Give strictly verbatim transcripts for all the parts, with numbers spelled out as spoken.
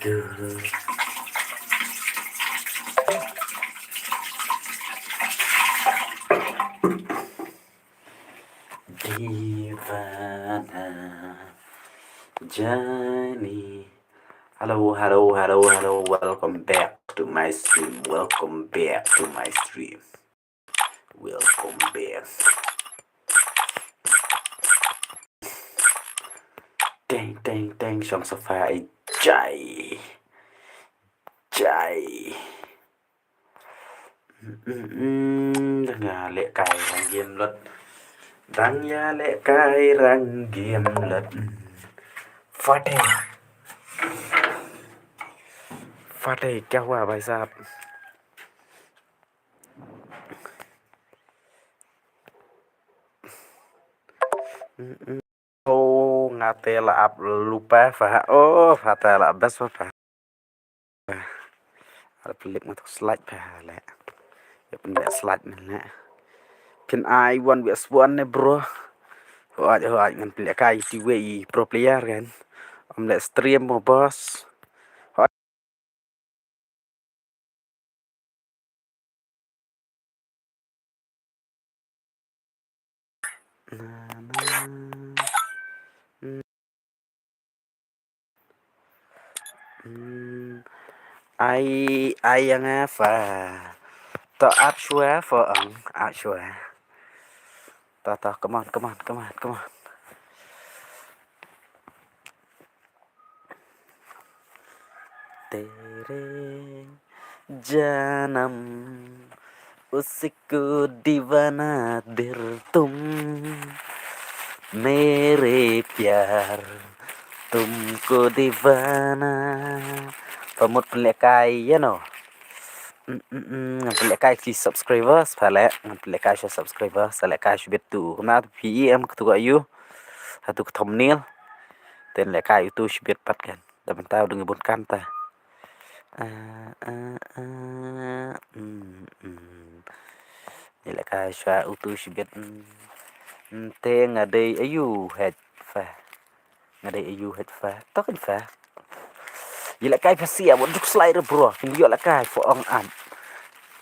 Good. Divana Jani. Hello, hello, hello, hello. Welcome back to my stream. Welcome back to my stream. Welcome back. Teng, teng, teng, shong sofa, eh, jai. Jai. Mm, mm, mm, dang ïa lehkai rang game lut. Dang ïa lehkai rang game lut. Mm. Fate. Fate, kya hua, bhai sahab? Mm, mm. Oh, nga te la ap lupa fa. Oh, fa te la best fa. Ala plik ma tuk slide fa le. Ya pun le slide ne le. Phin ai wan wi aswan ne, bro. Hoi, hoi, ngan plik kai ti wei pro player kan. Om le stream mo, boss. Na, na. Hmm. Hmm. Ai, ai ïa nga fa. To ap shwa fa ong, ap shwa. To, to, come on, come on, come on, come on. तेरे जन्म उसको दीवाना दिल तुम मेरे प्यार तुमको दीवाना. Pamut pynlehkai ïa no. Mm, mm, mm, ngan pynlehkai ki subscribers pha leh, ngan pynlehkai sha subscribers, sa lehkai sha bit tu. Kumno phi em katu ka ayu. Hatu ka thumbnail. Ten lehkai utu sha bit pat kan. Da mynta u dang bun kam ta. Ah, ah, ah, mm, mm. Ni lehkai sha utu sha bit, mm. Mm, te nga dei ayu het fa. Nga dei ayu het fa. To kan fa. Ïa lehkai fa sia, wat duk slide re bro. Kin ïoh lehkai fa ong am.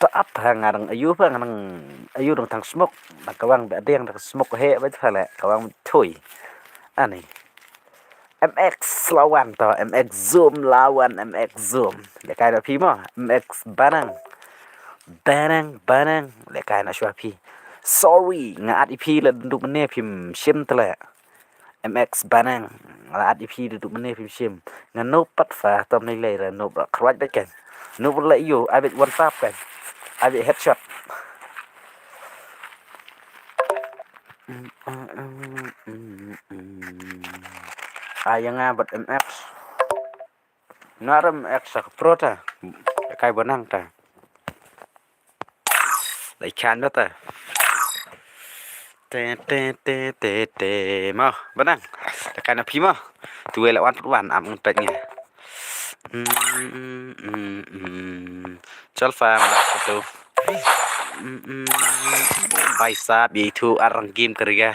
To ap ha nga dang ayu fa nga dang ayu dang thang smoke. Dang kawang ba dang dang smoke he ba fa le. Kawang thui. Ani. M X lawan to, M X Zoom lawan, M X Zoom. Lehkai da phi mo, M X Banang. Banang, Banang. Lehkai na shwa phi. Sorry, nga at i phi la duk mane phim shim tele. M X Banang, la at i phi da duk mane phim shim. Nga no pat fa tom nei lei ra no ba khrwat bet kan. No ba la ïoh, ai bet one tap kan. Ai bet headshot. Ai ïa nga bad M X. Nga rem M X sa ka pro ta. Kai Banang ta. Lai khan ba ta. Te, te, te, te, te. Mo, Banang. Te kan api mo. Tu wei la wan put wan, am ngan pek nge. Mm, mm, mm, mm. Chal fa ma tu. Mm, mm. Bhai sahab, ye tu arang game kar gaya.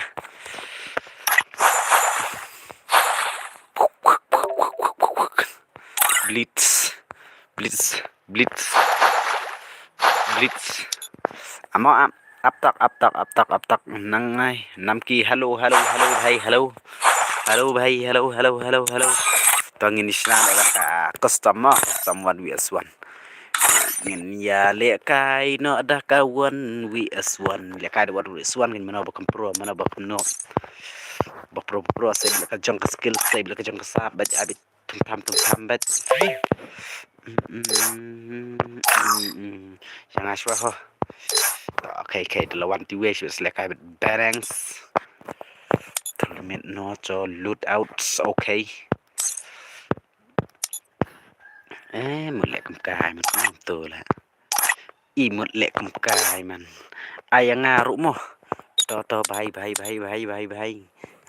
Blitz. Blitz. Blitz. Blitz. Amo ap, ap tak, ap tak, ap tak, ap tak. Nang ai, nam ki, hello, hello, hello, bhai, hello. Hello, bhai, hello, hello, hello, hello. To ngin ïa shna noh da ka custom mo, custom one versus one. Ngin ïa lehkai noh da ka one versus one. Lehkai da one versus one ngin mano ba kam pro, mano ba kam no. Ba pro, ba pro, sa lehkai jong ka skill, sa lehkai jong ka sap, ba abit. Tum tam, tum tam bet. Mm, mm, mm, mm. Ïa nga shwa ho. Okay, okay, da la wan ti wei shwa, sa lehkai bet Banang. Tournament no cho loot out, okay. Eh, mut leh kum kai, mut kum to la. I mut leh kum kai man. Ai ïa nga ruh mo. To, to, bhai, bhai, bhai.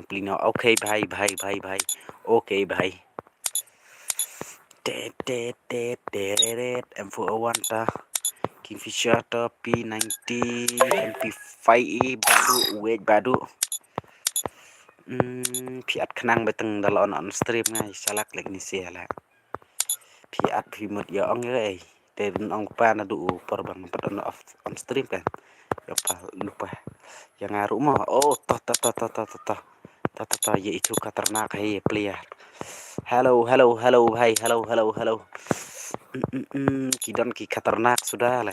Pli no, okay, bhai, bhai, bhai, bhai. Okay, bhai. Te, te, te, te, re, re, M four oh one ta. Kingfisher ta, P ninety, M P five E, badu, wait, badu. Hmm, phi at khnang beteng da la on, on stream ngai, salak lek ni sia la. At phi mut ïa ong ïa ei. Te dun ong pa na du u por bang pat on off on stream kan. Ïa pa lupa. Ïa nga ruh mo. Oh, to to to to to to to. To to to, ye itu khatarnak hai player. Hello hello hello bhai, hello hello hello. Mm, mm, mm, ki don ki khatarnak suda la.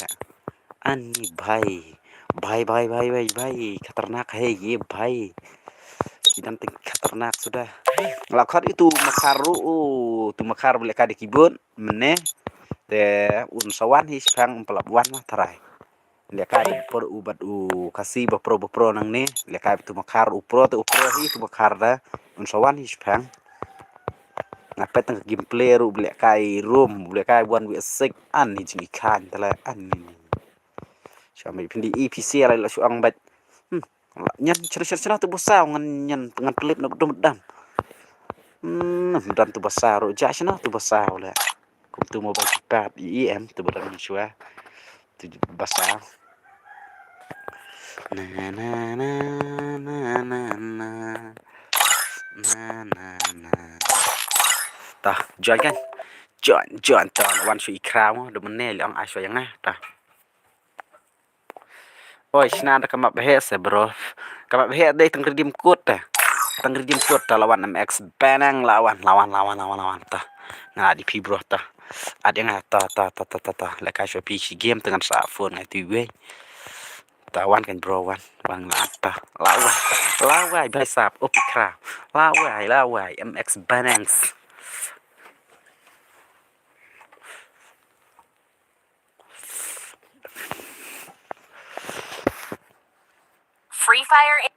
Ani bhai. Bhai bhai bhai bhai bhai, khatarnak hai ye bhai. Ki don teng khatarnak suda. La khot itu makhar ruh, oh, tu makhar bele ka de kibun. Mene te un sa wan hi shipang, un pynlap wan ma tharai. Lehkai u pro u bad u Khasi ba pro ba pro nangne. Lehkai tu makhar u pro te u pro hi tu makhar da. Un sa wan hi shipang. Nga peit tang ka gameplay ruh, lehkai room, lehkai one v six, an ni jingïakhain tala, an ni. Sha me phin di A P C la la shu ong bad. Hmm. Nyan chana chana chana tu ba saw ngan nyan ngan pynlip na dum dam. Hmm, dam tu ba saw ruh ja chana tu ba saw le. Kum tu mobile keypad E M tu ba dam shwa. Tu ba saw. Na na na na na na. Na na na. Tah, join kan. Join, join, join. Wan shu i kraw mo, dum ne li ong ai shu yang ah. Tah. Oi, shna da ka map he se, bro. Ka map he dei tang redeem code ta. Tang redeem code ta, lawan M X Banang, lawan, lawan, lawan, lawan, lawan ta. Nga di phi, bro, ta. Ad yang ta ta ta ta ta ta. Lehkai shu phi shi game tang sa phone ngai tu wei. Ta wan kan, bro, wan. Wan la ta. Lawai. Lawai bhai sab. Opi kra. Lawai, lawai. M X Banang. Free Fire.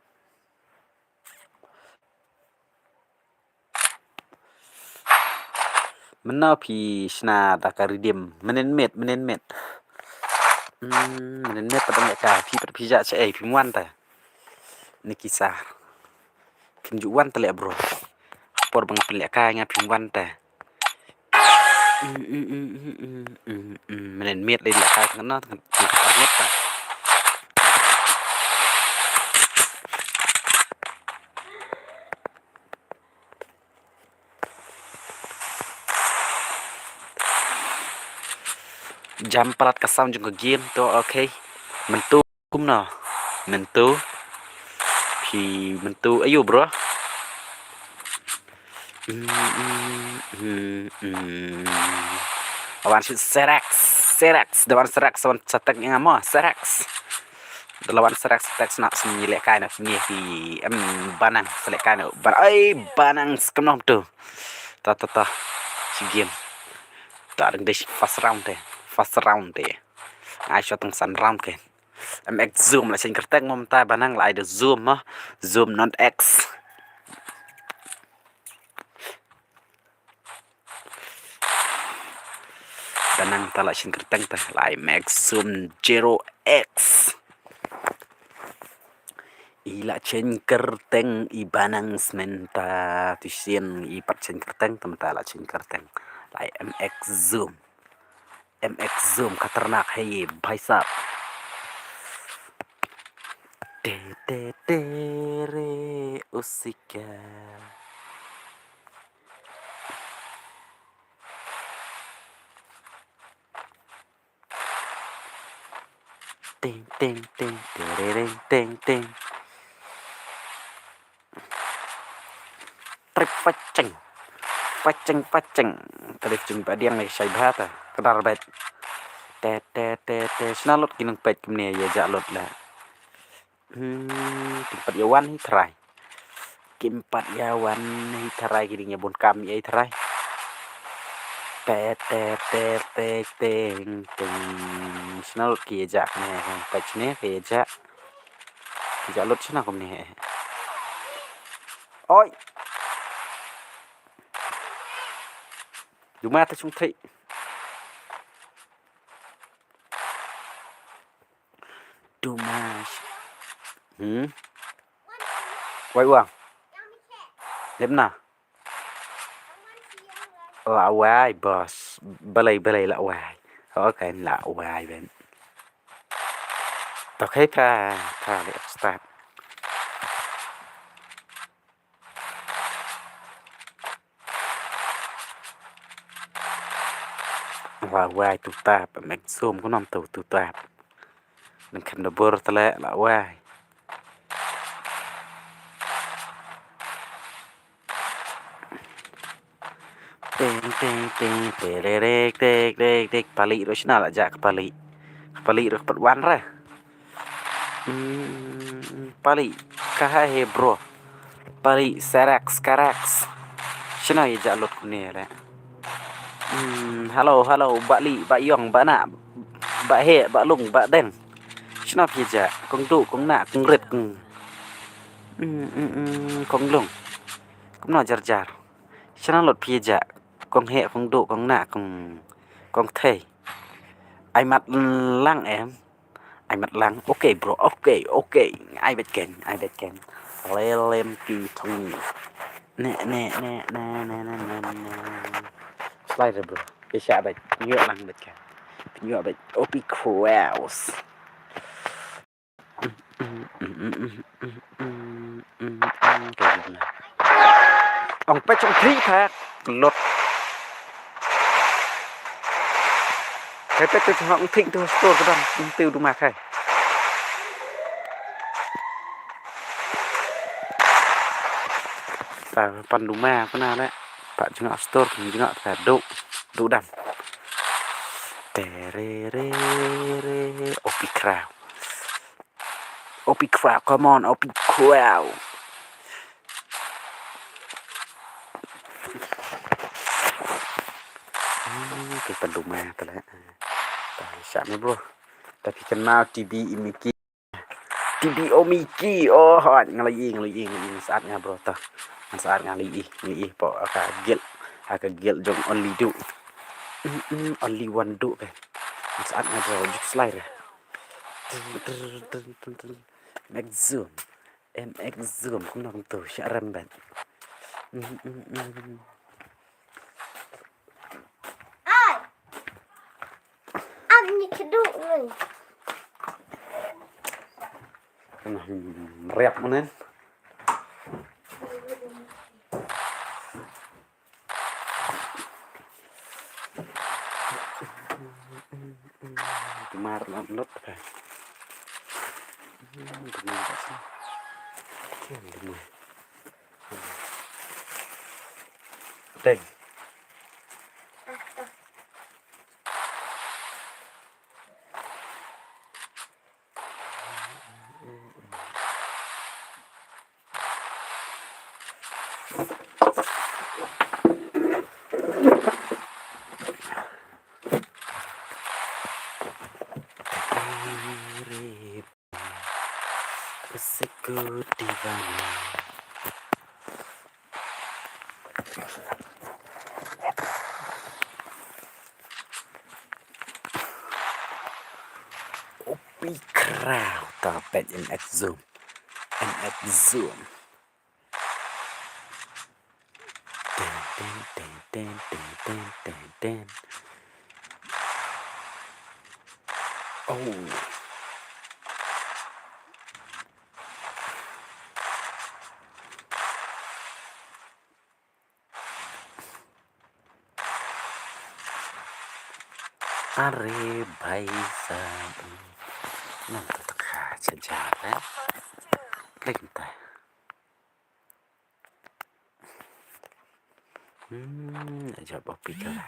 Mynno phi shna da ka redeem, mynnin miet, mynnin miet. Hmm, mynnin miet pat dang ka phi pat phi ja cha ei phi wan ta. Ni ki sa. Phim ju wan ta leh, bro. Por ba nga pynlehkai nga phim wan ta. Mynnin miet leh lehkai tang na tang arnget ta. Jam palat ka sound jong ka game to, okay. Mynta kumno? Mynta. Phi mynta ayu, bro. Awan shi Serex, Serex, da wan Serex, wan satek ïa nga mo, Serex. Da la wan Serex, Serex na sni lehkai na sni hi em Banang, sa lehkai na Ban-, ai, Banang skem nom tu. Ta, ta, ta. Shi game. Ta dang dei first round te. First round te. Ai shot tang san round ke. M X Zoom la shin kyrteng mo mynta Banang la ai da Zoom mo. Zoom not X. Banang ta la shin kyrteng ta la ai M X Zoom zero X. I la shin kyrteng i Banang mynta tu shin i pat shin kyrteng ta mynta la shin kyrteng. La ai M X Zoom. M X Zoom khatarnak hai bhai sab. Te te te re usika. Ting ting ting terereng ting ting. Trip paceng. Paceng paceng. Trip jing padiang lagi sai bha ta. Kedar bet. Te te te te. Sna lut ki nang pet kumne ïa ja lut la. Hmm, kim pat ïa wan hi trai. Kim pat ïa wan hi trai ki ding ïa bun kam ïa trai. Te te te te te. Sna lut ki ïa ja ne pet ne ki ïa ja. Ki ja lut sna kumne. Oi. Duma ta chung thei. Duma. Hmm. Wai wang. Lepna. La wai boss. Balai balai la wai. Okay la wai ben. Okay pa pa le start. La wai tu tap, mek zoom kumno tu tu tap. Nang khem da bor tele la wai. Teng teng teng tererek tek tek tek, pali ro shna la ja ka pali. Ka pali ro pat wan re. Hmm, pali ka ha he bro. Pali serak sekaraks. Shna ye ja lut kune re. Hmm, halo halo ba li ba yong ba na ba he ba lung ba deng. Shna phi ja kong du kong na kong rit kong. Hmm, hmm, hmm, kong lung. Kumno jar jar. Shna lut phi ja kong he kong du kong na kong kong thei. Ai mat lang em. Ai mat lang. Okay bro. Okay, okay. Ai bet ken, ai bet ken. Lelem ki thong. Ne ne ne ne ne ne ne ne. Slide bro. Phi sha bet. Nyo lang bet ken. Nyo bet. Opi crows. Ong pet ong thik phak lut. Kai pet tu ong thik tu stor kedang ong tiu duma kai. Ta pan duma kena le. Pak jengak stor jengak ta duk duk dam. Tererere. Opi crow. Opi crow, come on, Opi crow. Hmm, kita duma tele. Ta sha me bro. Tapi kenal T B Omiki. T B Omiki. Oh, hot. Ngalai i, ngalai i, ngalai i. Saat nga bro ta. Saat nga ngalai i, ngalai i. Po aka gil. Aka gil jong only du. Mm, mm, only one du ke. Saat nga bro juk slide. Tun, tun, tun, tun, tun. Mek zoom. Em ek zoom kumno kumto sha rem bet. Mm, mm, mm. Ai. Am ni keduk ni. Kena, mm, riap manen. Dumar lam lut ka. Dumar ka sa. Dumar. Teng. Seko divana. Opi crow ta pet in ek zoom. In ek zoom. Ten, ten, ten. Oh. Are bhai sahab. Nang tu tak ha cha ja, eh. Klik ta. Hmm, jap Opi crow.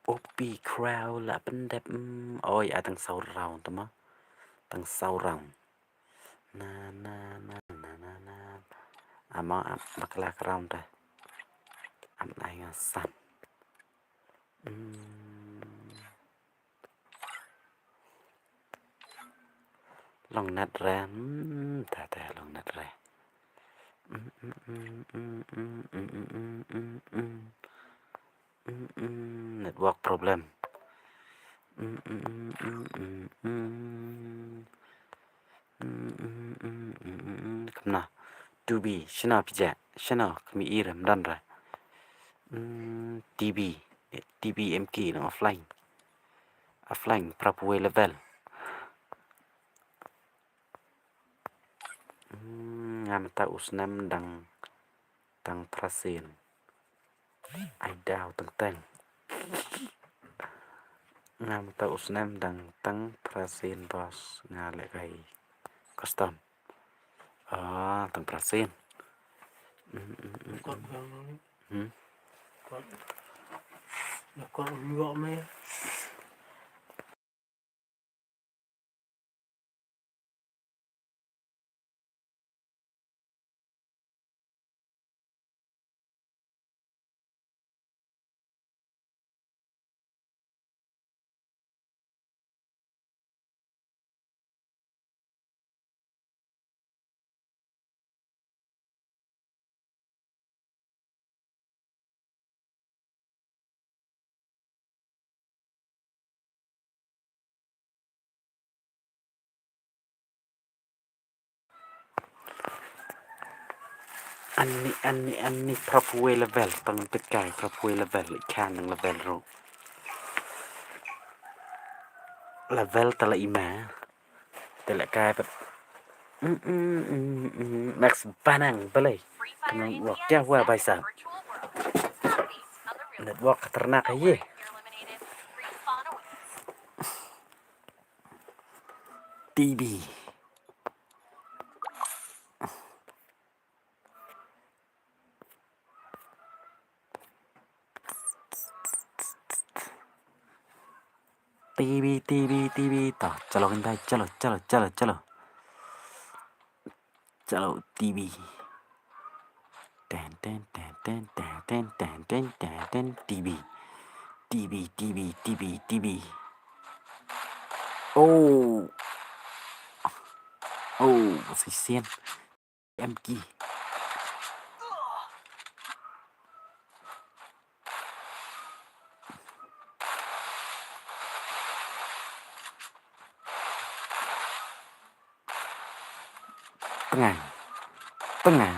Opi crow la pyndep, hmm. Oi, a tang saw round tama. Tang saw round. Na, na, na, na, na, na. Ama, ap, bakla crown ta. Ap na nga san. Hmm. Long net re, hmm, ta, ta, long net re. Hmm, hmm, hmm. Mm, mm, network problem. Mm, mm, mm, mm, mm, mm. Mm, mm, mm, mm, mm, mm. Kumna. Two B, shano pija, shano kami iram dan ra. Mm, T B, T B M K nang offline. Offline, proper way level. Mm, nga mynta u snem dang, dang trasin. Ai daw teng teng. Nga mynta u snem dang tang phra sien boss, nga leh kai custom. Ah, tang phra sien. Hmm, hmm, hmm, hmm. Hmm. Ani, ani, ani, prap wei level, tang pit kai, prap wei level, i khan nang level ro. Level tala ima. Te leh kai pat. Mm, mm, mm, mm. Max Banang balei. Ka network kya hua bhai sahab? Network khatarnak hai ye. T B. T B, T B, T B, ta, chalo, chalo, chalo, chalo, chalo. Chalo, T B. Ten, ten, ten, T B. T B, T B, T B, T B. Oh. Oh, shisien. Em ki. Tengang. Tengang.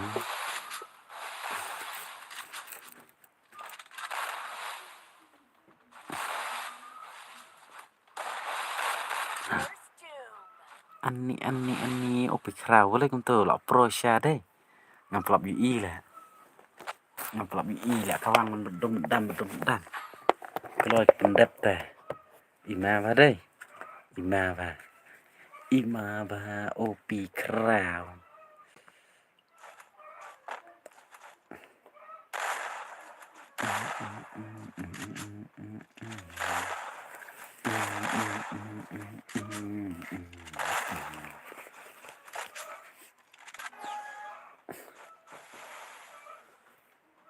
Ani, ani, ani, opi khraw, wale kumto, la pro sha dei. Ngam plap yu i la. Ngam plap yu i la, kawang man bedum dam, bedum dam. Kloi pendep te. Ima ba dei. Ima ba. Ima ba, opi khraw.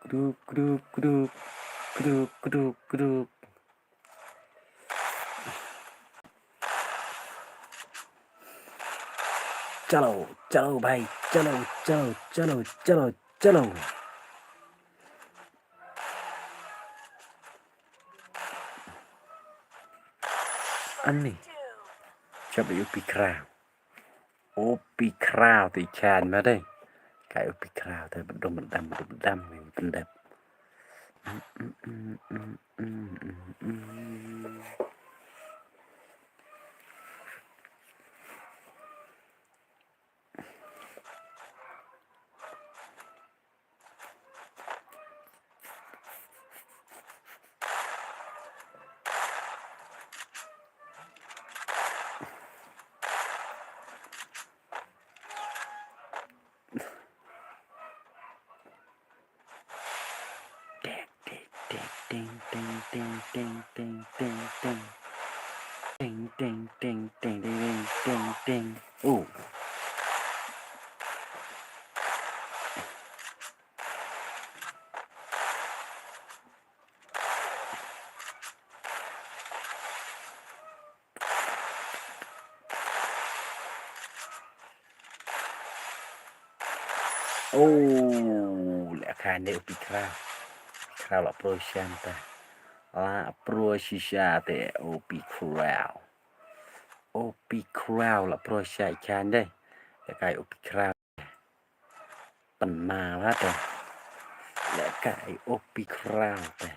Kduk, kduk, kduk. Kduk, kduk, kduk. Chalo, chalo bhai, chalo, chalo, chalo, chalo, chalo. Ani. Chap yu pi khraw. Opi khraw te i khan ma dei. Kai opi khraw te bedum bedam bedum bedam ngi pendep. Ting, ting, ting. Ting, ting, ting, ting, ting. Ting, ting, ting, ting, ting, ting, ting, ting. Oh. Oh, leh kane u pi khraw. Pi khraw la pro shisha te. La pro shisha te u pi khraw. U pi khraw la pro shisha i khan dei. Leh kai u pi khraw. Pynma la te. Leh kai u pi khraw te.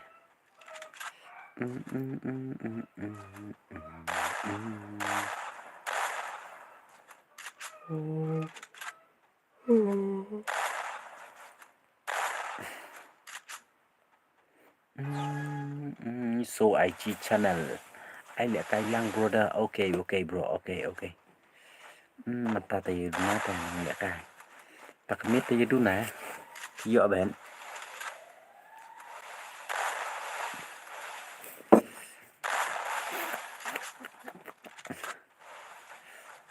Mm, mm, so I G channel. Ai leh kai lang brother. Okay, okay bro. Okay, okay. Mm, mynta te ïa duna te leh kai. Ta kmit te ïa duna. Ïoh ben.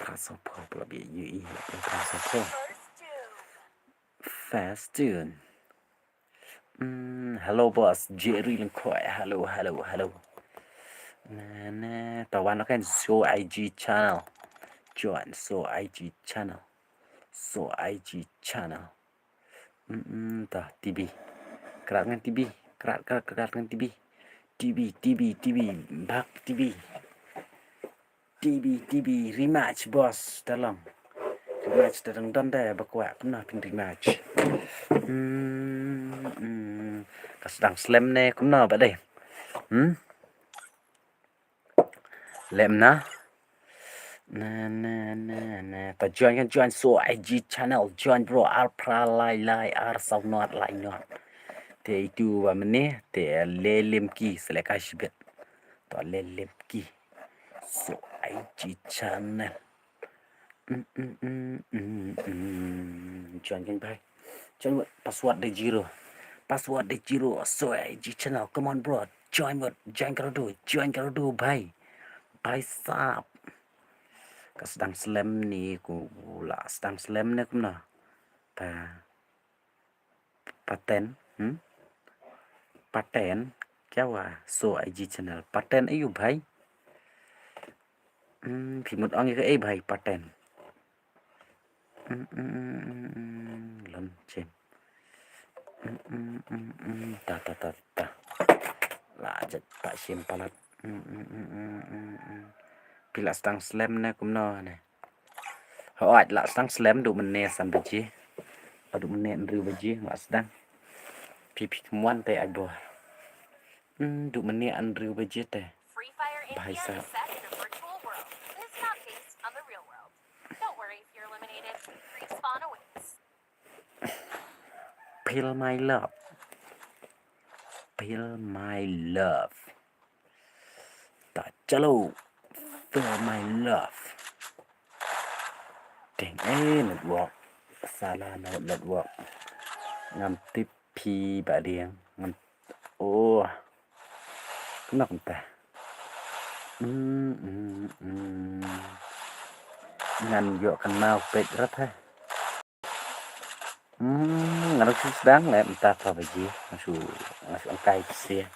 Phra sopho pula bi ïohi. Phra sopho. Fast tune. Mm, hello boss, Jerry Lengkoi. Hello, hello, hello. Na na, ta wan kan so I G channel. Join so I G channel. So I G channel. Mm, mm, ta T V. Krat ngan T V. Krat, krat, krat ngan T V. T V, T V, T V. Bak T V. T V, T V, rematch, boss, ta long. Rematch ta dang don de, ba kwah kumno phin rematch. Hmm, hmm. Ka sdang slem ne kumno ba de. Hmm? Lem na. Na, na, na, na. Ta join kan join so I G channel, join bro, ar phra lai lai, ar saw not lai not. Te itu ba mene, te le lem ki, select ka shibit. Ta le lem ki. So I G channel. Mm, mm, mm, mm, mm. Join kan bhai. Join wot, password de zero. Password de zero. So I G channel. Come on bro. Join wot. Join kar do. Join kar do bhai. Bhai sahab. Ka sdang slem ne ku la sdang slem ne kumno. Pa. Paten, hmm? Paten, kya hua? So I G channel. Paten ayu bhai? Hmm, phi mut ong ïa kaei bhai, paten. Hmm, hmm, hmm, hmm, hmm. Lon chem. Hmm, hmm, hmm, hmm. Ta, ta, ta, ta. La jet pa shim palat. Hmm, hmm, hmm, hmm, hmm, hmm. Phi la sdang slem ne kumno ne? Hooid, la sdang slem, duh mynne san baje. La duh mynne hynriew baje, la sdang. Phi phi kham wan te ai bor. Hmm, duh mynne hynriew baje te. Free Fire Bhai India sahab. Is set in a virtual world. It is not based on the real world. Don't worry if you're eliminated. Respawn awaits. Feel my love. Feel my love. Ta chalo. Feel my love. Ding eh network. Salah no network. Ngam tip phi ba ding. Ngam, oh. Kumno kumta. Hmm, hmm, hmm. Ngan ïoh kynmaw peit rat ha. Hmm, ngan shu sdang leh mynta phra baje. Ngan shu, ngan shu angkai pisa.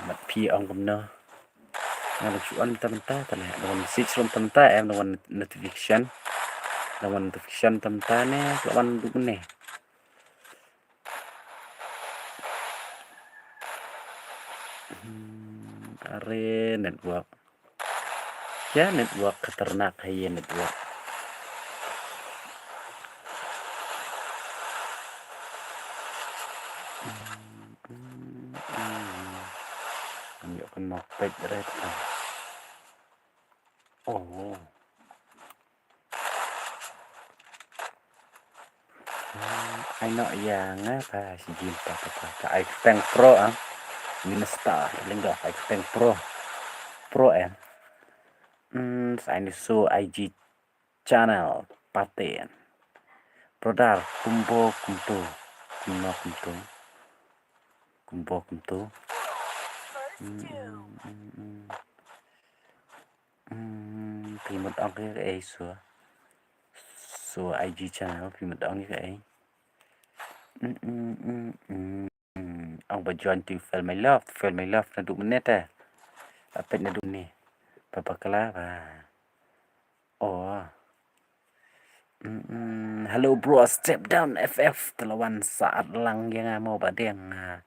Mat phi ong kumno. Ngan shu on mynta mynta ta leh. Ngan message rum mynta mynta em ngan notification. Ngan notification mynta mynta ne, ka wan duh mynne. Hmm, are network. Kya network khatarnak hai ye network. Hmm, hmm, hmm. Ngan ïoh kynnoh peit red. Oh. Hmm, ai noh ïa nga ka shi jin pa pa pa. Ka ai kyrteng pro ah. Winstar lynda ai kyrteng pro. Pro em. Hmm, sa ai ni so I G channel paten. Brother, kumbo kumto. Kumno kumto. Kumbo kumto. Hmm, hmm, hmm, hmm. Hmm, phi mut ong kaei so. So I G channel phi mut ong kaei. Hmm, hmm, hmm, hmm. Ong ba join to feel my love, to feel my love naduh mynne te. Apet naduh mynne. Ba bakla ba. Oh. Mm, mm. Hello bro, step down F F. Te la wan sah lang ïa nga mo ba deng, ah,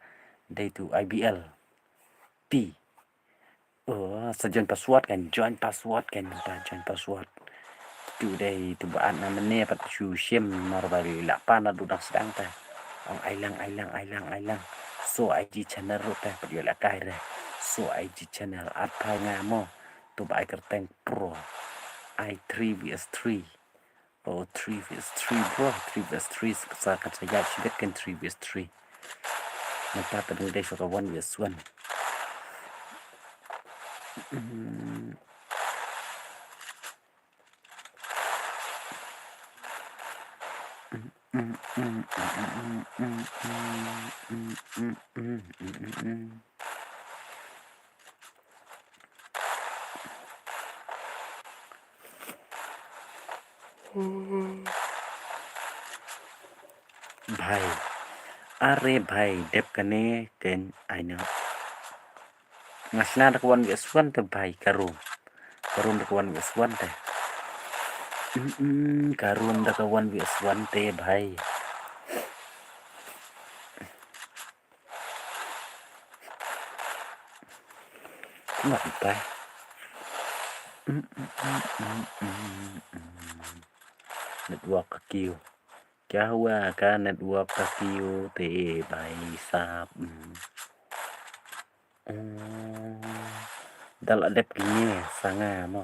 dei tu I B L. P. Oh, sa join password kan, join password kan, mynta join password. Tu dei tu ba at na mynne pat shu shim namar ba la pan naduh dang sdang ta. Ong ai lang, ai lang, ai lang, ai lang. So I G channel ruh ta pat ïoh lehkai re. So I G channel at phai nga mo. Tu ba ai kyrteng pro. Ai three V S three. Oh, three V S three, bro. Three V S three, sa kan sa ïaid shibit kan three V S three. Mynta te dang dei shuwa ka wan wei swan. Mm. Bhai. Are bhai, dep kane ken aina. Nga sna da ka wan wei swan te bhai, ka room. Ka room da ka wan wei swan te. Mm, mm, ka room da ka wan wei swan te bhai. Kumba kumba. Mm, mm, mm, mm, mm, mm. Network ka kiew. Kya hua ka network ka kiew te bhai sahab. Mm. Mm. Da la dep kine sa nga mo.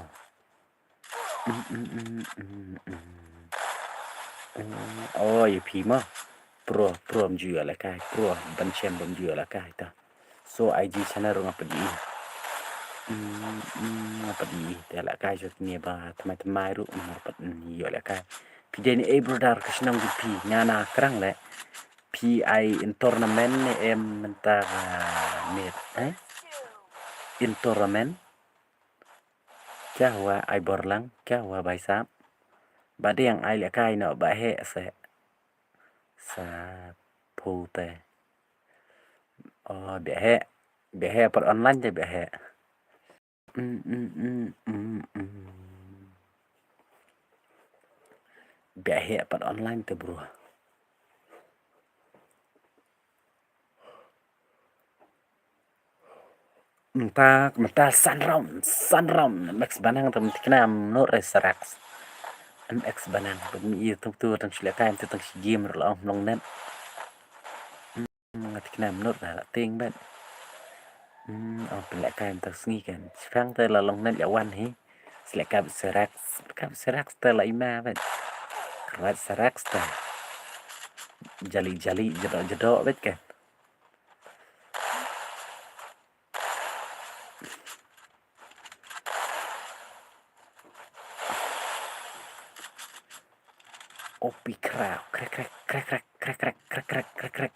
Mm, mm, mm, mm, mm. Mm, oh, ïa phi mo. Pro, pro ym ju ïalehkai, pro ban shem bym ju ïalehkai ta. So I G channel ruh nga pat ïohi. Mm, mm, nga pat ïohi. Te ïalehkai shuh kine ba thymmai thymmai ruh nga pat ïohi ïalehkai. Phi dei ne ei brother, ka shnong jong phi, nga na Krang leh. Phi ai in tournament ne em mynta ka miet, eh? In tournament. Kya hua ai bor lang, kya hua bhai sahab? Ba dang ai lehkai noh ba heh se. Sa phu te. Oh, ba heh. Ba heh pat online te ba heh. Mm, mm, mm, mm, mm. Ba heh pat online te bro. Mynta, mynta san round, san round. M X Banang te mynta kine em nud re Serax. M X Banang, bad mi ïa tuk tu tang shu lehkai mynta tang shi game ruh la ong long net. Hmm, nga te kine em nud re la tieng bad. Hmm, ong pynlehkai mynta sngi kan. Shipang te la long net ïa wan hi. Shu lehkai bad Serax, lehkai bad Serax te la ima bad. Kyrwat Serax te. Jali jali, jadok jadok bad kan. Opi kraw, krek, krek, krek, krek.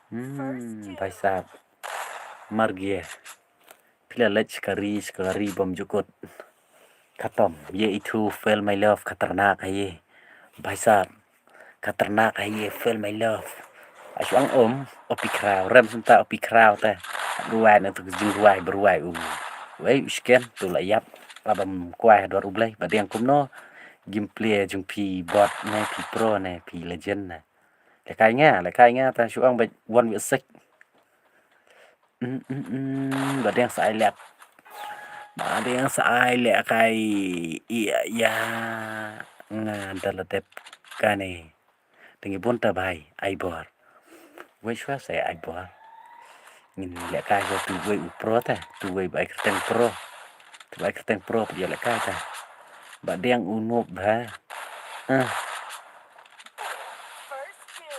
Hmm, bhai sahab. Mar gie. Phi la leit shkari, shkari bym jukut. Khatam, ye itu fail my love, khatarnak hai ye. Bhai sahab. Khatarnak hai ye, fail my love. Ashuang um, opi kraw, rem sumta opi kraw te. Ruai na tu jing ruai, beruai um. Wei, u shken, tu la ïap. Abam kwai dor u Blei, ba dang kumno. Gameplay jong phi bot ne, phi pro ne, phi legend ne. Lehkai nga, lehkai nga, ta shu ong ba one v six. Mm, mm, mm, ba dang sa ai leh. Ba dang sa ai lehkai ïa, ïa nga da la dep kane. Te ngi bun ta bhai, ai bor. Wei shwa sa ai bor. Ngin lehkai sa tu wei u pro ta, tu wei ba ai kyrteng pro. Tu ba ai kyrteng pro, ba ïa lehkai ta. Ba dang u noob bha. Ah.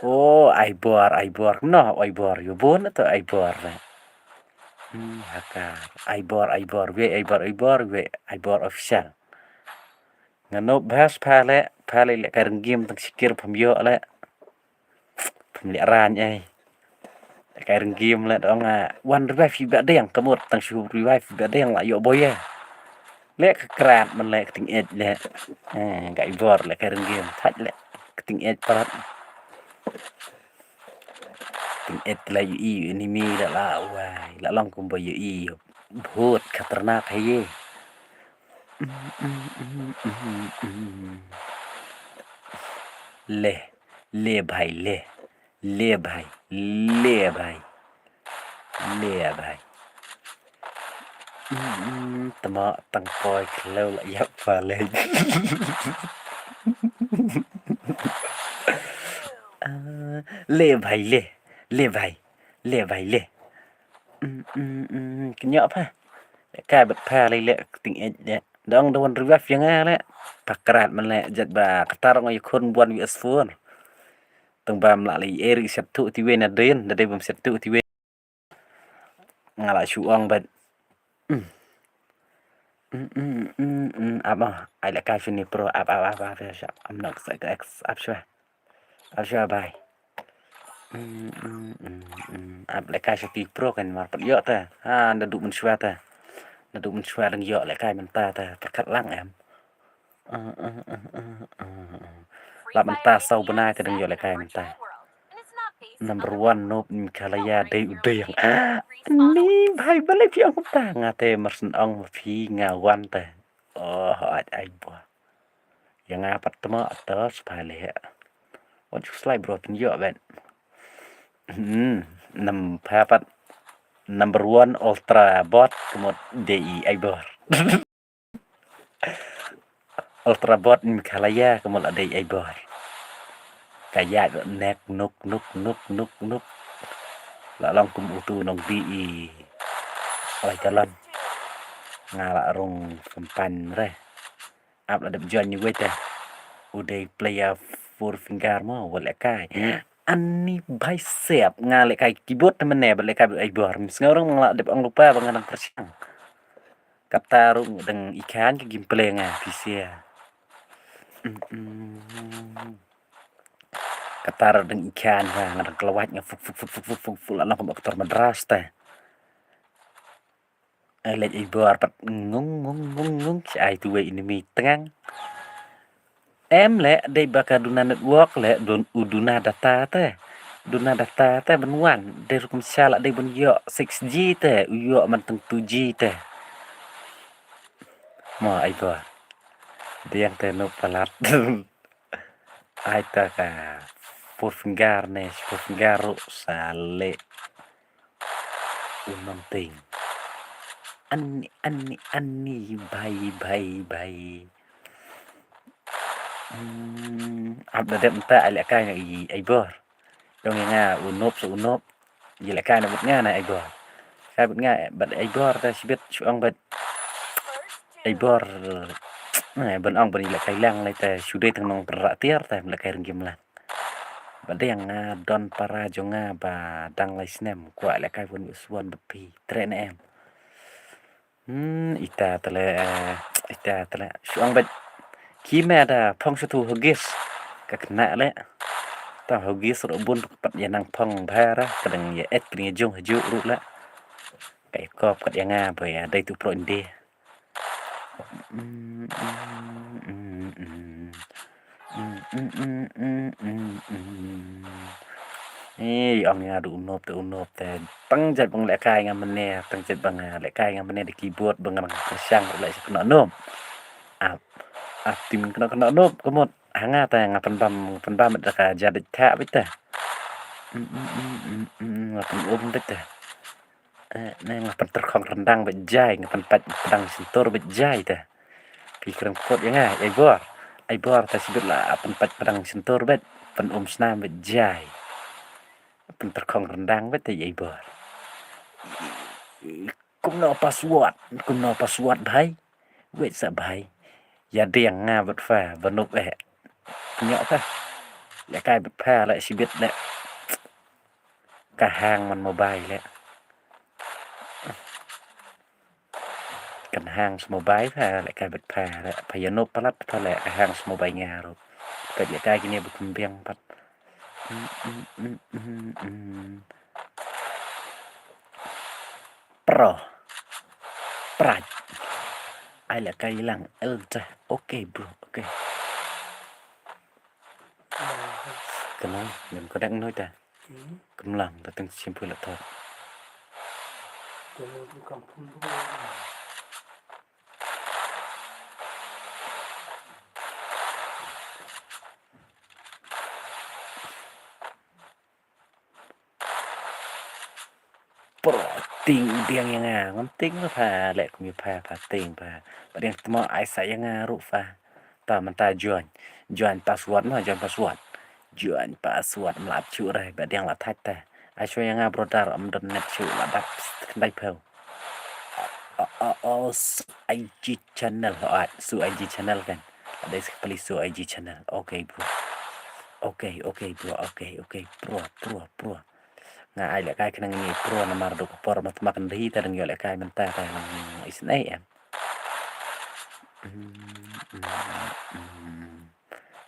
Oh, ai bor, ai bor. No, ai bor. Ïa bun ta ai bor na. Hmm, haka. Ai bor, ai bor. Wei, ai bor, ai bor. Wei, ai bor official. Nga noob bha spah leh, pha leh lehkai rynggim tang shikir pham ïoh leh. Pham leh ran ai. Lehkai rynggim leh dong nga wan revive ba dang ka mut tang shu revive ba dang la ïoh boi ïa. Leh ka krat man leh ka ting ej leh. Eh, ka i bor lehkai rynggim. Thait leh ka ting ej palat. Ting ej la ïohi enemy la la wai. La long kumba ïohi. Bhut khatarnak hai ye. Leh, leh bhai, leh. Leh bhai, leh bhai. Leh bhai. Tama tang poi khleu la ïap pha leh. Ah, leh bhai, leh. Leh bhai. Leh bhai, leh. Kynnoh pha. Lehkai bad pha leh leh ka ting ej leh. Dang da wan revive ïa nga leh. Pakrat man leh jait ba kata ruh nga ïakhun ban wi asfur. Tang ba mla leh eri siat tu ti wen adin, da dei bam siat tu ti wen. Nga la shu ong bad. Mm. Mm, mm, mm, mm, ap ah. Ai leh kai shu ni pro, ap, ap, ap, ap, ap, ap, ap, ap, ap, ap, ap, ap, ap, bai. Mm, mm, mm, mm. Ap leh kai shu ti pro kan mar pat ïoh ta. Ha, nda du mynshuwa ta. Nda du mynshuwa dang ïoh leh kai mynta ta. Pyrkhat lang em. Lah mynta saw bnai te dang ïoh leh kai mynta. Number one Noob Meghalaya dei u dei yang. Ah, ni bhai balei phi ong kumta nga te mar syn ong ma phi nga wan te. Oh, ai ai bua. Ïa nga pat tma ato spa leh. Wat ju slai bro pyn ïoh ben. Hmm, nam pha pat number one Ultra Bot kemut dei ai bor. Ultra Bot Meghalaya ka mut la dei ai bor. Ka ïaid nek nuk nuk nuk nuk nuk. La long kum utu nong di i. Oi ka long. Nga la rung sempan re. Ap la dep join ni wei te. U dei player four finger mo wat leh kai. Ani bai sep nga leh kai keyboard te mene ba leh kai ai bor. Sngew rung la dep ong lupa ba nga dang pyrshang. Kata ruh dang ikhan ka gameplay nga pisia. Mm, mm. Kata ruh dang ikhan ha nga dang klawat nga fuk fuk fuk fuk fuk fuk fuk la long kum aktor madras te. Ai leh ai bor pat ngung ngung ngung ngung ai tu wei enemy tngang. Em leh dei ba ka duna network leh dun u duna data te. Duna data te ban wan dei rukom sha la dei ban ïoh six G te u ïoh man tang two G te. Mo ai bor. Diang te no palat. Ai ta ka four finger ne four finger ruh sa leh. U nonting. Ani ani ani bai bai bai. Hmm, ap da dep nta ai leh kai na i ai bor. Dong nga u nop so u nop. Ji leh kai na but nga na ai bor. Kai but nga but ai bor ta sibit shu ong but ai bor. Eh, ban ong ban leh kai lang lai ta shu dei tang nong pra tiar ta leh kai ring gim lang. Ba dang nga don para jong nga ba dang lai snem kwah leh kai bun u suan bad phi. Tre ne em. Hmm, ita tele, ita tele. Shuang bad. Ki me da phong shu tu hugis. Ka kena le. Ta hugis ro bun pat ya nang phong bhara ka dang ya et kini jong haju ru le. Kai kop kat ya nga ba ya dai tu pro indi. Mm, mm, mm, mm. Mm, mm, mm, mm, mm, mm. Eh, ong nga du u nop te u nop te. Tang jait bang leh kai nga mene, tang jait bang leh kai nga mene da keyboard bang nga kyrshan leh sha kena nop. Ap, ap tim kena kena nop kemut. Ha nga te nga pynbam, pynbam da ka jadit tha bit te. Mm, mm, mm, mm, mm, nga pynum bit te. Eh, ne nga pynterkhong rendang bad jai, nga pynpait pedang sentur bad jai te. Pi krem kot ya nga, ai bor. Ai bor te sibit la pynpait pedang sentur bad pynum snam bad jai. Pynterkhong rendang bad te ai bor. Kumno password, kumno password bhai. Wait sa bhai. Ya deng nga bad fa, banup eh. Nyok ta. Leh kai bad fa, leh sibit leh. Ka hang man mobile leh. Kan hang sa mobile pha leh kai bad pha leh pha ïa nop palat pha leh ka hang sa mobile nga ruh. Ka ïa kai kine ba kumbiang pat. Mm, mm, mm, mm, mm. Pro. Pride. Ai leh kai lang elder. Okay bro, okay. Kenal, ngam kodak noi ta. Kemlang datang simpul la thok. Pro ting u diang ïa nga ngam ting pha leh kum ïa pha pha ting pha. Ba diang tmo ai sa ïa nga ruh pha. Ta mynta join. Join password noh, join password. Join password mlap chu rai ba diang la thach ta. Ai shu ïa nga brother am don net chu la dap khyndai phew. Oh, oh, oh, Su I G channel. Oh, ai, Su I G channel kan. Ada sekali Su I G channel. Okay, bro. Okay, okay, bro. Okay, okay, bro, bro, bro. Nga ai lehkai khnang ïa bro namar duk por mat mak ndi ta dang ïoh lehkai mynta ta nang isnei em. Hmm, hmm, hmm.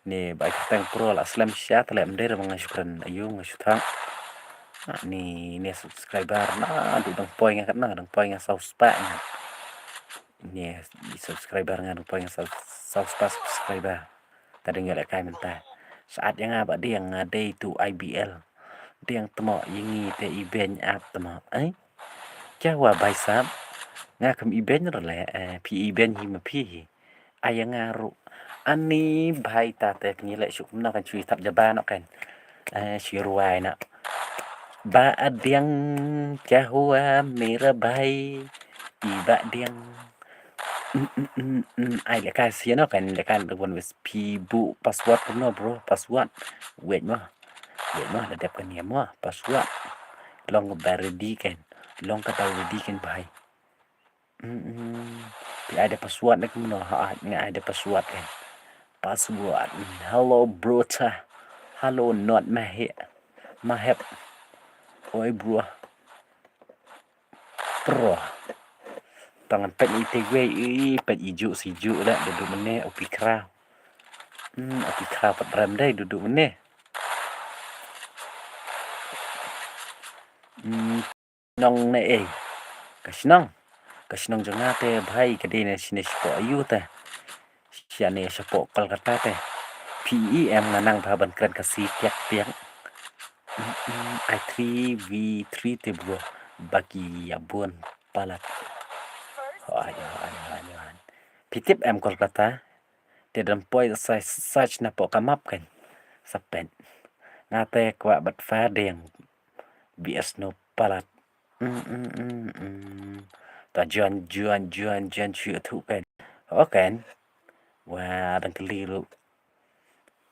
Ni ba kyrteng pro la slem sha ta leh mder ba nga shu kren ayu nga shu thang. Ni ni subscriber na du dang poi nga katna dang poi nga saw spah nga. Ni subscriber nga dang poi nga saw saw spah subscriber. Ta dang ïa lehkai mynta. Saat ïa nga ba dang nga dei tu I B L. Dang tmo ïa ngi te i ben ap tmo. Ai. Kya hua bhai sahab? Nga kam i ben rle, eh, phi i ben hi ma phi hi. Ai nga ruh. Ani bhai ta te phi leh shu kumno kan shu i thap jaba no kan. Eh, shu ruai na. Ba adiang kya hua mera bhai. I ba adiang. Mm, mm, mm, mm. Ai lehkai sia no kan lehkai da wan wes phi bu password kumno bro, password. Wait mo. Wait mo da dep kan ïa mo password. Long ba ready kan. Long ka ba ready kan bhai. Mm, mm. Phi ai da password ne kumno ha ai nga ai da password kan. Password. Hello bro ta. Hello not ma he. Ma hep. Oi bro. Bro. Tang pet i te wei i pet i ju si ju da du du mene o pi kra. Hmm, o pi kra pat rem dai du du mene. Hmm, nong ne eh. Ka shnong. Ka shnong jong nga te bhai ka dei ne shine shapoh ayu te. Shane shapoh Kolkata te. P E M nga nang bha ban kren ka si tiak tiak. Mm, mm, ai three v three te bro. Baki ya bun palat. Ho ai ho ai ho ai ho ai. Phi tip em Kolkata. Te dang poi sa search na poh ka map kan. Sa pet. Nga te kwah bat fa deng. B S no palat. Mm, mm, mm, mm. Ta juan juan juan juan shu thu kan. Ho kan. Wa dang kli lu.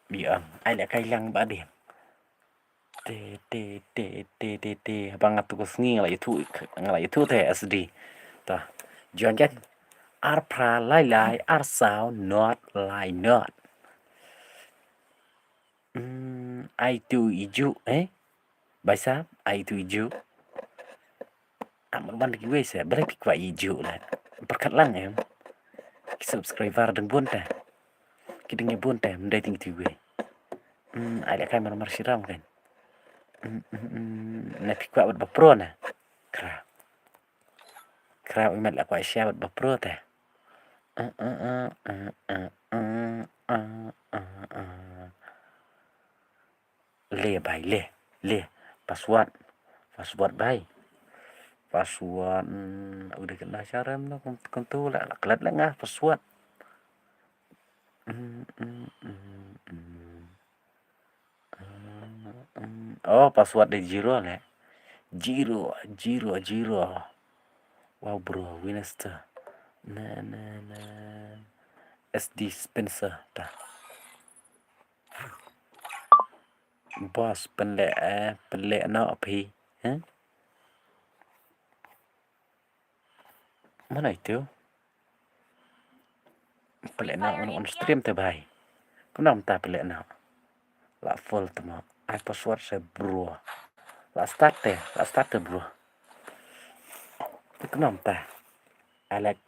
Biang. Ai leh kai lang ba deng. Te te te te te te. Ba nga tu ko sngi nga la ithu nga la ithu te S D. Ta. Juan kan. Ar phra lai lai ar saw not lai not. Hmm, ai tu iju eh. Bai sab, ai tu iju. Am ban ki wei se, bere ki kwah iju la. Perkat lang em. Ki subscriber dang bun ta. Ki dang bun ta, mendai ting tu wei. Hmm, ai la kai mar mar siram kan. Hmm, hmm, hmm. Na ki kwah bat ba pro na. Kra. Kra wi mat la kwah sia bat ba pro ta. Uh, uh, uh. Le bai le le password password bai password. Udah kena cara mno kuntu la klet la ngah password. Oh password de zero le zero zero zero. Wow bro Winster na na na S D Spencer ta. Boss pynleh eh pynleh noh phi. Heh. Mana itu? Pynleh noh on stream te bhai. Kumno mynta pynleh noh? La full te mo. Ai password se bro. La start te, la start te bro. Kumno mynta? Alex.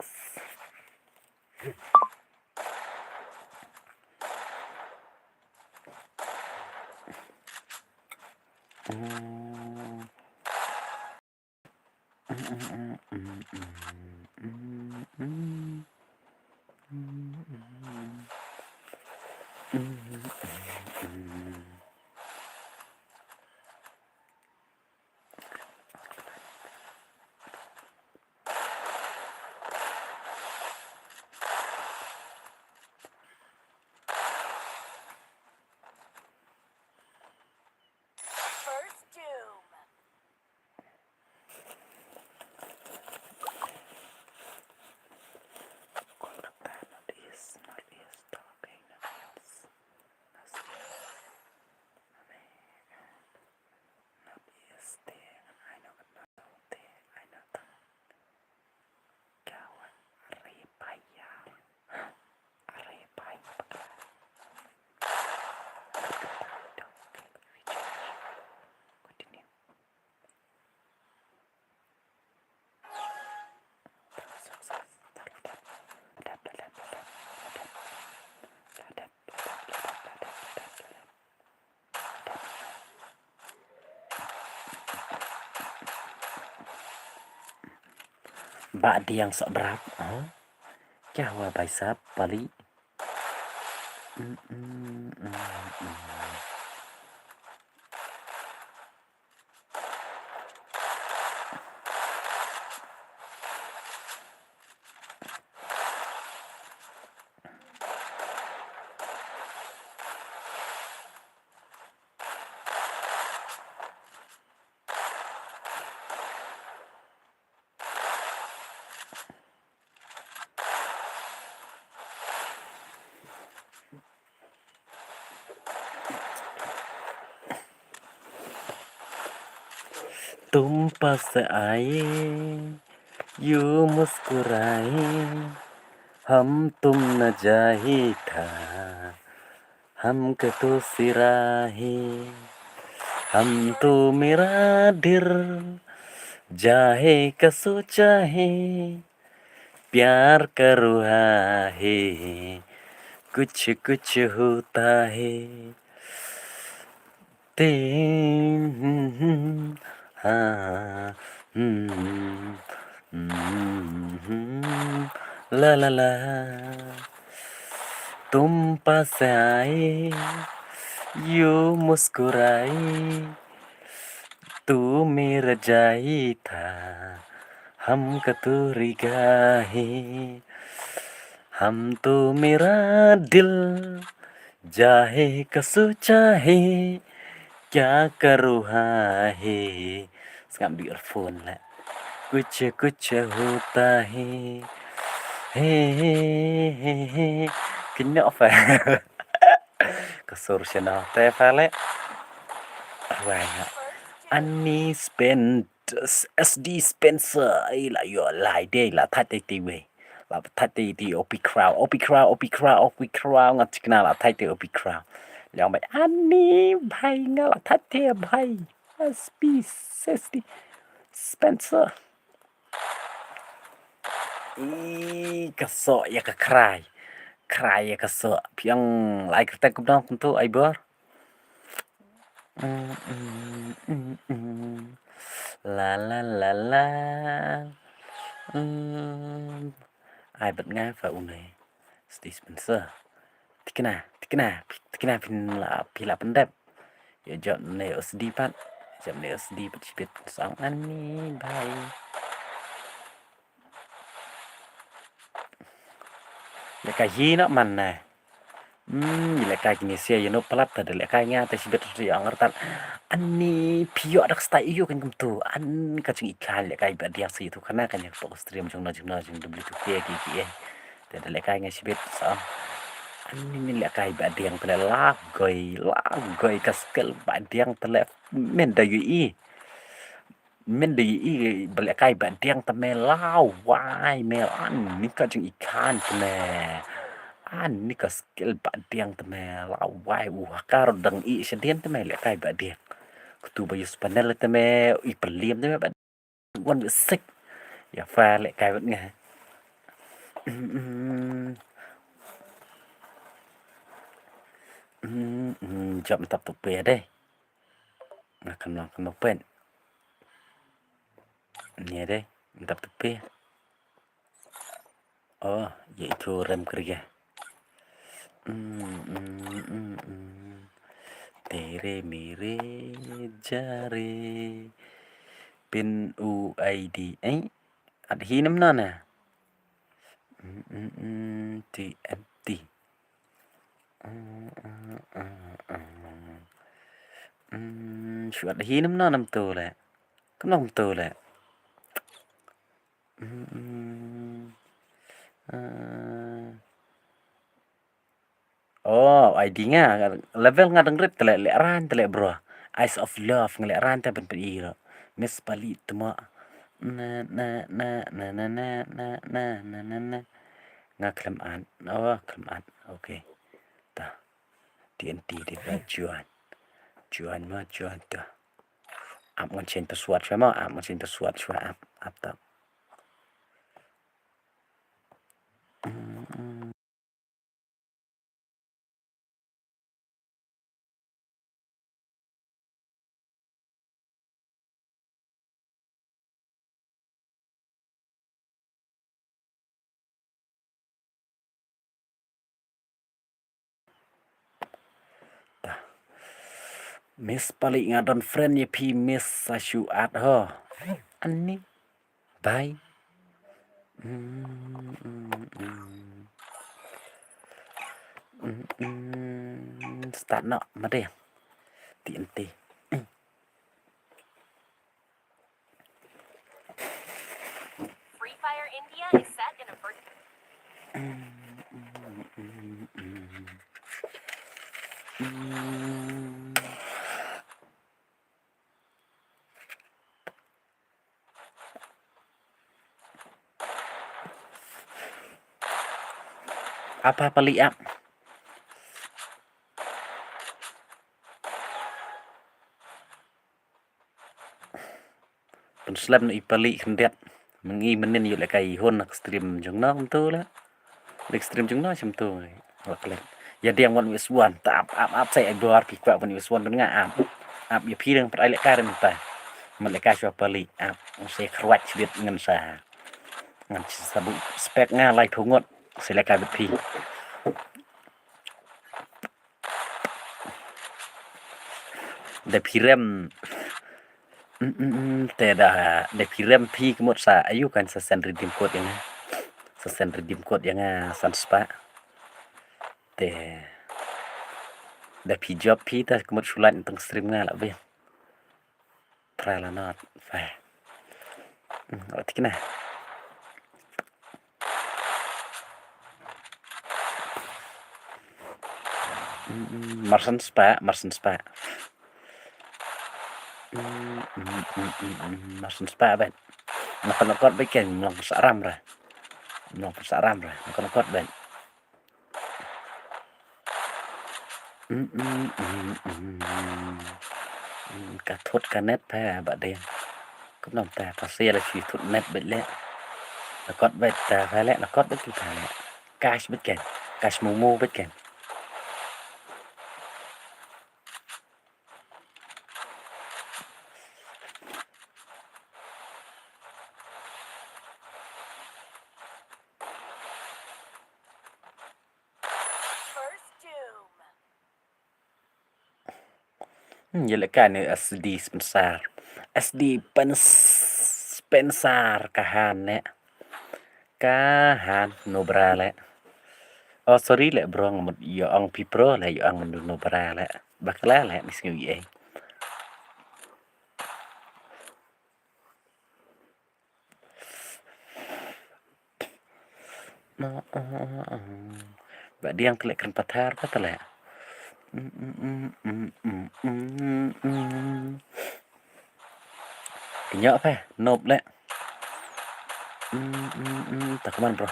First Doom. Kolkata, Northeast, Northeast, okay, Northeast. Bah Diang Sok Brap, ha? Kya hua bhai sahab, pali? Mm, mm, mm, mm. तुम पास आए, यूं मुस्कुराए, हम तुम न जाए था, हम के तो सिरा है, हम तो मेरा दिल जाए का सोचा है, प्यार का रुआ है, कुछ कुछ होता है। तेन, हाँ, हम्म, हम्म, ला, ला, ला। तुम पास आए, यूं मुस्कुराए, तू मेरा जाए था, हम का तो रिगा है, हम तो मेरा दिल जाए का सोचा है, क्या कर रहा है. Sngap di earphone la. कुछ कुछ होता है. He he he he. Kynnoh fa. Ka sur shano te fa le. Wai ha. Ani Spen-, S D Spencer. Ai la ïoh lai de la thait te te wei. La thait te te O P Crow, O P Crow, O P Crow, O P Crow, nga thikna la thait te O P Crow. Ïa bai ani bhai nga la thait te bhai. S P, S D Spencer. I ka soh ïa ka khrai. Khrai ïa ka soh. Phi ong lai kyrteng kumno kumto ai bor. Mm, mm, mm, mm. La, la, la, la. Mm. Ai bad nga fa une. Steve Spencer. Tikna, tikna, tikna phin la, phi la pyndep. Ïa jot ne O S D pat. Jot ne O S D pat shibit song ani bhai. Lehkai hi noh man ne. Hmm, lehkai kine sia ïa no palat ta de lehkai nga te shibit ri ong artat. Ani phi ïoh dak stai ïoh kan kumtu. An ka jing ikhan lehkai ba diang sa ïa tu khana kan ïa pok stream jong no jong no jong W two K ki ki eh. Te de lehkai nga shibit sa. Ani ni lehkai ba diang te le lagoi, lagoi ka skill ba diang te le men da yu i. Men da i ba lehkai ba diang te me lawai me ani ka jing ikhan te me. Ani ka skill ba diang te me lawai u hakar dang i shadien te me lehkai ba diang. Ktu ba use panel te me i pelim te me ba wan sik. Ïa fa lehkai ba nga. Jam tap tu pe deh. Nga kan long kan pet. Ni deh, mantap tepi. Oh, ïa itu rem kerja. Hmm, hmm, hmm, hmm. Tere mere jare. Pin U I D. Eh, at hinem nana. Hmm, hmm, hmm. T N T. Hmm, shuat hi nam na nam tu le. Kam nam tu le. Hmm, hmm. Ah. Oh, I D nga, level nga dang rit tele, le ran tele bro. Eyes of Love, nge le ran te ben pedi ro. Miss Pali temo. Na, na, na, na. Nga klem an. Oh, klem an. Okay. Ta. T N T di ba juan. Juan ma juan ta. Ap ngan change password shwa ma, ap ngan change password shwa ap, ap ta. Miss Palik, nga don friend ïa phi, Miss, sa shu add ho. Ani. Bye. Mm, mm, mm. Mm, mm. Start noh, mate. T N T. Free Fire India is set in a virtual Apa pali ap. Pynslem na i pali khyndiat. Myngi mynnin ïoh lehkai hun na ka stream jong no kumto la. Lehkai stream jong no kumto. Lak lek. Ïa diang wan wis wan. Ta ap ap ap sai ai bor ki kwah wan wis wan nga ap. Ap ïa phi dang pat ai lehkai dang mynta. Mut lehkai shuwa pali ap. Sai khruat shibit ngan sa. Ngan sa bu spek nga lai phew ngut. Sai lehkai bad phi. Da phi rem. Mm, mm, mm, te da, da phi rem phi ka mut sa ayu kan sa send redeem code ïa nga. Sa send redeem code ïa nga san spah. Te da phi job phi ta ka mut shu lait tang stream nga la bha. Try la not. Fa. Hmm, oh, tikna. Hmm, hmm, mar san spah, mar san spah. Hmm, hmm, hmm, hmm, hmm, mar san spah bad. Nga pynlong kot bad ken, nga pynlong sa ram ra. Nga pynlong sa ram ra. Nga pynlong kot bad. Mm, mm, mm, mm. Mm, ka thut ka net pha ba dei. Kumno ta ka sia la shi thut net bad le. La kot bad ta pha le, la kot bad ki pha le. Cash bad ken. Cash momo bad ken. Hmm, ïa lehkai ne S D Spencer. S D Pen-, Spencer ka han ne. Ka han Nubra le. Oh, sorry le bro, nga mut ïa ong phi pro le, ïa ong Nubra le. Bakla le, ni sngew ïa. Ba diang te leh kren pathar ba te leh. Ki ñiah pha, nop leh. Ta kman bro.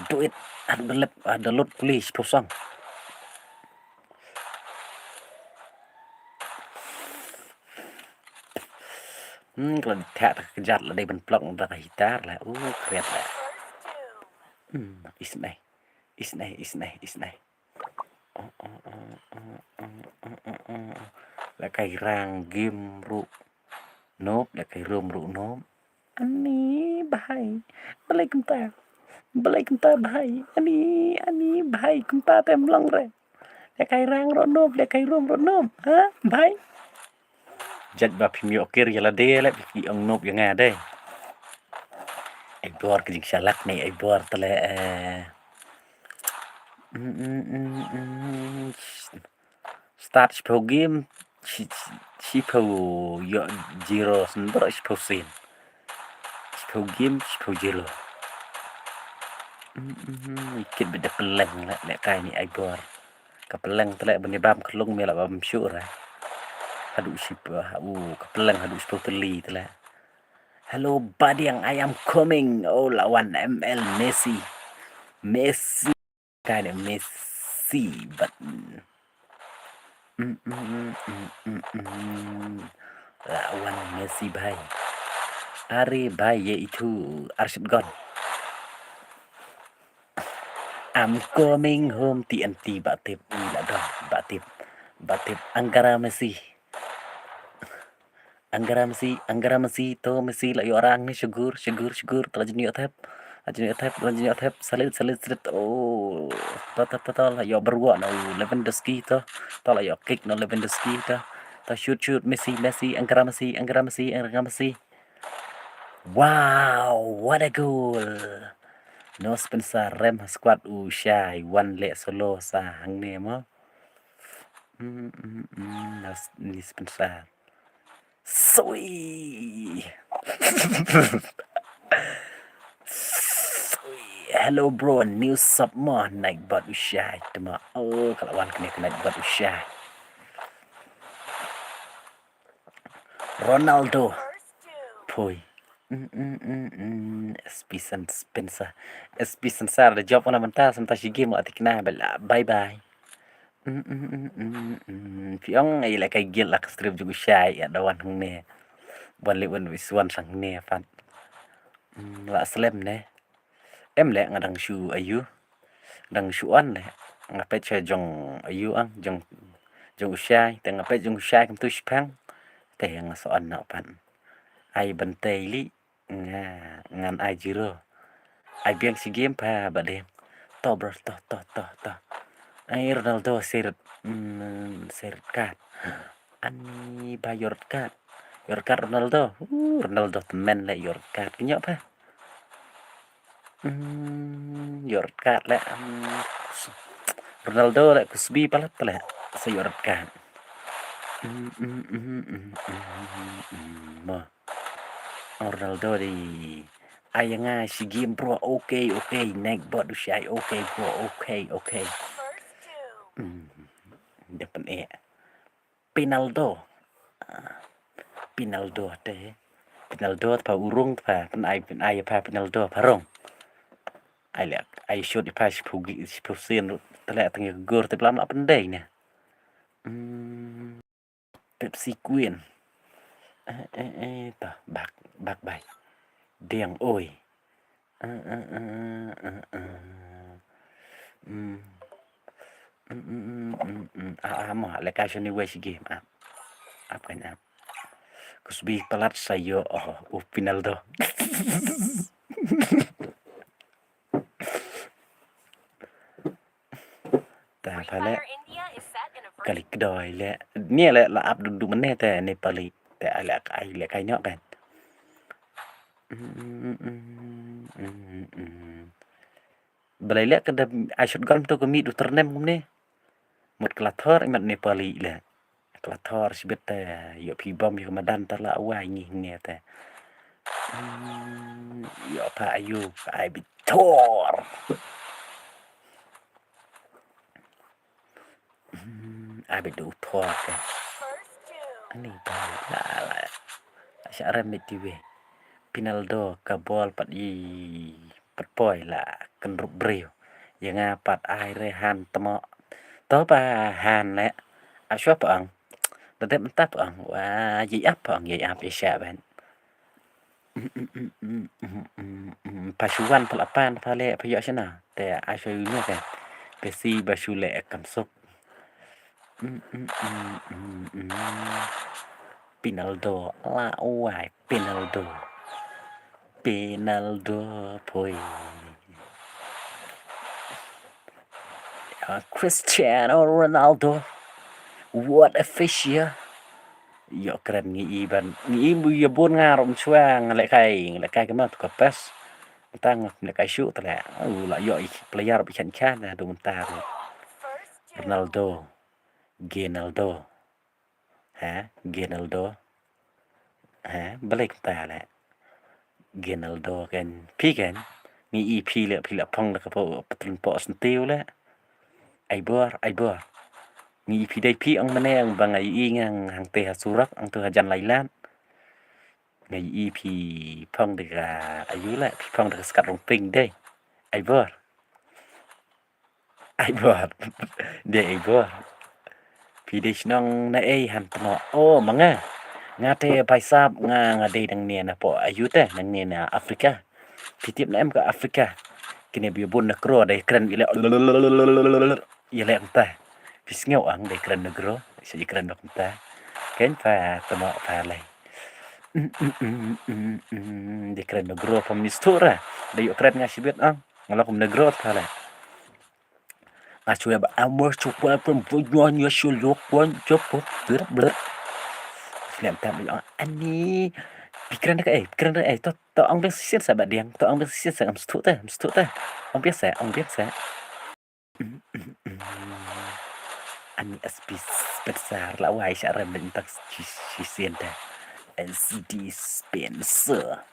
Do it. Ada lep, ada lut please, posang. Hmm, ka la dei theh ta ka kjat la dei ban plok da ka hitar la. U, kriat la. Hmm, isnei. Isnei, isnei, isnei. Lehkai rang game ruh nop, lehkai room ruh nop. Ani bhai. Balei kumta? Balei kumta bhai? Ani, ani bhai kumta te ym long re. Lehkai rang ruh nop, lehkai room ruh nop. Ha? Bhai? Jait ba phim ïoh kiar ïa lade leh phi ong nop ïa nga de. Ai bor ka jingshalat ne, ai bor te leh, eh. Mm, mm, mm, mm. Start shiphew game, shi, shi, shiphew ïoh zero, sendor shiphew sien. Shiphew game, shiphew zero. Mm, mm, mm. Kit beit da pylleng leh, lehkai ne ai bor. Ka pylleng te leh ban ïa bam khlung me la bam shuh ra. Haduh shiphew, ha u, ka pylleng haduh shiphew tylli te leh. Hello, Badiang, I am coming. Oh, la wan M L Messi. Messi. Kai ne Messi, but, mm, mm, mm, mm, mm, mm. La wan Messi bhai. Are bhai ye itu Arshid Gon. I'm coming home T N T ba tip ni la dong ba tip. Ba tip Angara Messi. Angara Messi, Angara Messi, to Messi la ïoh rang ni shugur, shugur, shugur, to la jin ïoh thep. La jin ïoh thep, la jin ïoh thep, salit, salit, salit. Oh, to, to, to, to, la ïoh berwa na u Lewandowski to. To la ïoh kick na Lewandowski to. Ta shoot, shoot, Messi, Messi, angkara Messi, angkara Messi, angkara Messi. Wow, what a goal. No Spencer, rem ha squad u Shai, wan leh solo sa hangne mo. Mm, mm, mm, no s-, ni Spencer. Sui. Sui. Hello bro, new sub mo, Nightbot u Shai. Tama, oh, ka la wan kane ka Nightbot u Shai. Ronaldo. Poi. Mm, mm, mm, mm. S P Sen-, Spencer. S P Sensar da jop na mynta, mynta shi game la tikna, bye bye. Mm, mm, mm, mm, mm. Phi ong ai la kai gil la ka strip jong u Shai ïa da wan hangne. Wan leh wan wis wan hangne pat. Mm, la slem ne. Em leh nga dang shu ayu. Dang shu on leh. Nga peit sha jong ayu ang, jong, jong u Shai. Te nga peit jong u Shai kumtu shipang. Te nga sa on noh pat. Ai ban tei li. Nga, ngan ai zero. Ai biang shi game pa ba dei. To bro, to, to, to, to. Ai Ronaldo seret, mm, seret card. Ani ba ïoh red card. Ïoh red card Ronaldo. Uh, Ronaldo tymmen leh ïoh red card. Ki ïoh pa. Hmm, ïoh red card leh. Hmm, Ronaldo leh kusbi palat leh. Sa ïoh red card. Hmm, hmm, hmm, hmm, hmm, hmm, hmm. Mo. Ronaldo di. Ai nga shi game bro. Okay, okay. Nightbot u Shai. Okay bro. Okay, okay. Hmm. Depan eh. Pinaldo. Ah, Pinaldo te. Pinaldo te pa urung te pa. Pyn ai, pyn ai pa Pinaldo pa rong. Ai leh, ai shot pa shiphew gi-, shiphew sien te leh tang ïa ka gor te blam la pyndei ne. Hmm. Pepsi Queen. Eh, eh, eh, ta, bak, bak bai. Diang oi. Eh, eh, eh, eh, eh. Hmm. Hmm, hmm, hmm, hmm, hmm. Ah, ah, ma, leh kai shoni wei shi game, ah. Ap kan ap. Kusbi palat sa ïoh, oh, u Pinaldo. Ta pha leh. Kali kdoi leh. Ni leh la ap du du mane te ni pali. Te ai leh ai leh kai nyok kan. Balei leh ka da ai shotgun to ka mih du ternem kumne. Mut ka la thor imat ne pali leh. Ka la thor shibit te ïoh phi bom ïoh ka madan ta la wai ngi ne te. Hmm, ïoh pa ayu ka ai bit thor. Hmm, ai bit du thor te. Ani ba la la. Sha rem bit ti we. Pinaldo ka bol pat i pat poi la kan rup briew. Ïa nga pat ai re han tmo. To pa han leh. A shwa pa ang. Da dep mynta pa ang. Wa, yi ap pa ang, yi ap i sha ban. Pa shu wan pa la pan pa leh pa ïoh shana. Te a shwa yu ne te. Pe si ba shu leh kam suk. Pinaldo la wai Pinaldo. Pinaldo poi. Ah, Cristiano Ronaldo. What a fish ya. Ïoh kren ngi i ban. Ngi i bu ïa bun nga rum shwa nga leh kai, nga leh kai kama tu ka pes. Tang leh kai shu te leh. U la ïoh i player bi chan chan na du mynta. Ronaldo. Ginaldo. Ha, Ginaldo. Ha, balei kumta leh. Ginaldo kan, phi kan. Ngi i phi leh, phi leh phong da ka po, patlun po sentiew leh. Ai bor, ai bor. Ngi i phi dei phi ong mane ong ba nga i ngang hangte ha surok, ong tu ha jan lailan. Ngi i phi phong da ka, ayu leh, phi phong da ka skat rong ping dei. Ai bor. Ai bor. Dei ai bor. Phi dei shnong na ei han tmo. O, ma nga. Nga te bai sap nga, nga dei nangne na po ayu te, nangne na Afrika. Phi tip na em ka Afrika. Kine bi bun na kro dei kren ile. Ile kumta. Phi sngew ang dei kren na kro. Sa i kren na kumta. Ken pa tmo pa lei. Dei kren na kro pa minister. Dei ïoh kren nga shibit ang. Nga la kum na kro pa lei. Nga shwe ba amo shukwa pun punyo nyo shuluk pun chop pun blur blur. Lem tam ong ani. Pikran da ka eh, pikran da eh. To, to ong biang shisien sa ba diang. To ong biang shisien sa ngam stut te, ngam stut te. Ong biang sa, ong biang sa. Ani S P Spencer la wai sha rem bentang shisien te. S D Spencer.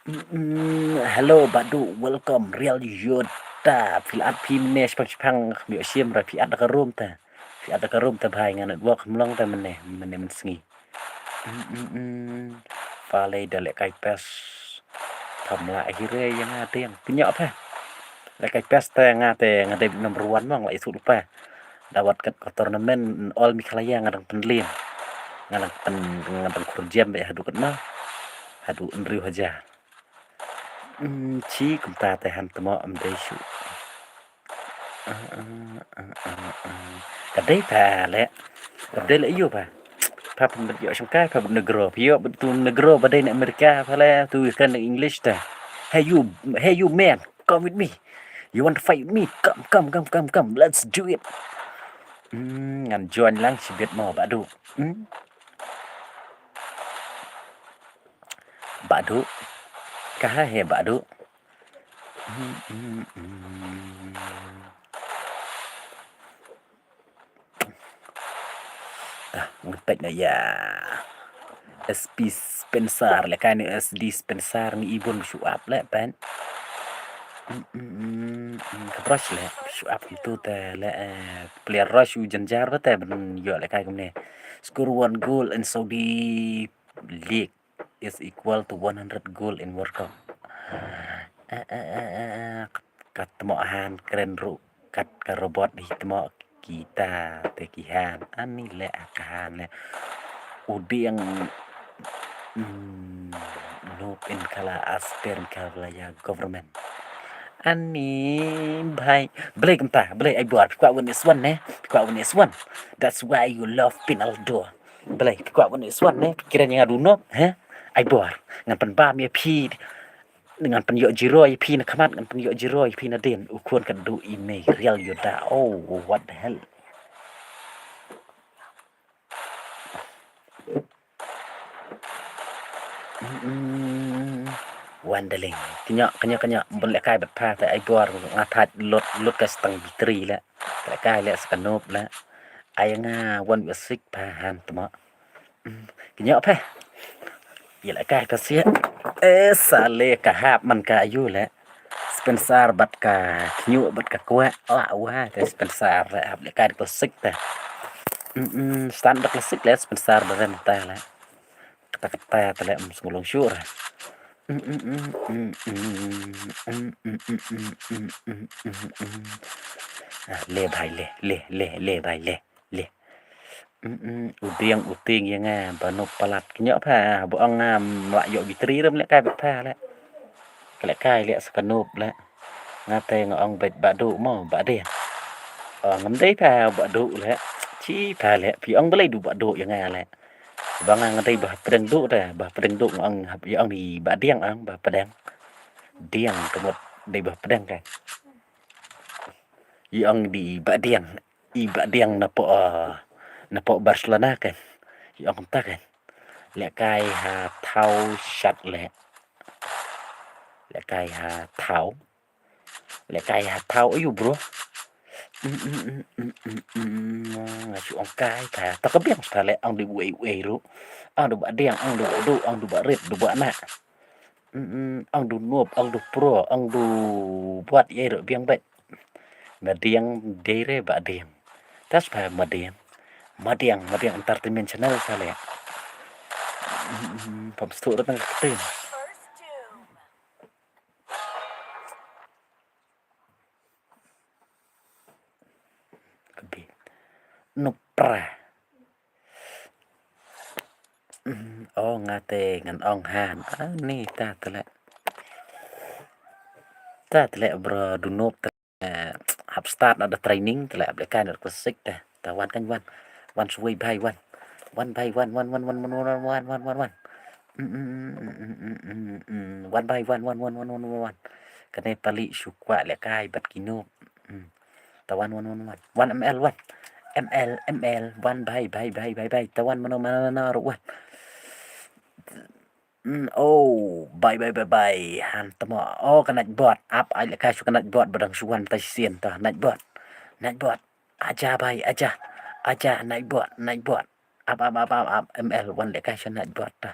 Mm, hello Badu, welcome Real Yoda. Phi la at phi mynne shipang shipang, khmih shim ra phi at da ka room te. Phi at da ka room te bhai, nga network mlong te mynne, mynne mynsngi. Mm, mm, mm. Pha lei da lehkai pes. Pham lah hi re ïa nga tiang. Pynïoh pha. Lehkai pes te nga te nga dei number one mo nga la ïathuh lypa. Da wat kat ka tournament All Meghalaya nga dang pynliem. Nga dang pyn, nga dang khur jem bad haduh katno. Haduh hynriew hajar. Hmm, chi kumta te han tmo am dei shu. Ah, ah, ah, ah, ah. Ka dei ta le. Ka dei le ïu ba. Pha pynbit ïoh shangkai pha bit negro. Pha ïoh bit tu negro ba dei na Amerika pha le tu kan English ta. Hey you, hey you man, come with me. You want to fight with me? Come, come, come, come, come. Let's do it. Hmm, ngan join lang shibit mo Badu. Hmm. Badu. Kaha he Badu. Hmm, hmm, hmm. Ah, ngepet na ya. S P Spencer le kan S D Spencer ngi ibun shu ap le pen. Hmm, hmm, hmm, hmm, ka brush le shu ap tu te le, eh, player rush u janjar ba te ben yo le kai kumne. Score one goal in Saudi League is equal to one hundred goal in World Cup. Eh, eh, eh, eh, eh, kat, kat tmo han kren ru, kat ka robot hi tmo kita te ki han. Ani le a ka han le. U diang, mm, nup in kala aster kala ya government. Ani bhai, blei kumta, blei ai bor, phi kwah win is one ne, phi kwah win is one. That's why you love Pinaldo. Blei, phi kwah win is one ne, phi kren ïa nga dunop, he? Ai bor, ngan pynbam ïa phi, ngan pynïoh zero ïa phi na khmat, ngan pynïoh zero ïa phi na dien, u khun ka du i mei, Real Yoda, oh, what the hell. Mm, Wandaling. Kynnoh, kynnoh, kynnoh. Bun lehkai bad pha te ai bor nga thait lut, lut ka stang bitri le. Lehkai le sa ka nop le. Ai nga wan wi sik pha han tmo. Mm, kynnoh pha. Ïa lehkai ka sia. Eh, sa le ka hap man ka ayu le. Spencer bad ka khñiuh bad ka kwah. Wah, wah, te Spencer le hap lehkai ka sik te. Mm, mm, stand bad ka sik le Spencer ba rem ta le. Kata kata te le, mm, sngulong shuh ra. Mm, mm, mm. Ah, le bhai le, le, le, le bhai le, le. Mm, mm, u diang u tieng ïa nga ba nop palat kynnoh pha, ba ong nga, mm, la ïoh bitri rem lehkai bad pha le. Ka lehkai le sa ka nop le. Nga te nga ong bad Badu mo, Badiang. Ong ngam dei pha Badu le. Chi pha le, phi ong balei du Badu ïa nga le. Ba nga nga dei ba pdeng du te, ba pdeng du nga ong, ïa ong i Badiang ong ba pdeng. Diang ka mut dei ba pdeng kan. Ïa ong di Badiang. I Badiang na po, eh, na po Barcelona kan. Ïa ong ta kan. Lehkai ha thau shat le. Lehkai ha thau. Lehkai ha thau ayu bro. Mm, mm, mm. Nga shu ong kai ta. Ta ka biang sta le ong di uei uei ru. Ong du Badiang, ong du Badu, ong du Barit, du Bana. Mm, mm, ong du nop, ong du pro, ong du buat ïa ru biang bad. Madiang dei re Badiang. Tas pa Madiang. Madiang, Madiang Entertainment Channel sa le. Mm, mm, pam stu ru tang ka kti. Ka bit. Nupra. Mm, oh, nga te ngan ong han. Ah, ni ta te le. Ta te le bro du nop te le. Hap start na da training te le hap lehkai na classic te. Ta wan kan wan. Wan shuwei bhai wan. Wan bhai wan, wan, wan. Mm, mm, mm, mm, mm, mm, mm. Wan bhai wan, wan, wan. Kane pali shu kwah lehkai bad ki nop. Mm. Ta wan, wan, wan, wan. Wan M L wan. M L, M L, wan bhai, bhai, bhai, bhai, bhai. Te wan mano, mano, mano ruh wan. Mm, oh, bhai, bhai, bhai, bhai. Han temo. Oh, ka Nightbot. Ap, ai lehkai shuwa ka Nightbot, ba dang shu wan mynta shisien te. Nightbot. Nightbot. Aja bhai, aja. Aja, Nightbot, Nightbot. Ap, ap, ap, ap, ap. M L, wan lehkai shuwa Nightbot te.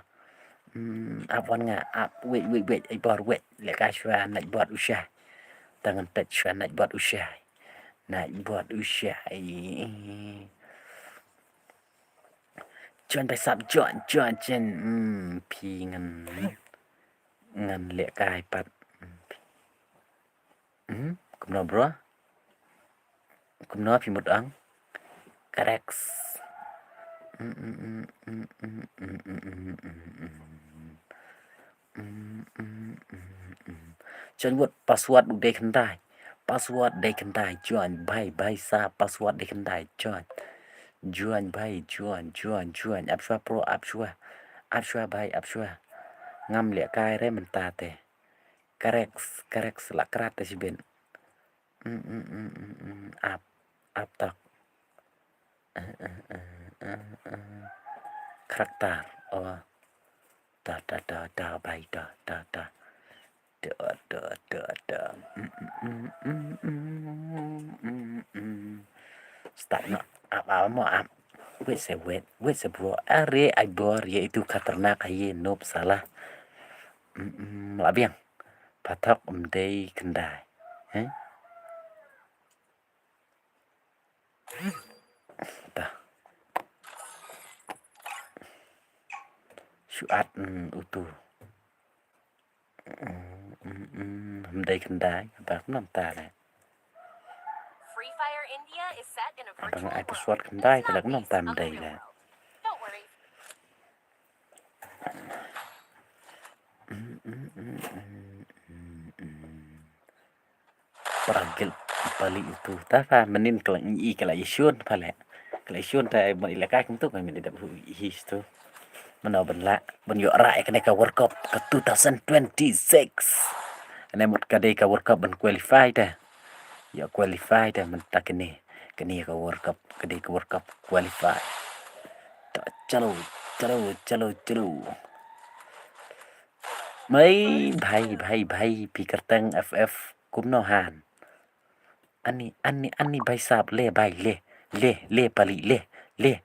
Hmm, ap wan nga, ap, wait, wait, wait, ai bor, wait. Lehkai shuwa Nightbot u shai. Te ngan peit shuwa Nightbot u shai. Nightbot u shai. Join bhai sap, join, join, join. Hmm, phi ngan, ngan lehkai pat. Hmm, kumno bro? Kumno phi mut ang? Correct. Join wut, password u dei khyndai. Password dei khyndai, join. Bhai, bhai sa, password dei khyndai, join. Join bhai, join, join, join. Ap shuwa bro, ap shuwa. Ap shuwa bhai, ap shuwa. Ngam lehkai re mynta te. Correct, correct, la krat te shibit. Mm, mm, mm, mm, mm. Ap, ap tok. Eh, eh, eh, eh, eh. Karakter. Oh. Da, da, da, da, bhai, da, da, da. Da, da, da, da. Mm, mm, mm, mm, mm, mm, mm. Start noh. Ap, ap, mo, ap. Wait se, wait. Wait se, bro. Are, ai bor, ye itu khatarnak, ai ye noob, salah. Mm, mm, la biang. Phatok, ym dei khyndai. Heh? Ta. Shu at, mm, utu. Mm, mm, mm, ym dei khyndai, ba kumno mynta le. Free Fire India is set in a virtual world. Abang ai password khyndai, te la kumno mynta ym dei le. Don't worry. Mm, mm, mm, mm, mm, mm. Para guild pali itu. Ta pha mynnin ka la ngi ka la ïashun pha le. Ka la ïashun ta ban ïalehkai kumtu ka mynnin dep hu hi stu. Mano ban lah ban ïoh rah ïa kane ka World Cup ka two thousand twenty-six. Ane mut ka dei ka World Cup ban qualify ta. Ïoh qualify ta mynta kane. Kane ka World Cup, ka dei ka World Cup qualify. Ta chalo, chalo, chalo, chalo. Mai bhai, bhai, bhai, phi kyrteng F F kumno han. Ani, ani, ani bhai sap, le bhai, le, le, le pali, le, le.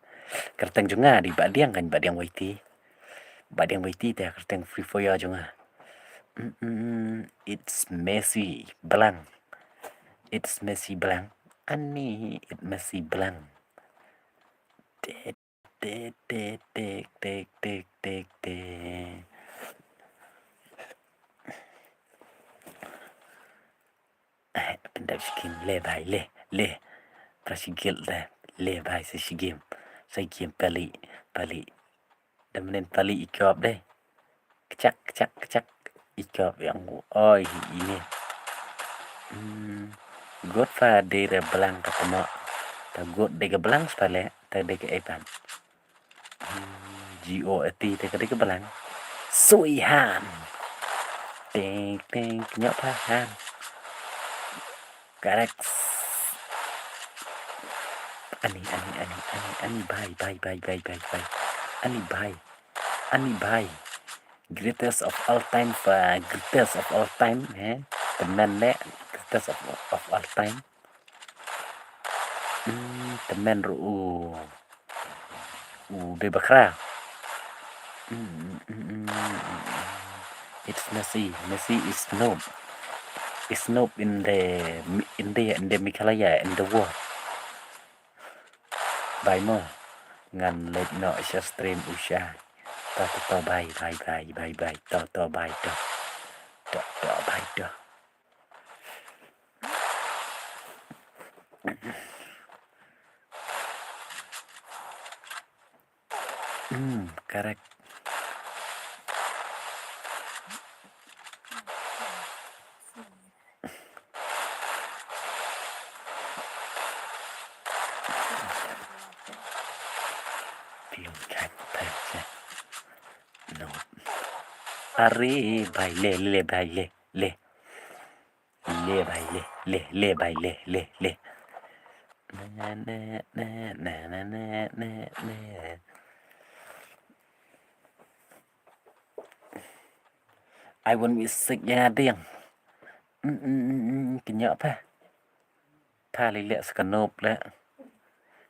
Kyrteng jong nga dei Bah Diang kan, Bah Diang Y T. Bah Diang Y T te kyrteng Free Fire jong nga. Mm, mm, mm, it's Messi Blanc. It's Messi Blanc. Ani, it's Messi Blanc. Te, te, te, te, te, te, te, te. Eh, pyndep shi game, le bhai, le, le. Pra shi guild de, le bhai, sa shi game. Sa game pali, pali. Da mynnin pali i kop de. Kchak, kchak, kchak. I kop ïa u. Oi, ine. Hmm. Got pha dei re blang ka tmo. Ta got dei ka blang spale, ta dei ka epan. Hmm. G O A T te ka dei ka blang. Sui han. Teng, teng, kynjoh pha han. Correct. Ani, ani, ani, ani, ani, bhai, bhai, bhai. Ani, bhai. Ani, bhai. Greatest of all time, uh, greatest of all time, eh? Tymmen ne, greatest of, of all time. Hmm, tymmen ruh u. U dei bakra. Mm, mm, mm, mm, mm. It's Messi. Messi is noob. Is noob in the, in the, in the Meghalaya, in the world. Bye mo. Ngan leit noh sha stream u shai. To, to, to, bye, bye, bye, bye, bye. To, to, bye, to. To, to, bye, to. Hmm, correct. Blue cat person. No. Are, bhai, le, le, bhai, le, le. Le bhai, le, le, le bhai, le, le, le. Ai wan mih sik ïa nga dieng. Kynnoh pha. Pha lei leh sa ka nop leh.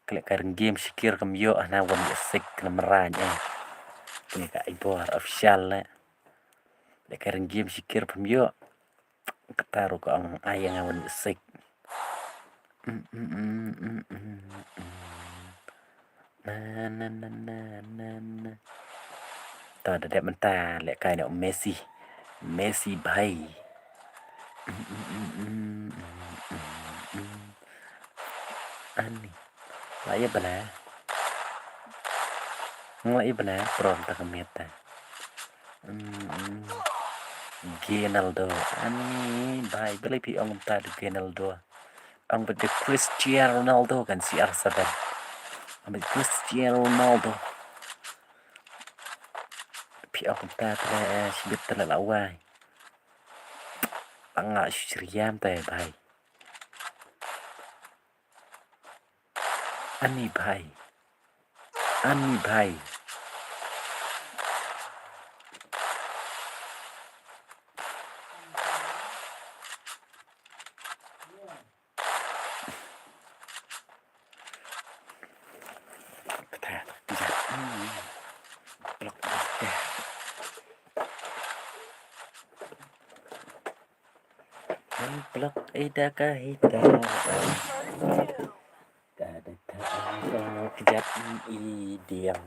Ka leh ka ring game shikir kam ïoh hana wan mih sik ka namrang eh. Kane ka ai bor official leh. Leh ka ring game shikir pham ïoh. Kata ruh ka ong ai ïa nga wan mih sik. Na na na na na na. Ta da dep mynta leh kai na Messi. Messi bhai. Ani. La ïa bana. Ngla ïa bana prom ta ka miet ta. Ginaldo. Ani bhai balei phi ong ta da Ginaldo. Ong bad da Cristiano Ronaldo kan C R seven. Ong bad Cristiano Ronaldo. Phi ong ta ta shibit ta la wai. Anga shriam ta bhai. Ani bhai. Ani bhai. Unblock ida ka hita. Ka da ka ka kjat i diang.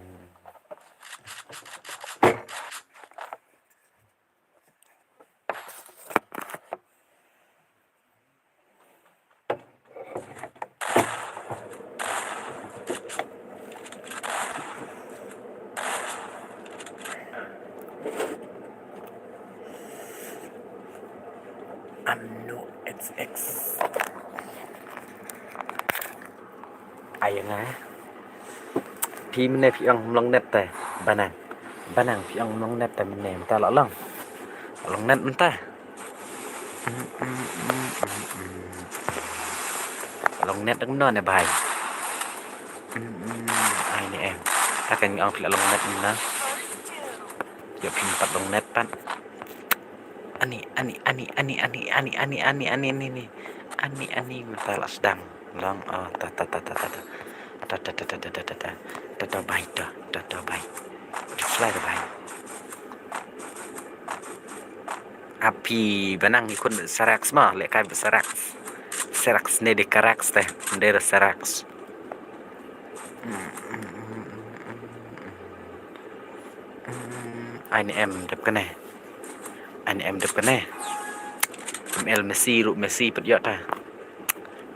Amno X X. Ai nga. Phi mynne phi ong ym long net te. Banang. Banang phi ong ym long net te mynne mynta la long. Long net mynta. Long net dang no ne bhai. Ai ne em. Ta kan ong phi la long net mynta. Ïa phi pat long net pat. Ani, ani, ani, ani, ani, ani, ani, ani, ani, ani, ani, ani, mynta la sdang. Long, oh, ta, ta, ta, ta, ta, ta. Ta, ta, ta, ta, ta, ta, ta, ta. Ta, ta, bai, ta, ta, ta, bai. Fly ta, bai. Api banang ikun Serax ma, leh kai Serax. Serax ne de Karax te, de Serax. Ai ne em dep kane. Ai ne em dep kane. M L Messi ruh Messi pet ïoh ta.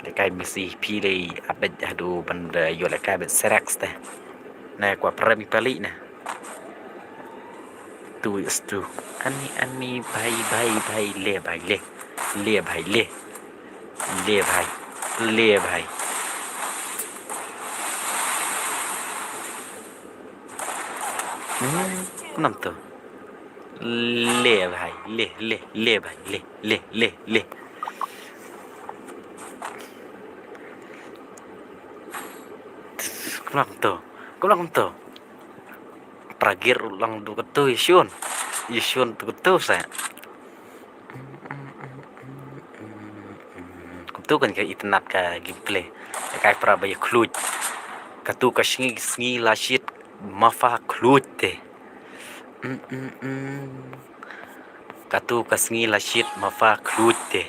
Leh kai Messi phi lei update haduh ban da ïoh leh kai bet Serax te. Na kwa prem i pali na. Tu is tu. Ani ani bhai bhai bhai le bhai le. Le bhai le. Le bhai. Le bhai. Hmm, nam tu. Le bhai, le, le, le bhai, le, le, le, le. Kumno kumto? Kumno kumto? Pragir u long du kato i shun. I shun du kato sa. Kumto kan ka itynnad ka gameplay. Ka kai pra ba ïa khluid. Kato ka sngi sngi la shit ma pha khluid te. Mm, mm, mm. Kato ka sngi la shit ma pha khluid te.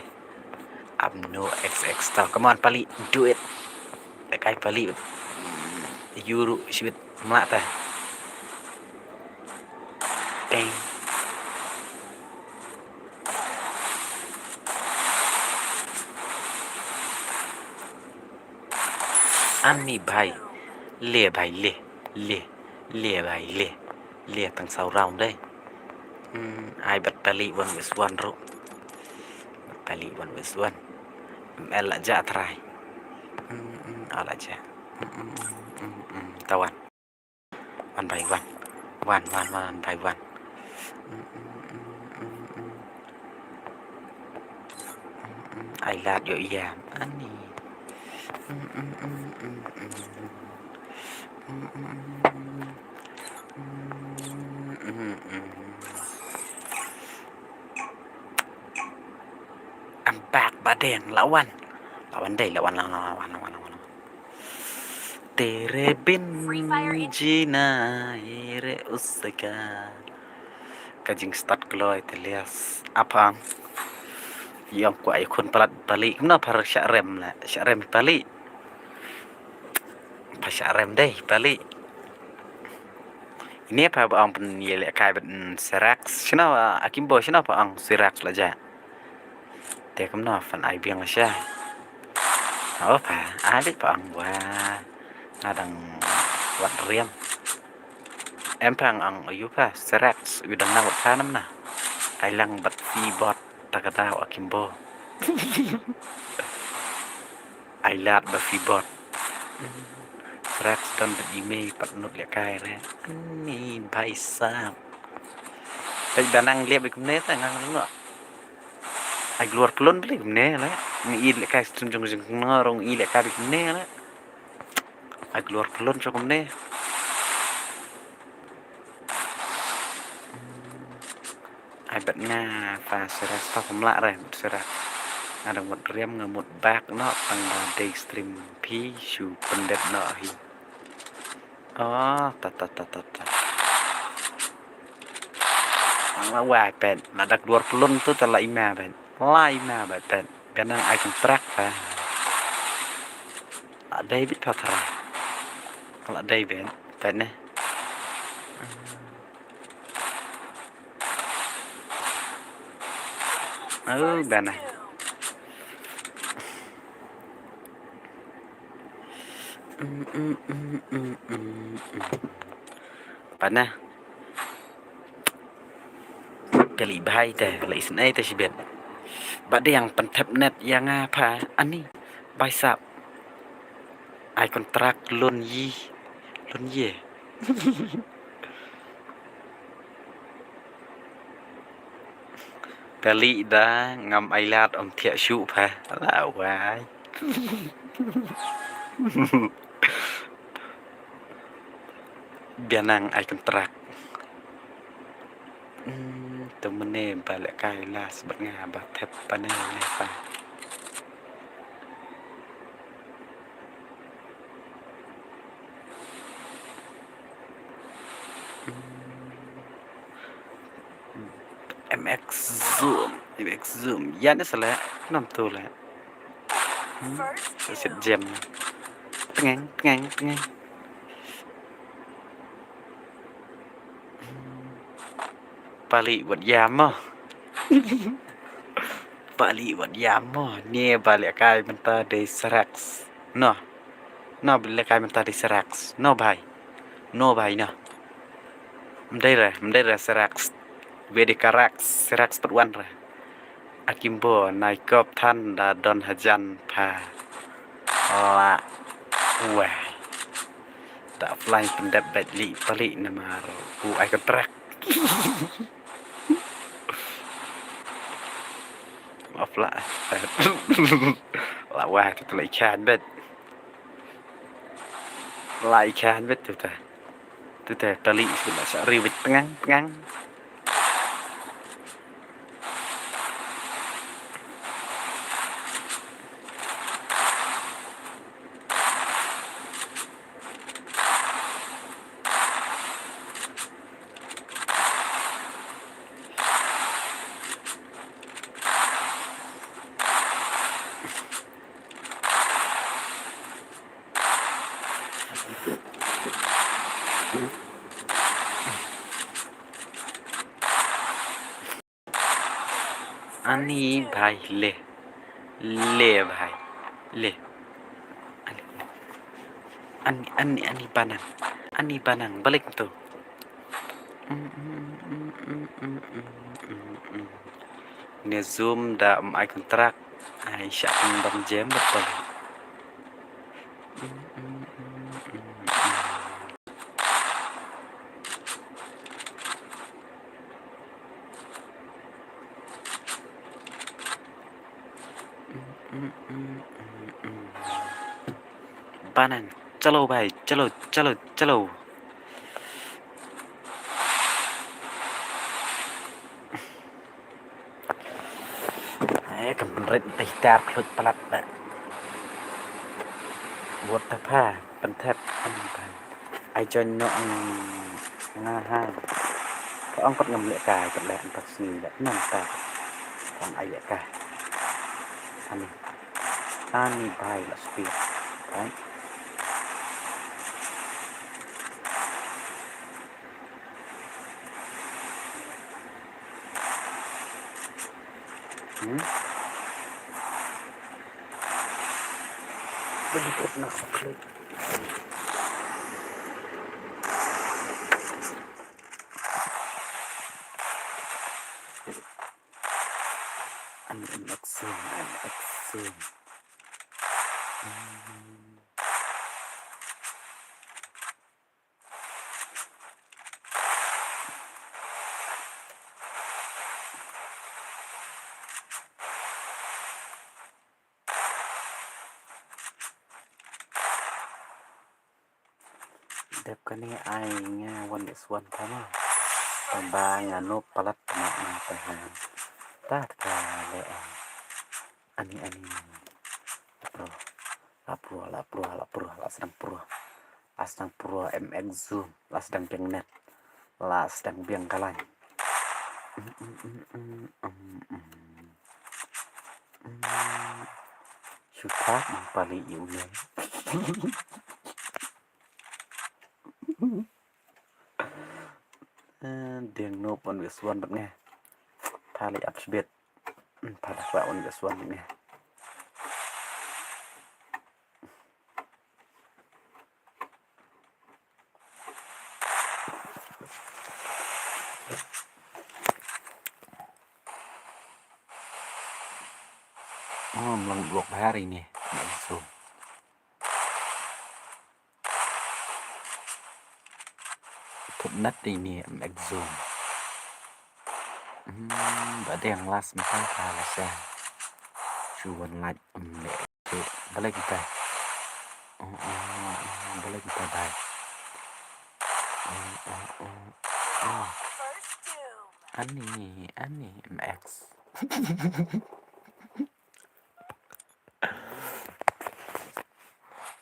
Amno X X style. Come on, Pali, do it. Te kai Pali. Yuru shit ma ta. Bang. Ani bhai. Le bhai, le, le, le bhai, le. Le tang saw round dei. Hmm, ai bat Pali one versus one ruh. Pali one versus one. M L la ja try. Hmm, hmm, ala ja. Hmm, hmm, hmm, hmm, hmm. Tawan. One by one. One, one, one by one. Ai lad ïoh ïam. Ani. I'm back, Badeng. Lawan. Lawan deh, lawan, lawan, lawan, lawan, lawan. Tere bin jina ere usaka. Ka jingstad kloi te lias. Apang. Yong kwah ïa khun palat pali. Kumno par sha rem la. Sha rem pali. Pha sha rem dei pali. Ine pha ba ong pynïalehkai bad, mm, Serax. Shano, ah, Akimbo, shano pha ong Serax la ja. Te kumno phan ai biang la sha. Oh pha, ai bad pha ong wa. Nga dang wat riam. Em pha ong ong ayu pha, Serax, u dang nang wat pha nam na. Ai lang bad phi bot ta ka daw Akimbo. Ai lad ba phi bot. Serax don bad i mei pat nud lehkai re. Ni bhai sab. Peit ba nang leh ba kumne ta ngang nang noh. Ai glor klon beli kumne le. Ngi i lehkai sum jong jong no rong i lehkai ba kumne le. Ai glor klon jong kumne. Ai bad nga pha Serax pha pha mlah re mut Serax. Nga dang mut riam nga mut bak noh tang ba dei stream phi shu pyndep noh hi. Oh, ta ta ta ta ta. Ang la wai pet, la dak duar pelun tu ta la ima pet. La ima pet pet. Bianang ai kontrak pha. La dei bit pha thara. La dei ben pet ne. Oh, bana. Bana. Peli bhai te, la isnei te shibet. Ba dei yang pynthep net yang apa ani. Bai sap. Ai kontrak lun yi. Lun yi. Peli da ngam ai lad om thiah shu pha. La wai. Bianang ai kontrak. Hmm, tu mene balik kai las bad nga ba thep pane ne sa. M X Zoom, M X Zoom. Ya ne sele, nam tu le. Hmm, sit jam. Tengeng, tengeng, tengeng. Pali wat yam mo. Pali wat yam mo. Ni balik kai mynta dei Serax. No. No balik kai mynta dei Serax. No bhai. No bhai no. Mdei re, mdei re Serax. Wedi Karax, Serax pat wan re. Akimbo, nai kop than da don hajan pha. La. Wah. Da fly pyndep bad li pali namar u ai kontrak. Of la. La wah tu la i khan bet. La i khan bet tu ta. Tu ta tali sila sa riwit tengang tengang. Ani bhai le. Le bhai. Le. Ani, ani, ani banang. Ani banang. Balik tu. Ne Zoom da em ai kontrak. Ai sha pun bang jem betul. Panan. Chalo bhai, chalo, chalo, chalo. Ai, kam pynrit teh tar khluit palat da. Buat ta pha, pynthep, pynthep. Ai join no ang nga ha. Ka ong pat ngam leh kai, pat leh antak sngi leh nan ta. Ka ong ai leh kai. Ani. Ani bhai la speed. Right? Hmm? Ba dikit na ka klik. An, an action, an action. Hmm. Dep kane ai nga wan ne swan tama. Tamba nga no palat tama na tahan. Tat ka le ai. Ani, ani. Pro. La pro, la pro, la pro, la sdang pro. La sdang pro M X Zoom. La sdang biang net. La sdang biang kalai. Shutak pali iu ne. Deng no pon wis wan bet nge. Pali ap sbet. Pali kwa on wis wan bet nge. Oh, mlang blok hari ni. Langsung. Thut nat ini, em, exo. Hmm, ba deng las mata ka la sa. Chuan lait, em, le. Balai kita. Oh, oh, oh, balai kita bai. Oh, oh, oh, oh. Ani, ani, em, ex.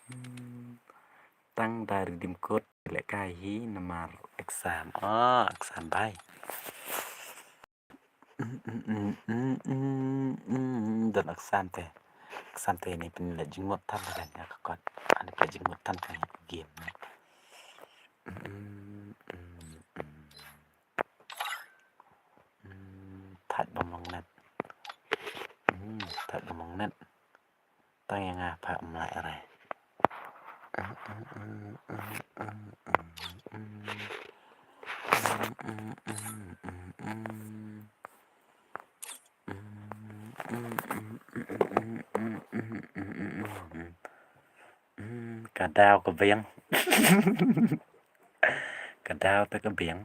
Hmm. Tang da redeem code leh kai hi namar exam. Oh, exam bai. Don exam te. Exam te ni pynleh jingmut than ka nya ka kot. Ani pynleh jingmut than ka nya ka game. Hmm, thait bym long net. Hmm, thait bym long net. Tang ïa nga pha mlai arai. Hmm, ka daw ka biang. Ka daw te ka biang.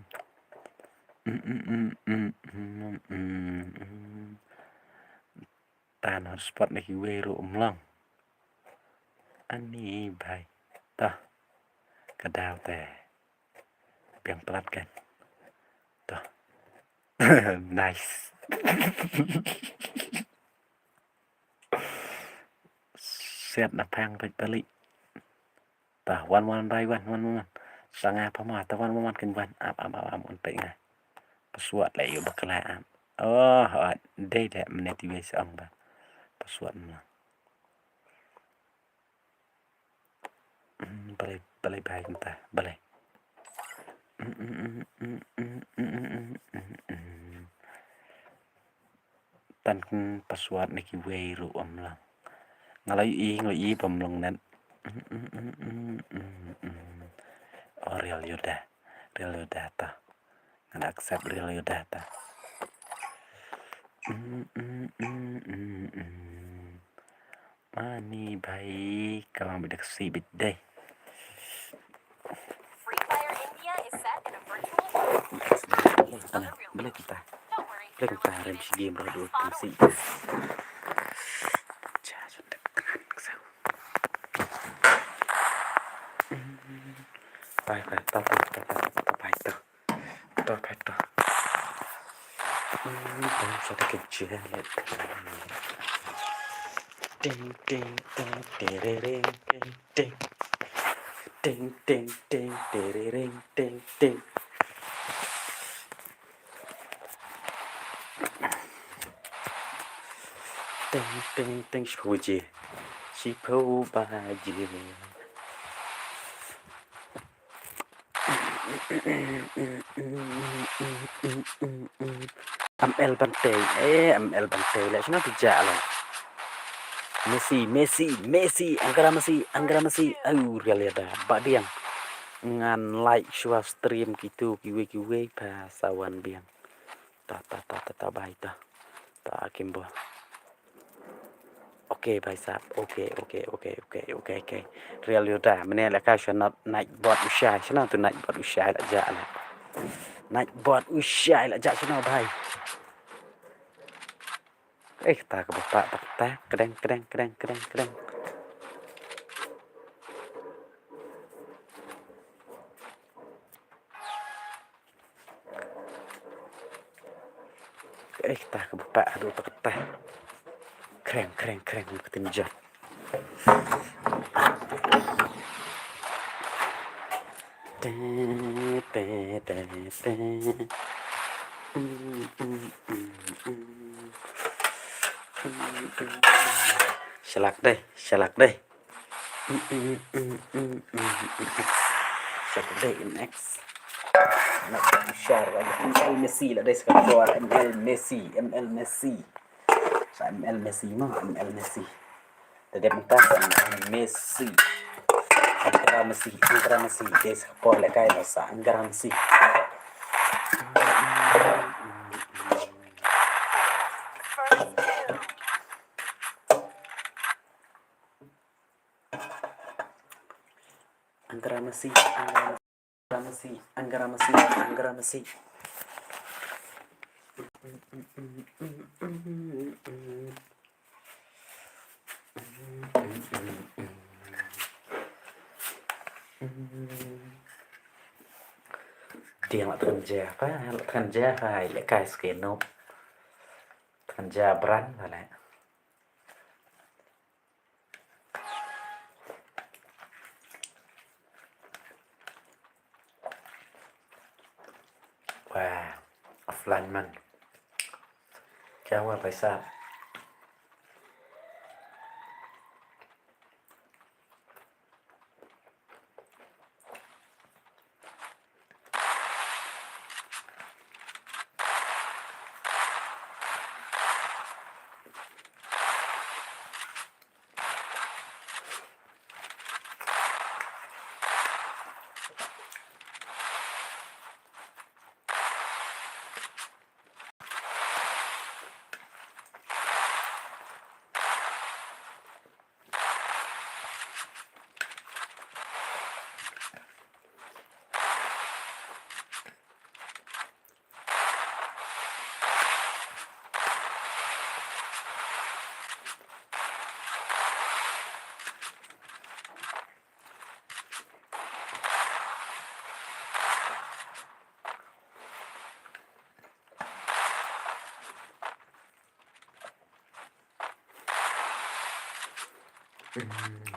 Hmm, hmm, hmm, hmm, hmm, hmm, hmm. Tan hotspot na kiwei ruh um long. Ani bhai. Toh. Ka daw te. Biang palat kan. Toh. Nice. Siat na phang peit palik. Tah, wan, wan, rai, wan, wan, wan, wan. Sa nga pha ma, tah, wan, wan, wan, kin wan. Ap, ap, ap, ap, un peit nga. Password leh ïoh bakla ap. Oh, hot. Dei dei, minit iwei sa ong ba. Password ma. Hmm, balei, balei bai kumta, balei. Tan password na kiwei ruh um long. Nga la ïohi, nga la ïohi bym long net. Oh, Real Yoda. Real Yoda ta. Nga la accept Real Yoda ta. Ani bhai, ka wan bit da ka sih bit dei. Free Fire India is set in a virtual world. Bele kita. Bele kita rem shi game ro dua pun sih. Cha, sudah tekan ke sana. Bye, bye, ta, ta, ta, ta, ta, bye, ta. Ta, bye, ta. Hmm, bye, sa ta ke je, le. Ting, ting, ting, terereng, ting, ting. Ting, ting, ting, terereng, ting, ting. Ting, ting, ting, shiphew baje. Shiphew baje. M L ban tei, eh, M L ban tei, la shano tu ja la. Messi, Messi, Messi, Angkara Messi, Angkara Messi. Au, Real Sociedad. Ba diang. Ngan like shwa stream kitu, kiwei, kiwei, pa sawan biang. Ta, ta, ta, ta, ta, bai ta. Ta, Kimbo. Okay, bhai sahab. Okay, okay, okay, okay, okay, okay. Real Sociedad. Mane la ka shwa not night bot u shai. Shano tu night bot u shai la ja la. Night bot u shai la ja shano, bhai. Eh, ta ka bapa, ta, ta. Kedeng, kedeng, kedeng, kedeng, kedeng. Eh, ta ka bapa, aduh, ta ka ta. Kreng, kreng, kreng, ka tin jot. Te, te, te, te. Mm, mm, mm, mm. Mm, mm, mm. Shalak dei, shalak dei. Saturday in X. Nak share lagi M L Messi la dei sekadar M L Messi, M L Messi. Sa M L Messi mo, M L Messi. Tadi mentah M L Messi. Angkara Messi, Angkara Messi. Dei sekadar lekai masa Angkara Messi. Angkara Messi, Angkara Messi, Angkara Messi, Angkara Messi. Diang la than ja pa, la than ja pa, le kai skeno. Than ja bran pa le. Wah, offline man. Kya hua, bhai sahab?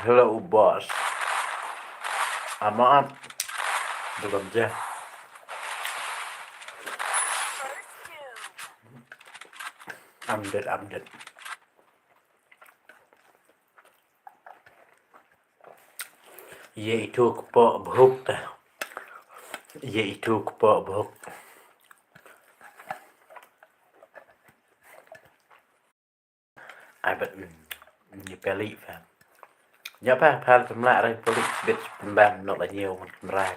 Hello, boss. I'm up. Belum je. I'm dead, I'm dead. Ye itu kepok behuk ta. Ye itu kepok behuk. Ai bet, mm, ni peli fa. Nya pa, pa pemla rai peli bit pembam nok la nyeu ngan kemrai.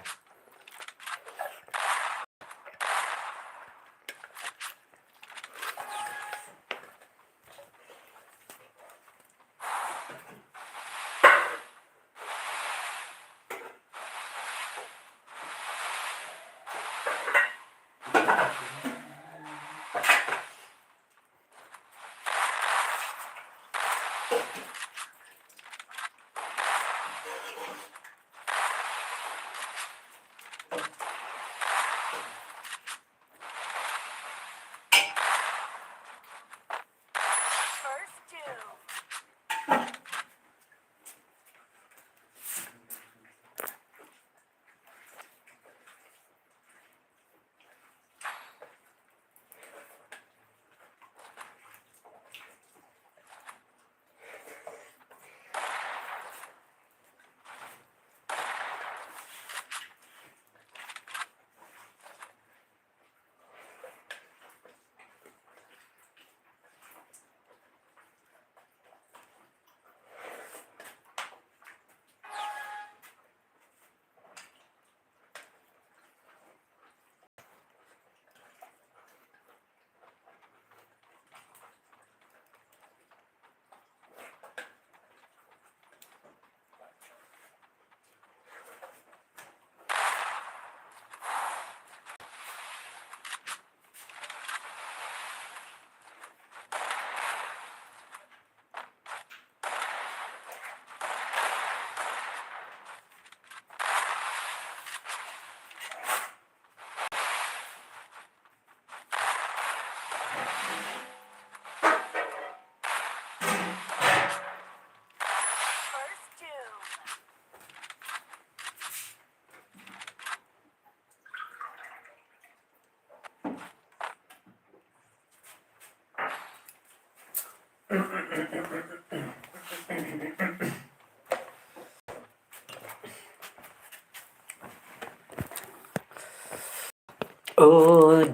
Oh,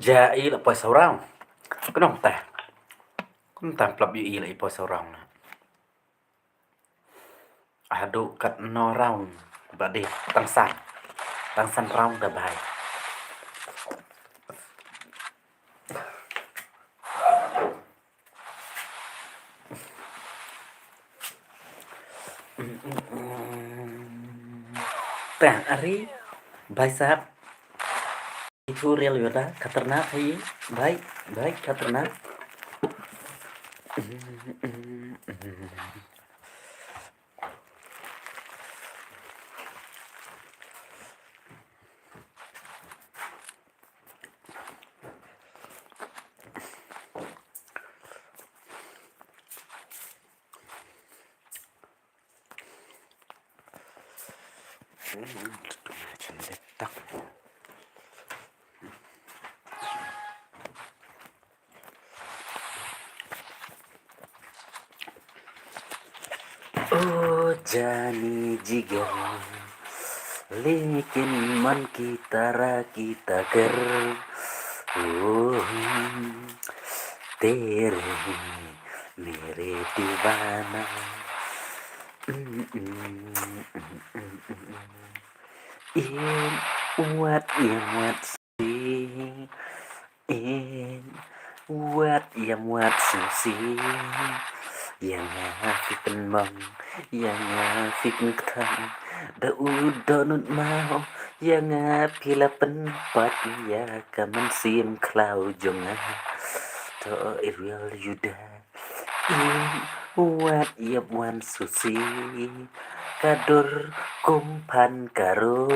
ja i la poi saw round. Khnang ta. Khnang ta plap i la i poi saw round na. Haduh katno round ba dei tang san. Tang san round da bhai. Tang ari bhai sahab. Itu real yoda khatarnak hai. Bhai, bhai khatarnak. ओ जाने जिगर, लेकिन मन की तरह की तगर। ओ, तेरे मेरे दीवाना। In wat ïa wat si. In wat ïa wat si si. Ïa nga phi pynmong, ïa nga phi pynkthang. Da u dohnud maw, ïa nga phi la pynpat ïa ka mynsiem khlaw jong nga. To i real yuda. In wat ïa wan susi ka dur kum phan karo.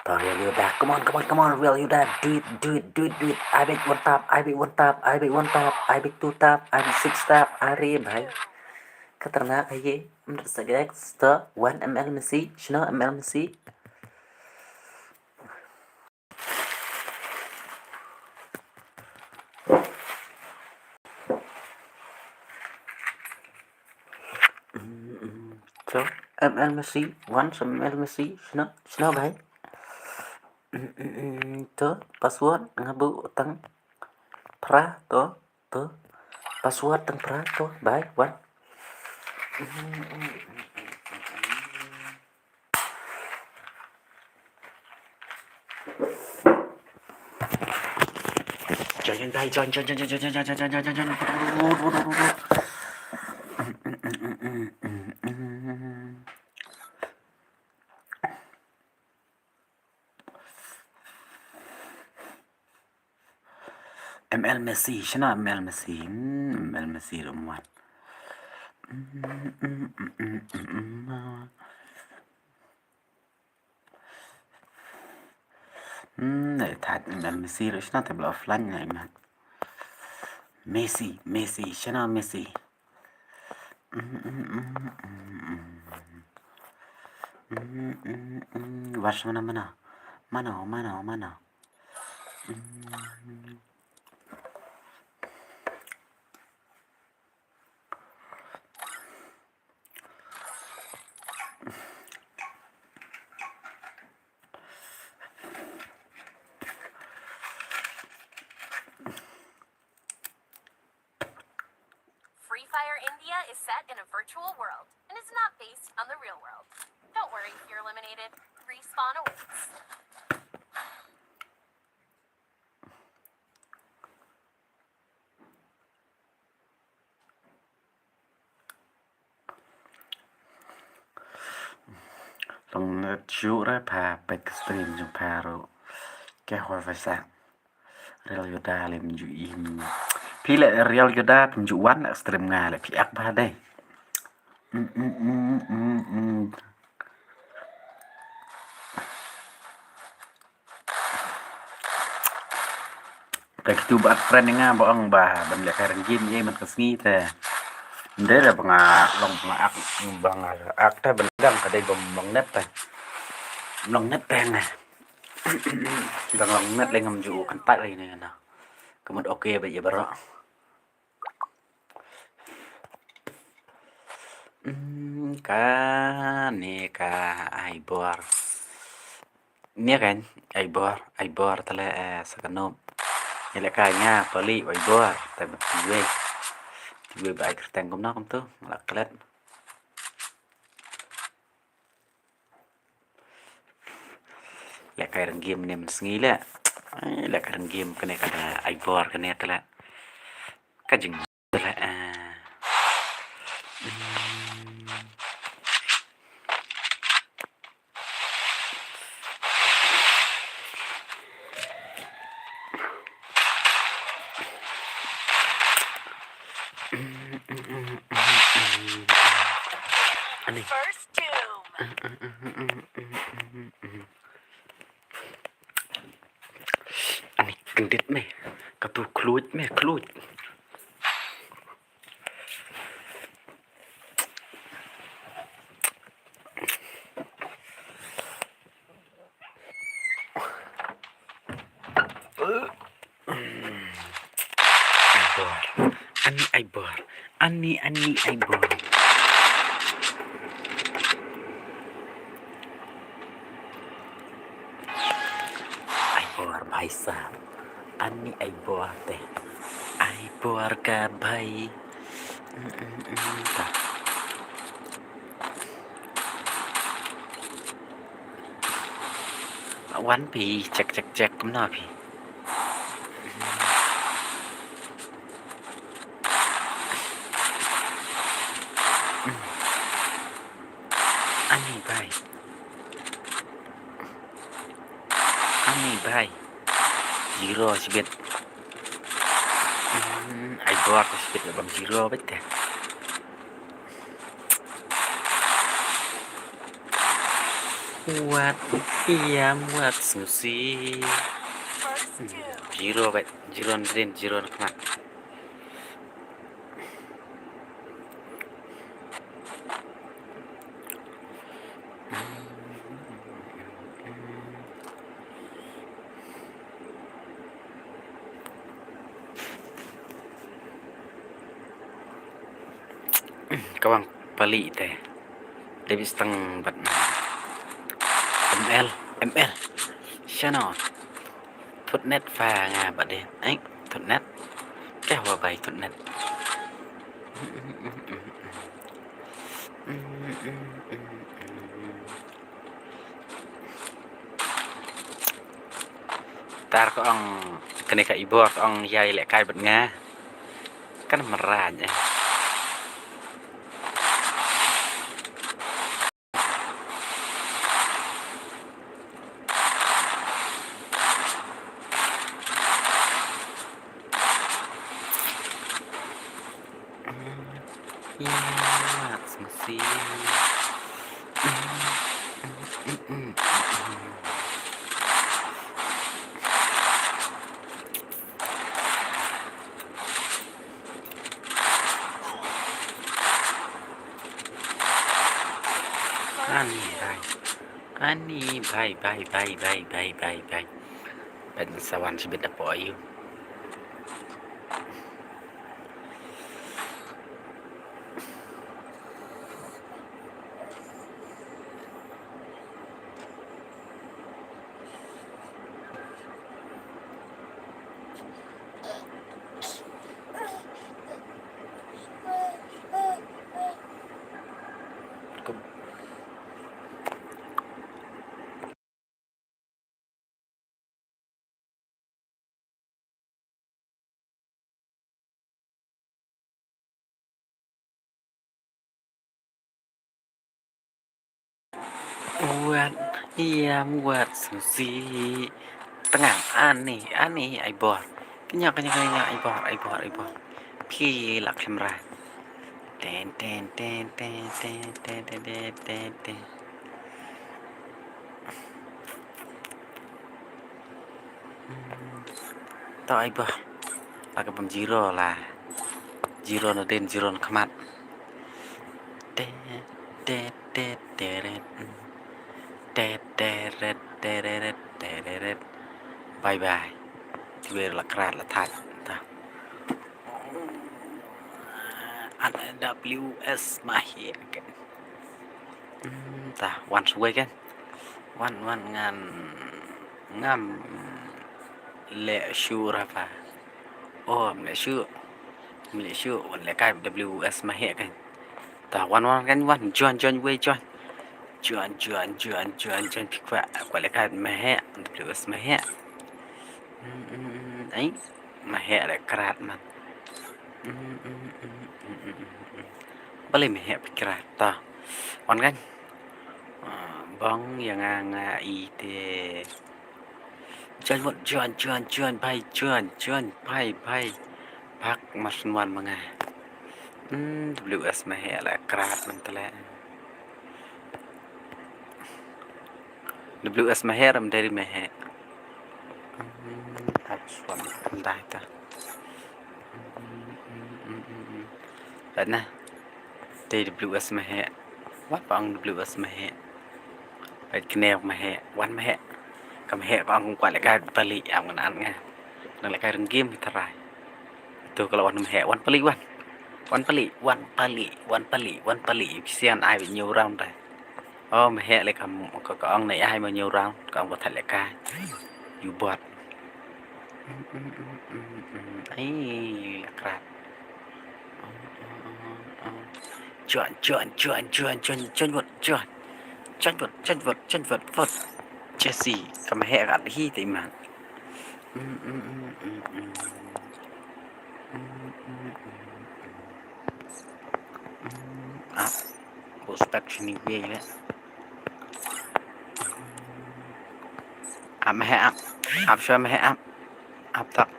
To real yuda, come on, come on, come on, real yuda, do it, do it, do it, do it. I beg one tap, I beg one tap, I beg one tap, I beg two tap, I beg six tap. Are bhai. Khatarnak hai ye. Amrit sa gek sto one M L Messi, shno M L Messi. So, M L Messi, one M L Messi, shno, shno bhai. To, password nga buh tang phra to, to. Password tang phra to, bhai, one. Join, join, join, join. M L Messi, shano M L Messi? Hmm, M L Messi ruh ym wan. Hmm, eh, thad M L Messi ruh shano te ba la offline nga imat. Messi, Messi, shano Messi? Wat mano, mano? Mano, mano, mano? Free Fire India is set in a virtual world and is not based on the real world. Don't worry if you're eliminated. Respawn awaits. Long net shuh re pha peit ka stream jong pha ruh. Ka hoi pha sa. Real Yoda lem ju im. Phi le Real Yoda phi ju wan la stream nga le phi ak bha dei. Mm, mm, mm, mm, mm. Te kitu ba add friend nga ba ong ba ban leh ka rank game ïa man ka sngi te. Ym dei ba nga long ba nga ak, ba nga ak te ban dang ka dei ba ym long net te. Ym long net te nga. Dang long met lei ngam ju kyntait lei ne na. Ka mut okay beit ïa baroh. Hmm, kane ka Aibor. Ne kan, Aibor, Aibor te leh, eh, sa ka nop. Ïalehkai nga pali Aibor, te bad kiwei. Kiwei ba ai kyrteng kumno kumto, nga la klet. Lehkai ryngiem ne mynsngi leh. Eh, lehkai ryngiem kane ka Aibor kane te leh. Ka jing te leh, eh. Ani. First doom. Ani kyndit me. Katu khluid me, khluid. Aibor. Ani Aibor. Ani, ani Aibor. Aibor bhai sahab. Ani Aibor te. Aibor ka bhai. Mm, mm, mm, ta. Wan phi, check, check, check, kumno phi? Ani bhai. Ani bhai. Zero shibit. Hmm, Aibor shibit bam zero beit te. Wat ïam wat sngewsih. Hmm, zero beit, zero na dien, zero na khmat. Ka wang pali te. Dei bistang bad M L, M L. Shano. Thut net fa nga bad de. Ai, thut net. Ke hwa bai thut net. Tar ka ong kane ka Aibor ka ong ïai lehkai bad nga. Kan mrad eh. Ïa, wat sngewsih. Ani bhai. Ani bhai, bhai, bhai. Ban sa wan shibit hapoh aïu. Wat ïam wat sngewsih. Tnga, ani, ani, Aibor. Kynja, kynja, kynja, Aibor, Aibor, Aibor. Phi la khlem ra. Ten, ten, ten. To Aibor. La ka bam zero la. Zero na dien, zero na khmat. Te, te, te, te, ret. Te, te, ret. Tereret, tereret. Bye bye. Twiwer la krat la that. Ta. An W S Mahek. Hmm, ta, wan shawei kan. Wan, wan ngan ngam leh shuh ra ba. Oh, ngam leh shuh. Ngam leh shuh, wan leh kai W S Mahek kan. Ta, wan, wan kan, wan. Join, join, wei, join. Join, join, join, join, join. Phi kwah, kwah leh kai Mahek, W S Mahek. Hmm, hmm, hmm, hmm. Ai, Mahek leh krat man. Hmm, hmm, hmm, hmm, hmm, hmm, hmm. Balei Mahek phi krat ta. Wan kan. Ah, bong ïa nga nga i te. Join, what? Join, join, join, bye, join, join, bye, bye. Bak mar shu wan ma nga. Hmm, W S Mahek leh krat man te leh. W S Mahek, ram dei Mahek. Hmm, tak swan, ndai ta. Hmm, hmm, hmm, hmm, hmm. Bad na. Dei W S Mahek. Wat pa ong W S Mahek. Bad kane Mahek. Wan Mahek. Ka Mahek ka ong kwah leh kai pali am ngan an nga. Nang leh kai rung game tharai. Tu ka la wan Mahek. Wan pali wan. Wan pali. Wan pali. Wan pali. Wan pali. Phi sian ai bad new round dai. Oh, Mahek leh kam ka, ka ong na ai ma new round. Ka ong ba thait leh kai. You bot. Ai, leh krat. Join, join, join, join, join, join, what, join. Join, what, join, what, join, what, what. Jesse, ka Mahek kat hi te man. Ah, prospect sini gue le. Ap Mahek ap. Ap shuwa Mahek ap. Ap tak.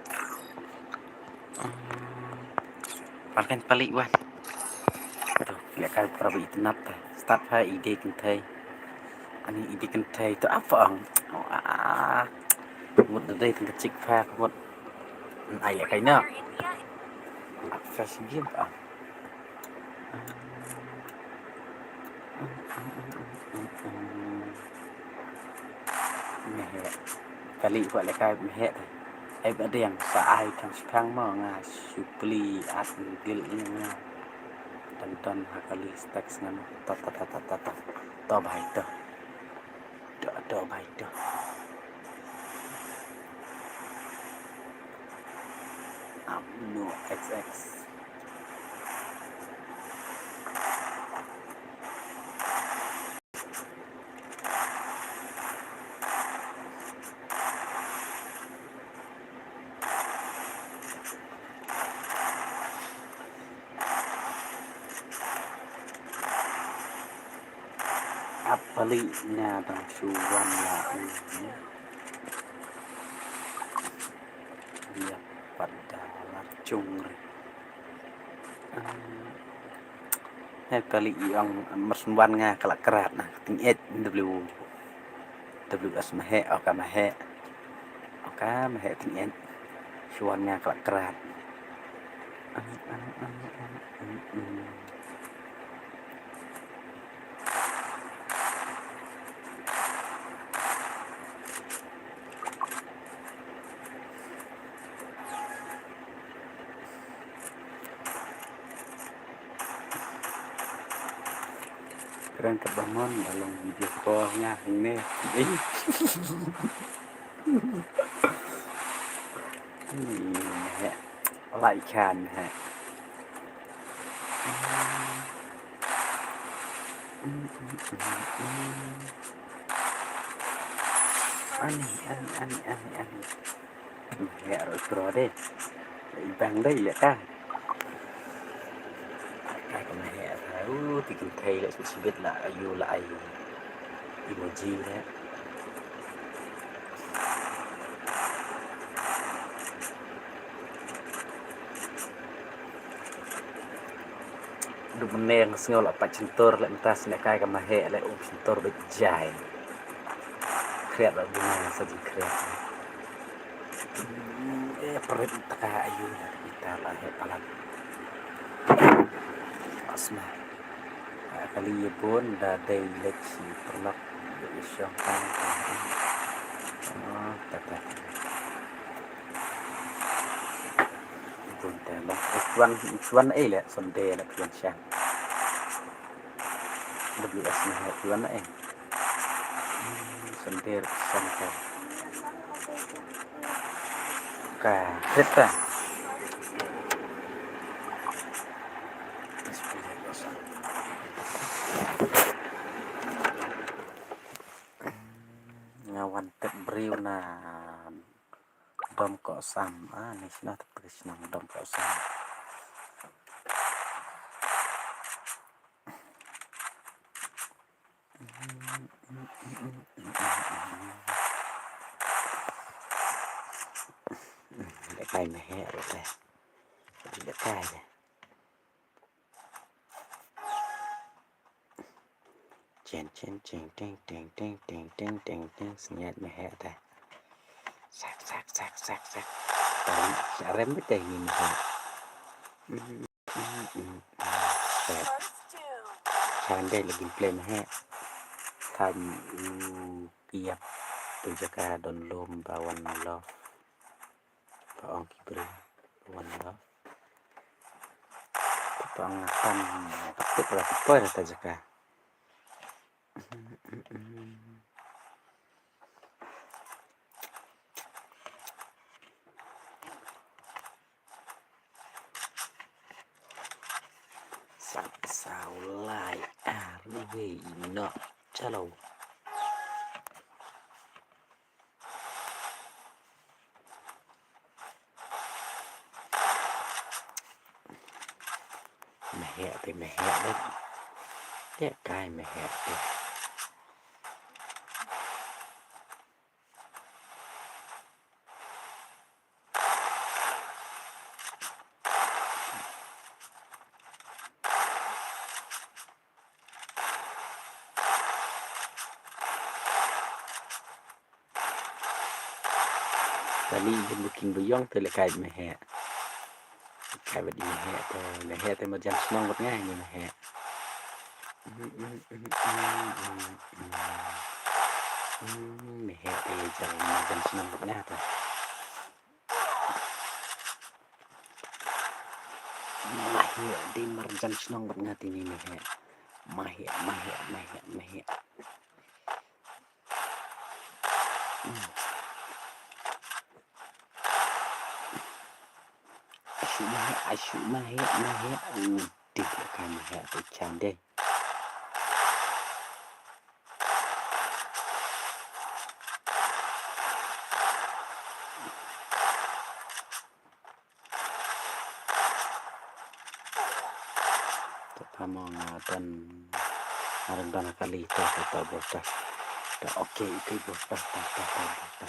Wan kan pali wan. Tu, leh kai para ba itynnat ta. Start ha i dei kynthei. Ani i dei kynthei tu apa ang. Oh, ah. Mut da dei tang ka chik pha ka mut. Ai leh kai na. Ap shuwa shi game pa. Mahek. Kali kwah leh kai Mahek. Ai ba deng sa ai thang shipang mo nga shu pli at ngil ïa nga. Don don ha kali stek sngan. To to to to to to. To bhai to. To to bhai to. Am no X X. Ap pali nga dang shu wan la u. Ïa pat da la chung ri. He kali i ong mar shu wan nga ka la krat na ka ting et W W S Mahek, oh ka Mahek. Oh ka Mahek ting et. Shu wan nga ka la krat. Kren ka ba mon ba long video call nga hangne. Lai khan ha. Ani, ani, ani, ani, ani. Mahek ruh i kro de. I bang de i leh ka. Ka ka Mahek ruh, u, ti kynthei leh shu shibit la, ayu la ai emoji de. Duk mynne nga sngew la pat shyntur leh mynta sngewkai ka Mahek leh um shyntur beit jai. Khriat la duna sa jingkhriat. Eh, prit taka ayu la kita la heh palat. Asma. Kali ïa bun da dei leh shi pernok. Shong tang. Oh, ta ta. Bun te long. Chuan, chuan ei le, Sunday le, chuan shang. W S ni he chuan ei. Sunday shang ta. Ka, hita. Nga wan tep briew na Dom Kohsam. Ah, ni sna tep briew sna Dom Kohsam. Lehkai me he lehkai. Lehkai de. Chen chen cheng teng teng teng teng teng teng teng, sngiat me he te. Sak sak sak sak sak. Tang sa rem bete ni me he. Chan dei la gameplay me he. Tham u kiap tu jaka don lum ba wan lo. Ba ong ki briew wan lo. Ba ong tam, ba put la poi la ta jaka. Sat saw lai ar wei no. Chalo. Me he te, me he te. Te kai me he te. Kali jin booking ba yong te le kai me he. Kai ba di me he te, me he te marjan shnong bad nga ni me he. Me he te jal marjan shnong bad nga te. Me he te marjan shnong bad nga te ni me he. Me he, me he, me he, me he. Ashu mahe, ashu mahe, mahe. Udih ka mahe tu chan deh. Te pha mo nga don, nga don don ha kali, te te te bor te. Te okay, okay bor te, te te te bor te.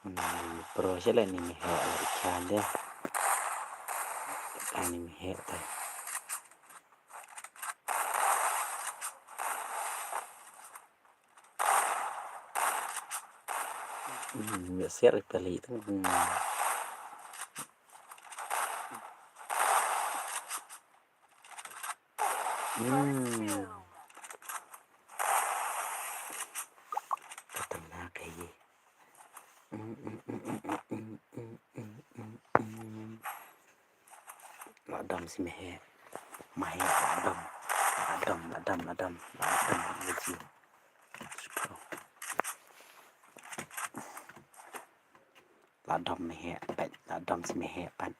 Hmm, pro sha la ni mi he la i chan de. Ani mi he ta. Hmm, ya siar i pali tu. Hmm. Hmm. Ka tang na ka ye. Hmm, hmm, hmm. La dam si mahe. Mahe la dam. La dam, la dam, la dam. La dam, la dam. La dom mahe pat, la dom si mahe pat.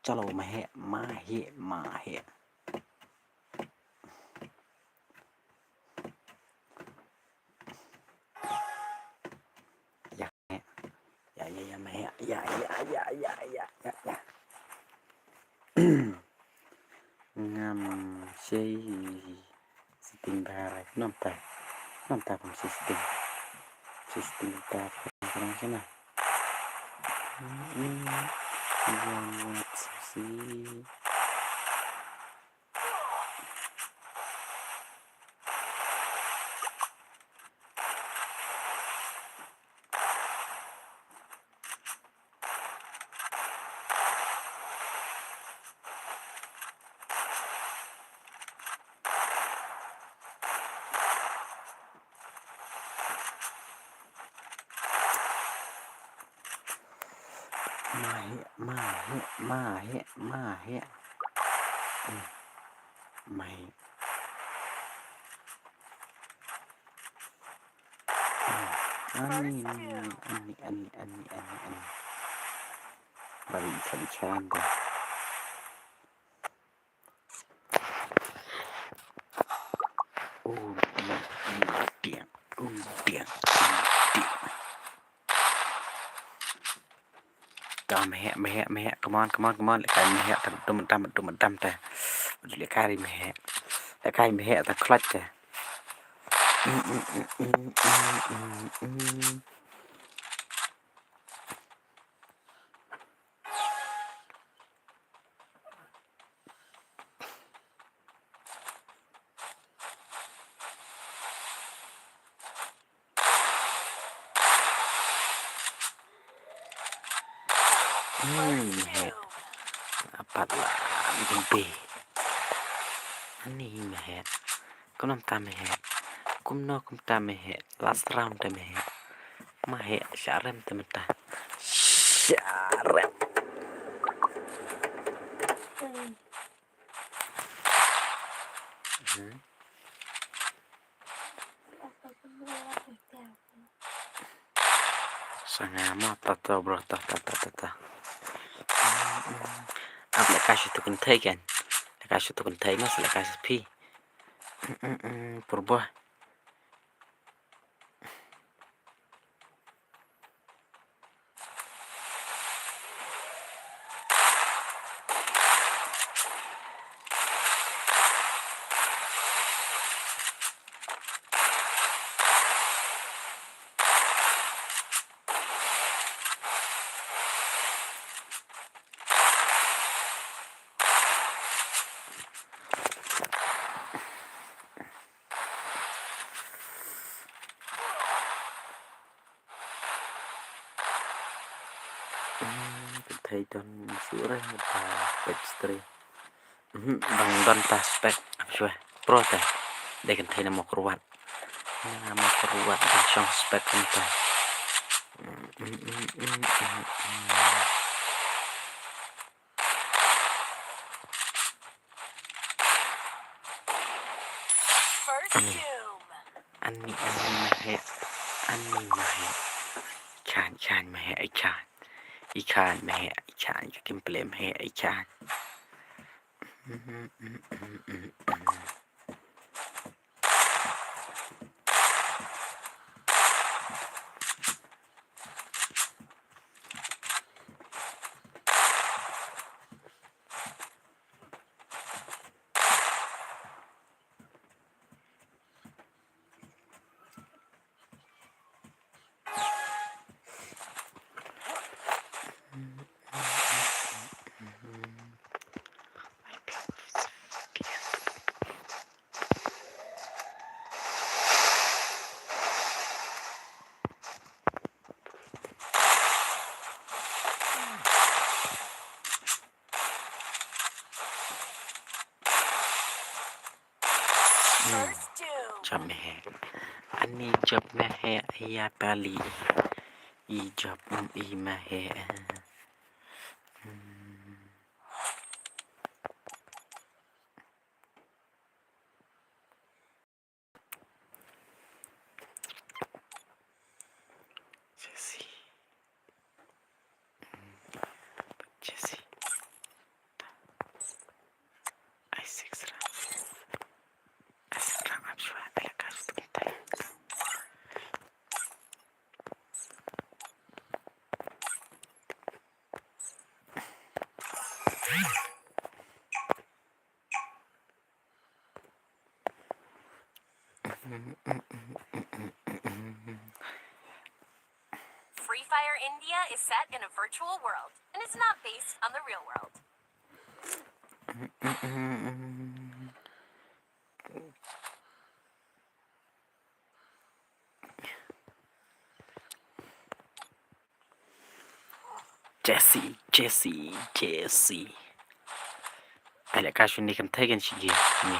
Chalo mahe, mahe, mahe. Ya, ya, ya, ya, mahe. Ya, ya, ya. Ngam sei setting bha re. Namta. Namta kam sei setting. Sei setting ta kurang kurang sana. Hmm. Ngam sei. Ma heh, ma heh, ma heh, ma heh. Hmm. Ma heh. Hmm. Ani, ani, ani, ani, ani, ani, ani. Bari chan chan da. Oh, dia, oh, dia, oh, dia. Ta mehek, mehek, mehek. Come on, come on, come on. Lehkai mehek ta dum dam, dum dam ta. Lehkai mehek. Lehkai mehek ta clutch ta. Hmm, mehek. Apat la mbe. Ani mehek. Kumno kumta mehek. Kumno kumta mehek. Last round te mehek. Mehek, sharem te meta. Sharem. Hmm. Sanga mo, to, to, bro, to, to, to, to, to. Ap lehkai shu tu kynthei kan. Lehkai shu tu kynthei mo, lehkai shu phi. Mm, mm, mm, purbo. Hmm, kynthei don shuh re ba page three. Mhm, dang don ta spec, ap shuwa. Pro ta. Dei kynthei na Mawkyrwat. Na Mawkyrwat dang shong spec kumta. Hmm, hmm, hmm, hmm, hmm, hmm. First doom. Ani, ani mehek. Ani mehek. Chan, chan mehek, i chan. I chan mehek, i chan. Ka gameplay mehek, i chan. Hmm. First doom. Jop mehek. Ani jop mehek ïa pali. I jop, um, i mehek. Hmm. Jesse. Jesse. Ai six round. Ai six round, I'm sure I like us to get there. Free Fire India is set in a virtual world and is not based on the real world. Jesse, Jesse, Jesse. Ai lehkai shane kynthei kan shi game ne.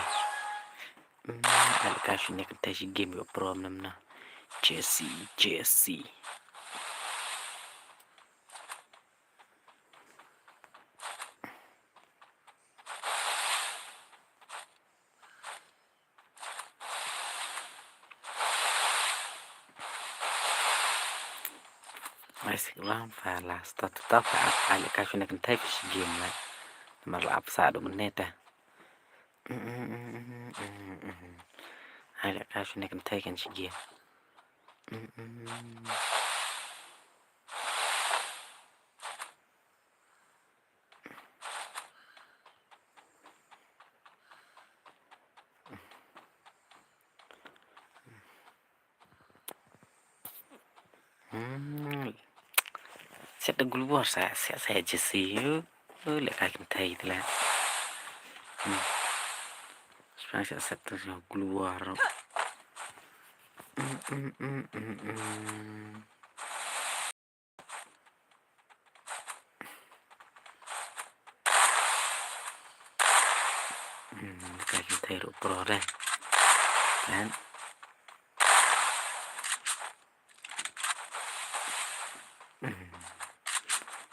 Hmm, ai lehkai shane kynthei shi game ïa prom nam na. Jesse, Jesse. Ai sik lam fa la start to top fa ap ai leh kai shane kynthei fa shi game la. Namar la ap sa du mynne ta. Ai leh kai shane kynthei kan shi game. Hmm. Set da glue wall sa, set sa Jesse. Uh, leh kai kynthei te la. Hmm. Spang set set da glue wall. Hmm, hmm, hmm, hmm, hmm. Hmm, kai kynthei ruh pro re. Kan? Hmm.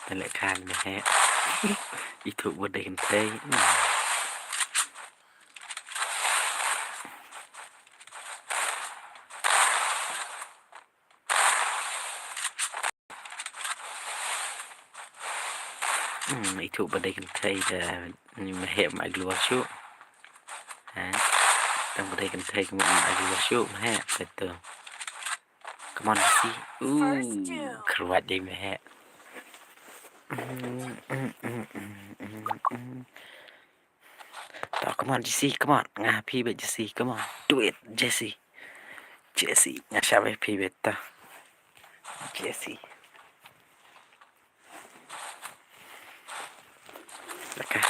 Te leh khan me heh. Ithuh ba dei kynthei. Hmm. Hmm, ithuh ba dei kynthei da me heh ma glue wall shuh. Ha? Tang ba dei kynthei ka mut ma glue wall shuh me heh. Te to. Come on, Jesse. Ooh, kyrwat dei me heh. To, come on, Jesse, come on. Nga phi beit Jesse, come on. Do it, Jesse. Jesse, nga shah beit phi beit to. Jesse. Laka.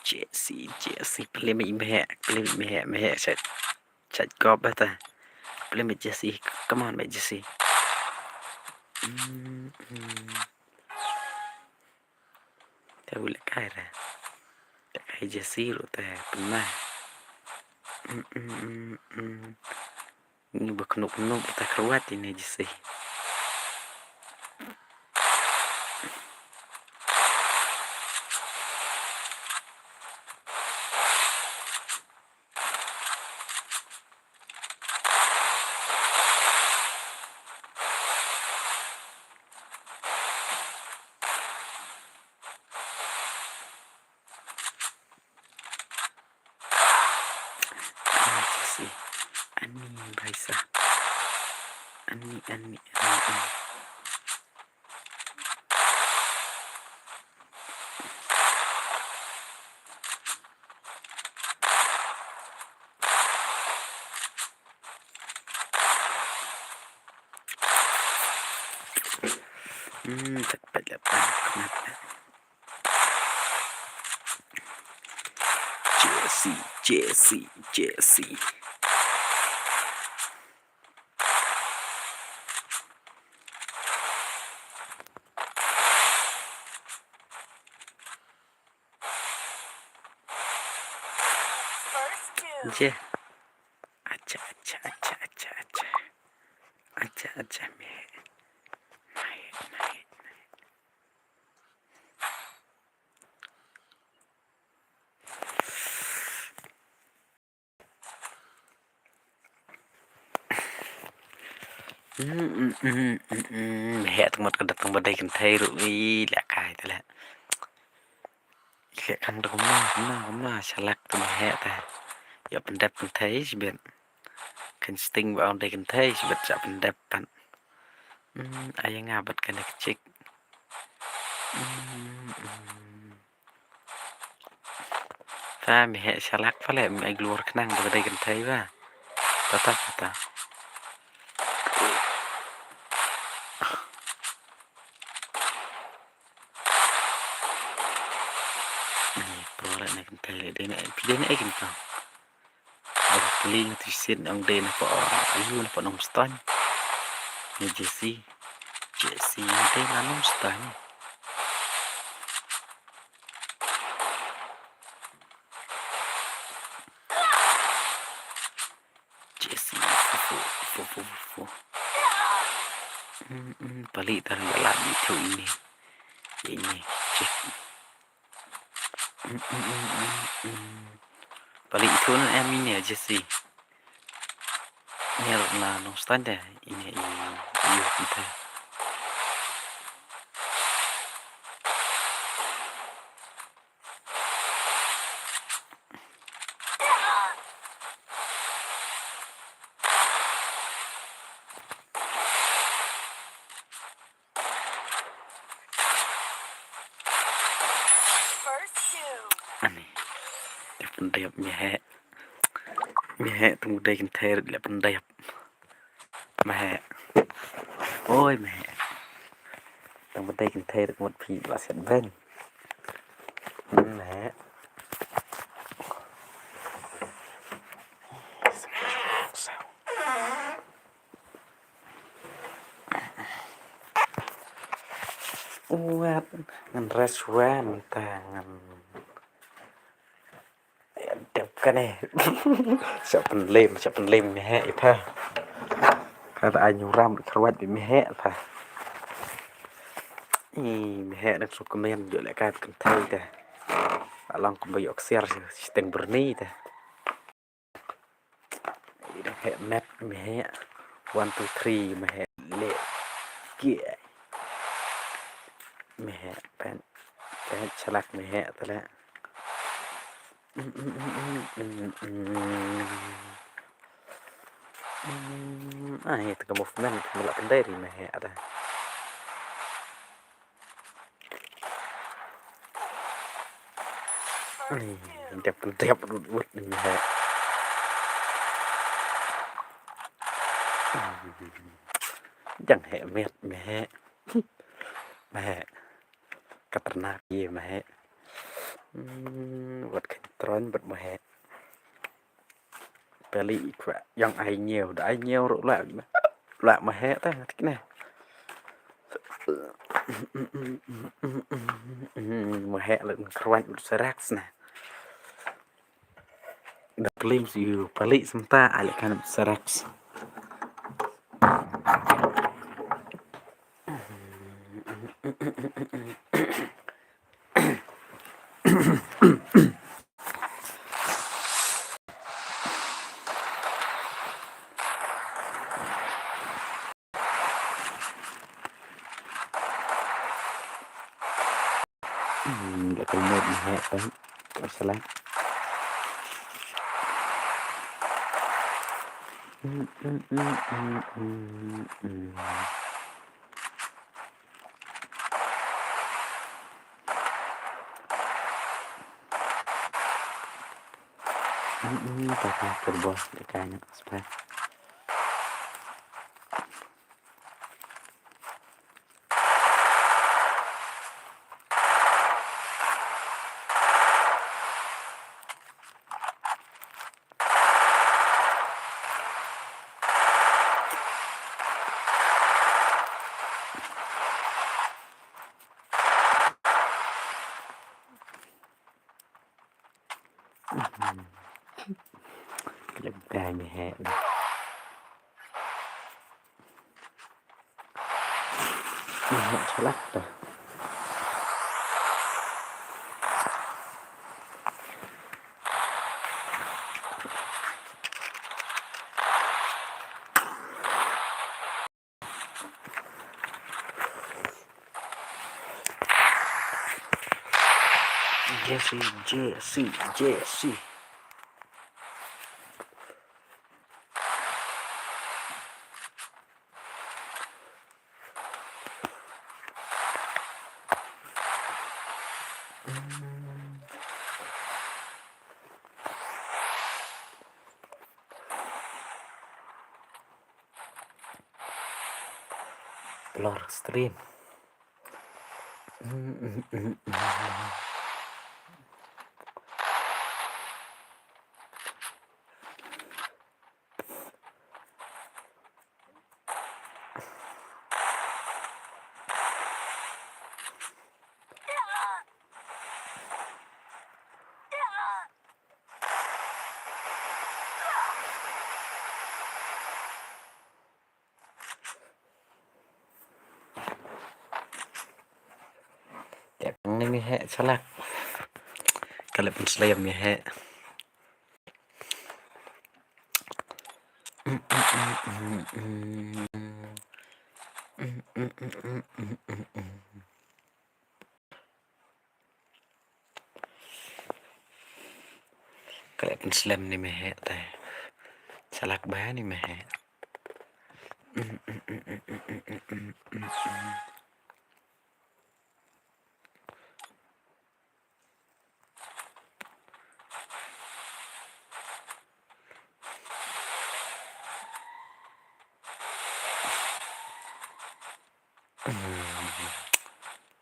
Jesse, Jesse, plie mih me heh, plie mih me heh, me heh, shait, shait kop beit ta. Plie mih Jesse, come on, mih Jesse. Hmm, hmm. Te u leh kai re. Leh kai Jesse ruh te pynmai. Mm, mm, mm, mm. Ngi ba khnuk khnuk te kyrwat ine Jesse. Ani Jesse. Ani Baisa. Ani, ani, ani, ani. Hmm, tak pat la pan kmat la. Jesse, Jesse, Jesse. First two. Je. Acha, acha, acha, acha, acha. Acha, acha, me. Nai, nai, nai. Mm, mm, mm, mm, mm. Heh tang mut ka da tang ba dei kynthei ruh. Ih, leh kai te leh. Ih, leh kan da kumno, kumno, kumno. Shalak te me heh te. Ïa pyndep kynthei shibit. Kan sting ba ong dei kynthei shibit sha pyndep pat. Hmm, ai nga bad kane ka chick. Hmm, hmm. Ta me heh shalak pale me ai glue wall khnang ba dei kynthei ba. Ta ta ta ta. Ni pro la ne kynthei le dei ne phi dei ne ai kynthei. Ong pling tu sien ong dei na po ayu na po nong stan. Ni Jesse. Jesse ong dei na nong stan. Jesse. Fu fu fu fu fu. Mm, mm, pali tar ya la ni tu ini. Ini. Jesse. Pali itu na em ini aja sih. Ini na nong stand deh. Ini ini. ïa kynthei. Ani. Te pyndep me heh. Me heh, tang u dei kynthei rit leh pyndep. Me heh. Oi, me heh. Tang u dei kynthei rit mut phi ba siat ben. Hmm, me heh. Wat ngan rest wan ta ngan dep kane. Sha pynlem, sha pynlem me heh ita. Kata ai nyuram kharwat bi me heh ta. I me heh nak su kmen jo le ka kynthei ta. Along kumba yok siar siteng berni ta. Ida heh met me heh. One, two, three me heh. Le. Ki. Me heh pen. Pen chalak me heh tala. Ai, ita ka movement ka mula pendai ri me heh ada. Ai, dep, dep, rut, rut, ni heh. Jang heh, met, me heh. Me heh. Ka tyrnak ye, me heh. Hmm, wat khein tron, bad me heh. Peli kwah yang ai ñiew, da ai ñiew ruh lah, lah me heh ta, tik ne. Me heh lah kruan serak sna. Da plim si peli semta ai lah kan serak. Hmm, la ka mut ni ha ka. Ka salat. Hmm, hmm, hmm, hmm, hmm, hmm. Hmm, hmm, ta ka pur bos de ka nya spa. Ka leh bad me heh. Me heh chalak ta. Jesse, Jesse, Jesse. Lor stream. Te pang ne me heh chalak. Ka leh pynslem me heh. Ka leh pynslem ni mehek te. Salak ba ni mehek.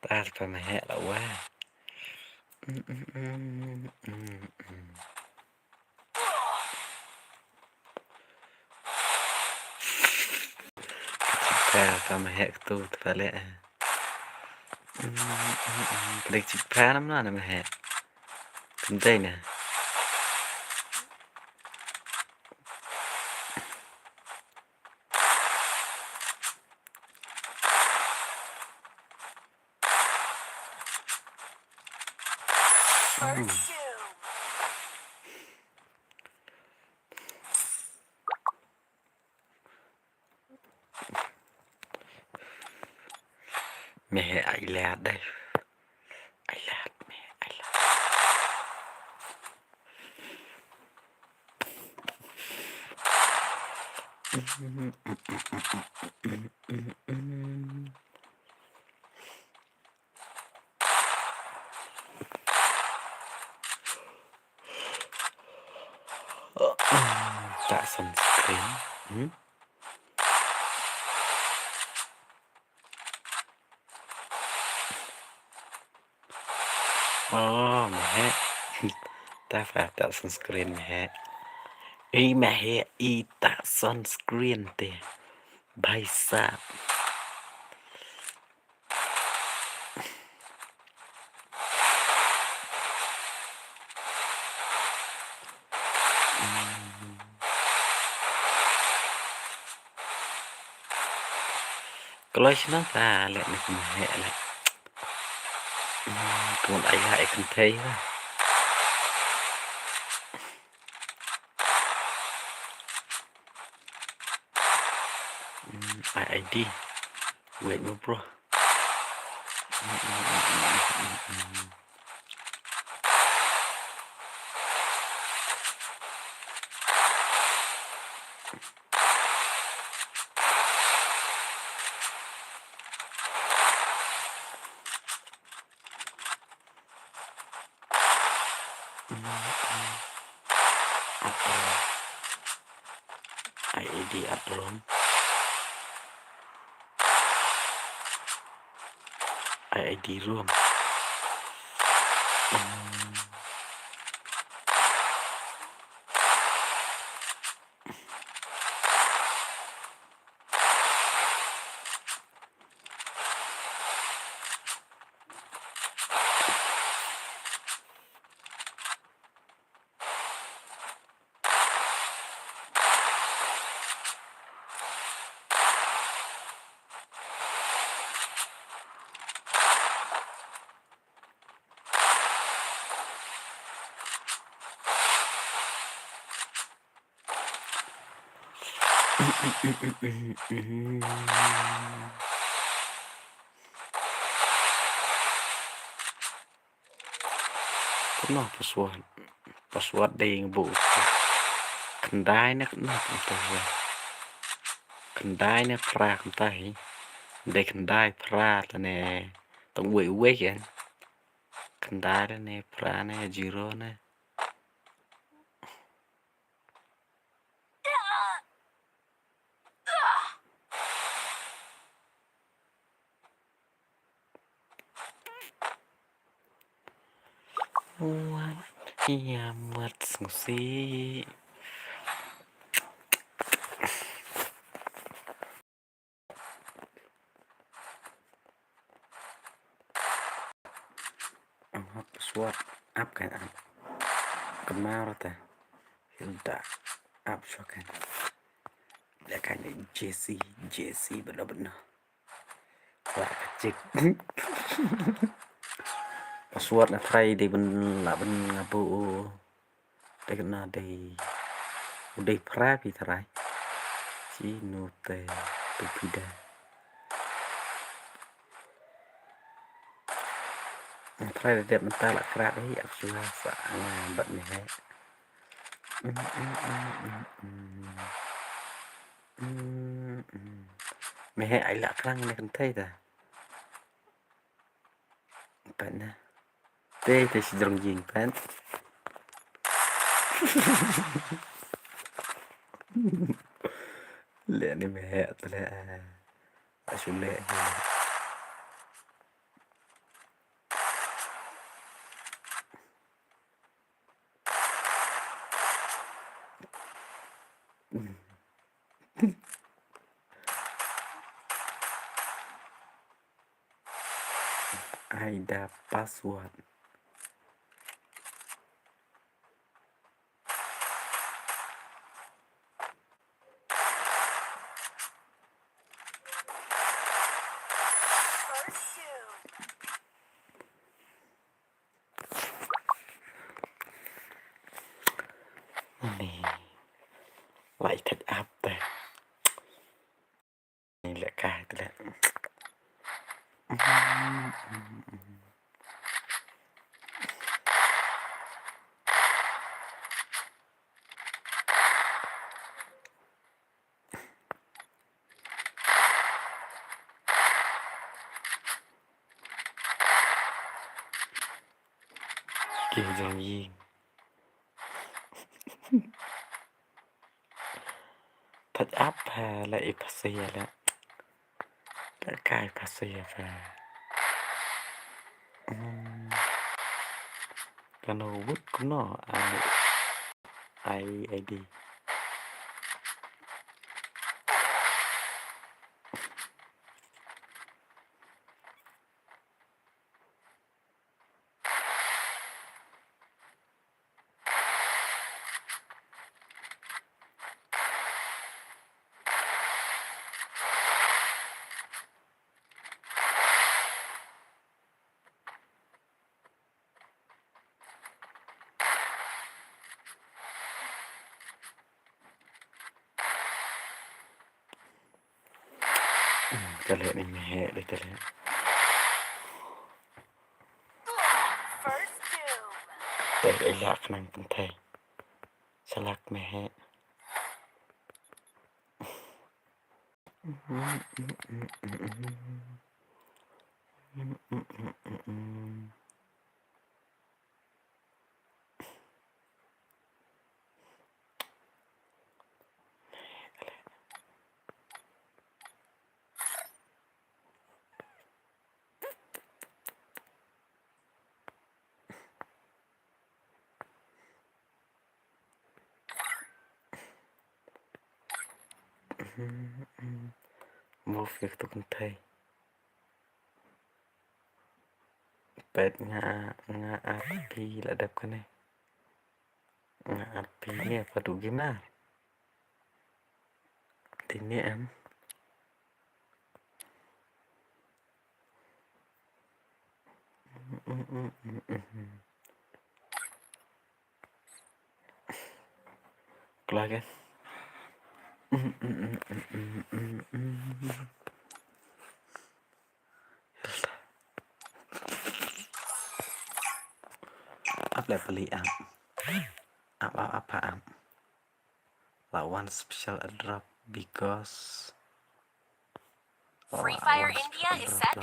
Tar pa mehek la wa. Ka, ka mehek tu, tu pale. Palik cik pa nam na mehek. Kumtai na. First kill. Mehek ai lad deh. Ai lad, mehek ai lad. Tah sunscreen. Hmm? Oh, mehek. Tah, tah sunscreen mehek. Ei mehek, i tah sunscreen te. Bhai sahab. Kloi shnong ta leh ni kumne leh. Hmm, kun ai la ai kynthei la. Hmm, ai I D. Wait mo bro. I I D at room. I I D room. Hmm. Kano password? Password dei nga buh khyndai ne khyndai kumta hi. Khyndai ne phra kumta hi. Dei khyndai phra lane tang uwei uwei kan. Khyndai lane phra ne zero ne. Wat ïa mat sngewsih. Ang hot password ap kan ap. Kemar ta. Hilda ap shokan. Dia kan Jesse, Jesse benar-benar. Wah, kecik. Password na trai dei ben la ben ngabu. Dei kena dei. Udei pra pi trai. Ci nu te tu pida. Trai da dep mynta la krat hi, ap shuwa sa nga bad me heh. Mm, mm, mm, mm, mm. Mm, mm. Me heh ai la krang ne kynthei ta. Pat na. Te te shi jrong jing pat. Le ni me heh te le. Ashu le. Ai da password. Ni. Lai thait ap te. Ni leh kai te leh. Ki jong yi. Thait ap ha la i phasi la. Ka kai phasi ha. Hmm. Kano wut kumno ai ai ai di. Ka leh ni me heh dei ka leh. First doom. Te ka ilak nang kynthei. Sa lak me heh. Move ïa katu kynthei. Peit nga, nga ap phi la dep kane. Nga ap phi ne pat u gimar. Tine em. Klagen. Ap leh peli ap. Ap, ap, ap, ap. La wan special airdrop because Free Fire India is set.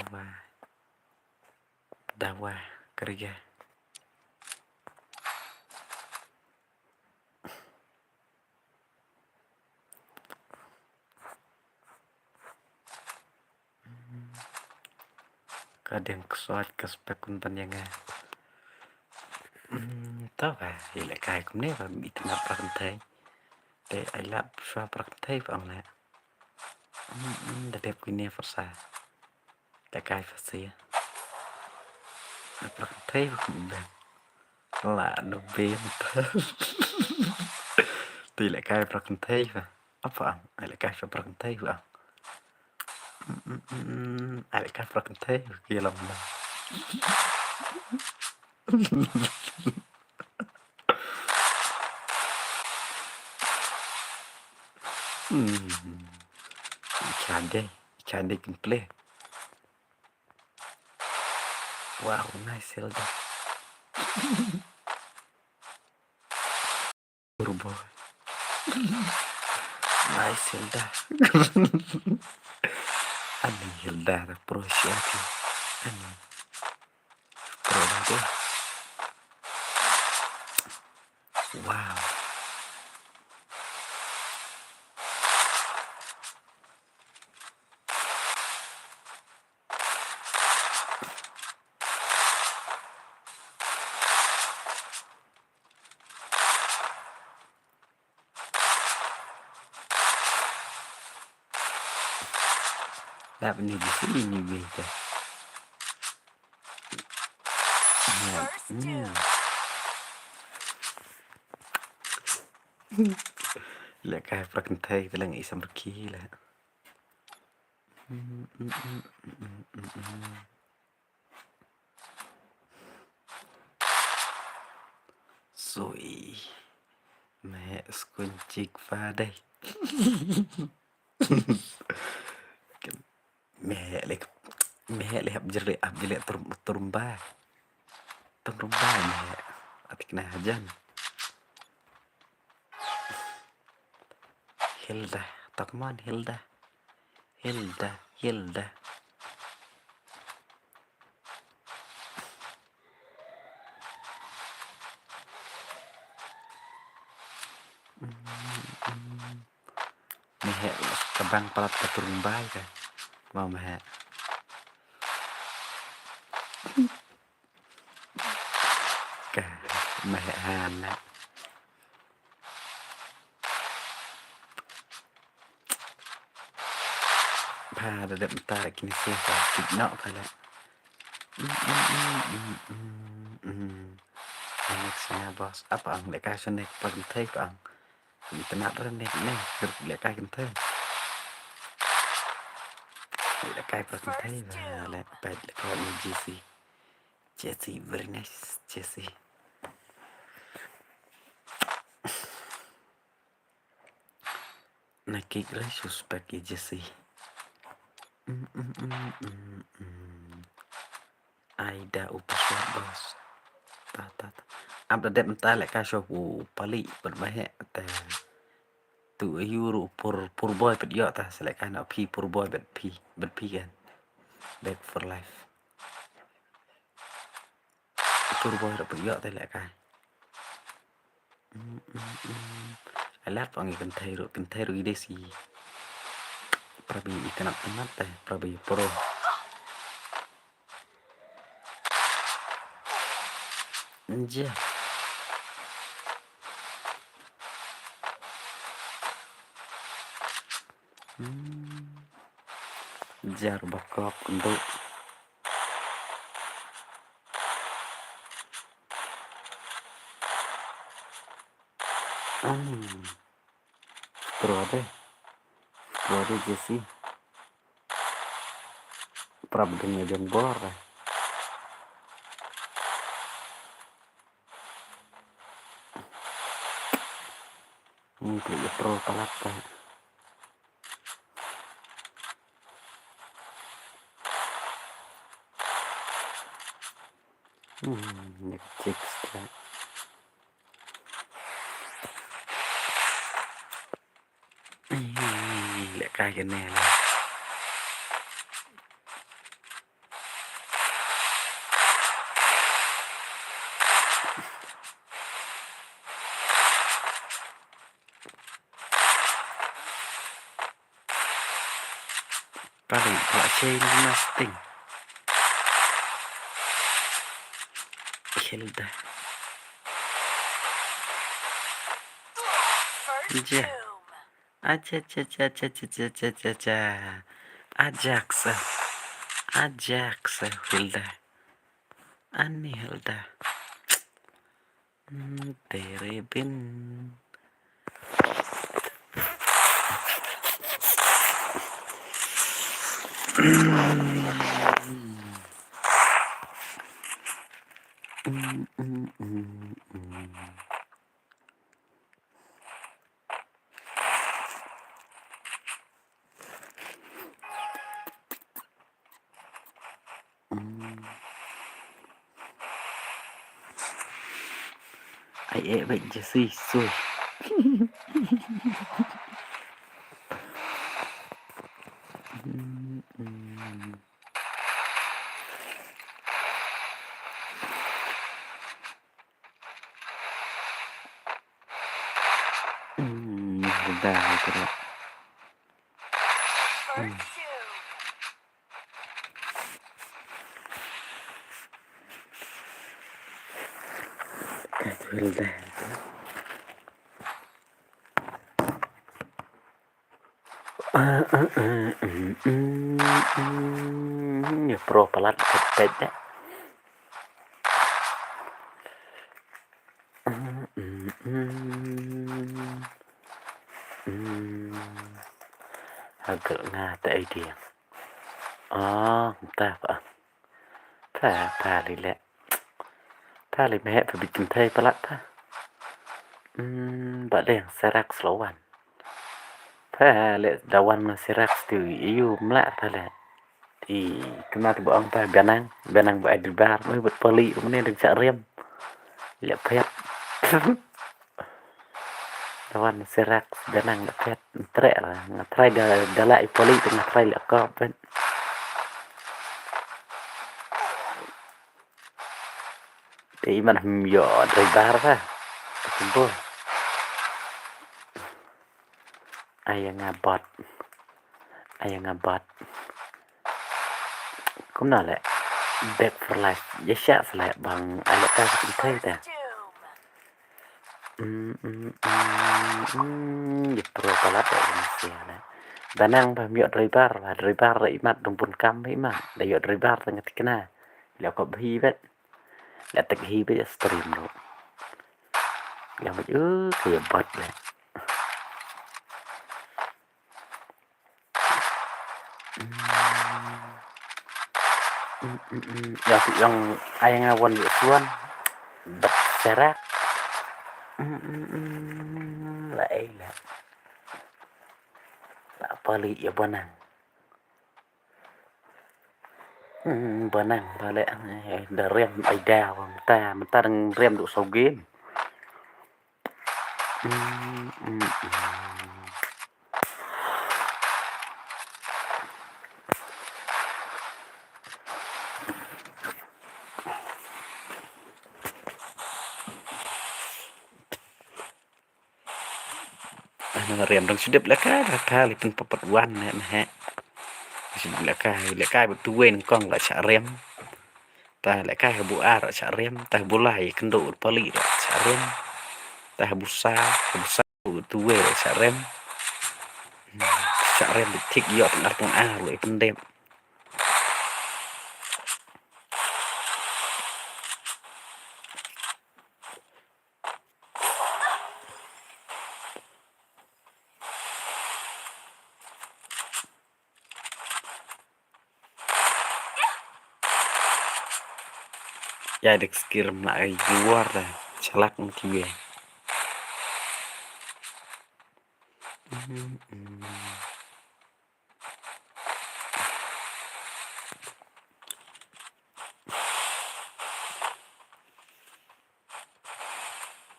Dawa, kerja. Ka dang ksuid ka spek kun ban ïa nga. Hmm, to ba, i leh kai kumne ba, i tnat pra kynthei. Te ai lap shuwa pra kynthei ba ong leh. Hmm, hmm, da dep kine pyrsa. Te kai pyrsa. Pra kynthei ba kum ben. La no ben. Te i leh kai pra kynthei ba. Apa ang? Ai leh kai sha pra kynthei ba ang. Mm, mm, mm, mm. Ai leh kai pra kynthei ba ki lam na. Hmm. Ikan dei, ikan dei kin play. Wow, nice Hilda. Turbo. Nice Hilda. Ani Hilda da pro siati. Ani pro da. Wow. Lap ni bisi ni bita. Hmm. Leh kai pra kynthei te lang isam rki leh. Soi. Meh skun chik fa dei. Meh leh, meh leh hap jere, hap jere turum, turumba. Turumba meh. Atik na hajan. Hilda, tak man Hilda. Hilda, Hilda. Meh ka bang palat ka turumbai ka. Mau meh. Ka meh hana. Pha da dep mynta kine se pha kit noh pha la. Next na boss. Apa ang leh kai shane pa kynthei pa ang. Itynnad re ne ne leh kai kynthei. Leh kai pa kynthei ba leh pa leh kai ni Jesse. Jesse, very nice Jesse. Na kik re suspek i Jesse. Ai da u password boss. Ta ta ta. Ap da dep mynta leh ka shuh u pali pat ba heh ta. Tu ayu ru pur pur boy pat ïoh ta se leh ka na phi pur boy bat phi bat phi kan. Back for life. Pur boy ru pat ïoh ta leh ka. Alat pang i kynthei ru kynthei ru i desi. Prabi i kynat kynat ta prabi pur. Nja. Jar bakok ndu. Prode. Prode Jesse. Prap ding jong bor. Ni tu pro palat ka. Hmm, ni chicks ka. Leh kai kane leh. Pali, pala shei na sting. Hilda. Ja. Aja, ja, ja, ja. Ajax. Ajax, Hilda. Ani Hilda. Hmm, tere bin. Ai, eh, bad Jesse, sui. Hmm, dah, dah. Hmm. Ïa pro palat pet pet ïa. Hagel nga te idea. Ah, ta pa. Pha, pha li leh. Pha li meh pha bit kynthei palat pha. Hmm, ba deng serak slowan. Pha leh da wan serak stu iu mlak pha leh. I, kena tu ba ong pha bianang, bianang ba ai dei bar, mui bat pali, mene deng chak riam. Leh phet. Lawan serak danang nga phet, ntrek la, nga trai da, da la i poli, te nga trai la kop phet. Te i man hum yo, driver ka. Kumbo. Ai nga bot. Ai nga bot. Kumno leh. Back for life. Ya sha sele bang ai leh ka kumtai ta. Hmm, hmm, hmm, hmm, ïa pro palat ïa Malaysia leh. Danang ba ym ïoh driver, ba driver da imat dong bun kam ba imat. Da ïoh driver da nga tikna. Leh kop hi bet. Leh tek hi bet ïa stream lo. Leh bet, uh, ka ïa bot leh. Ïa, tu ïong ai nga wan ïa suan. Bad serak. La ai la. La pali ïa bonang. Bonang bale, eh, da rem ai da mynta, mynta dang rem du sau game. Ana riam dang sudep leka, ka li pun papat wan ne, ne. Sudep leka, leka betu wen kong la cha riam. Ta leka bu ar cha riam, ta bu lai kendu pali cha riam. Ta bu sa, bu sa tu we cha riam. Cha riam betik yo tang ar tang ar lo i pendep. Ya dik skir ma ai duar da chalak mkiwe.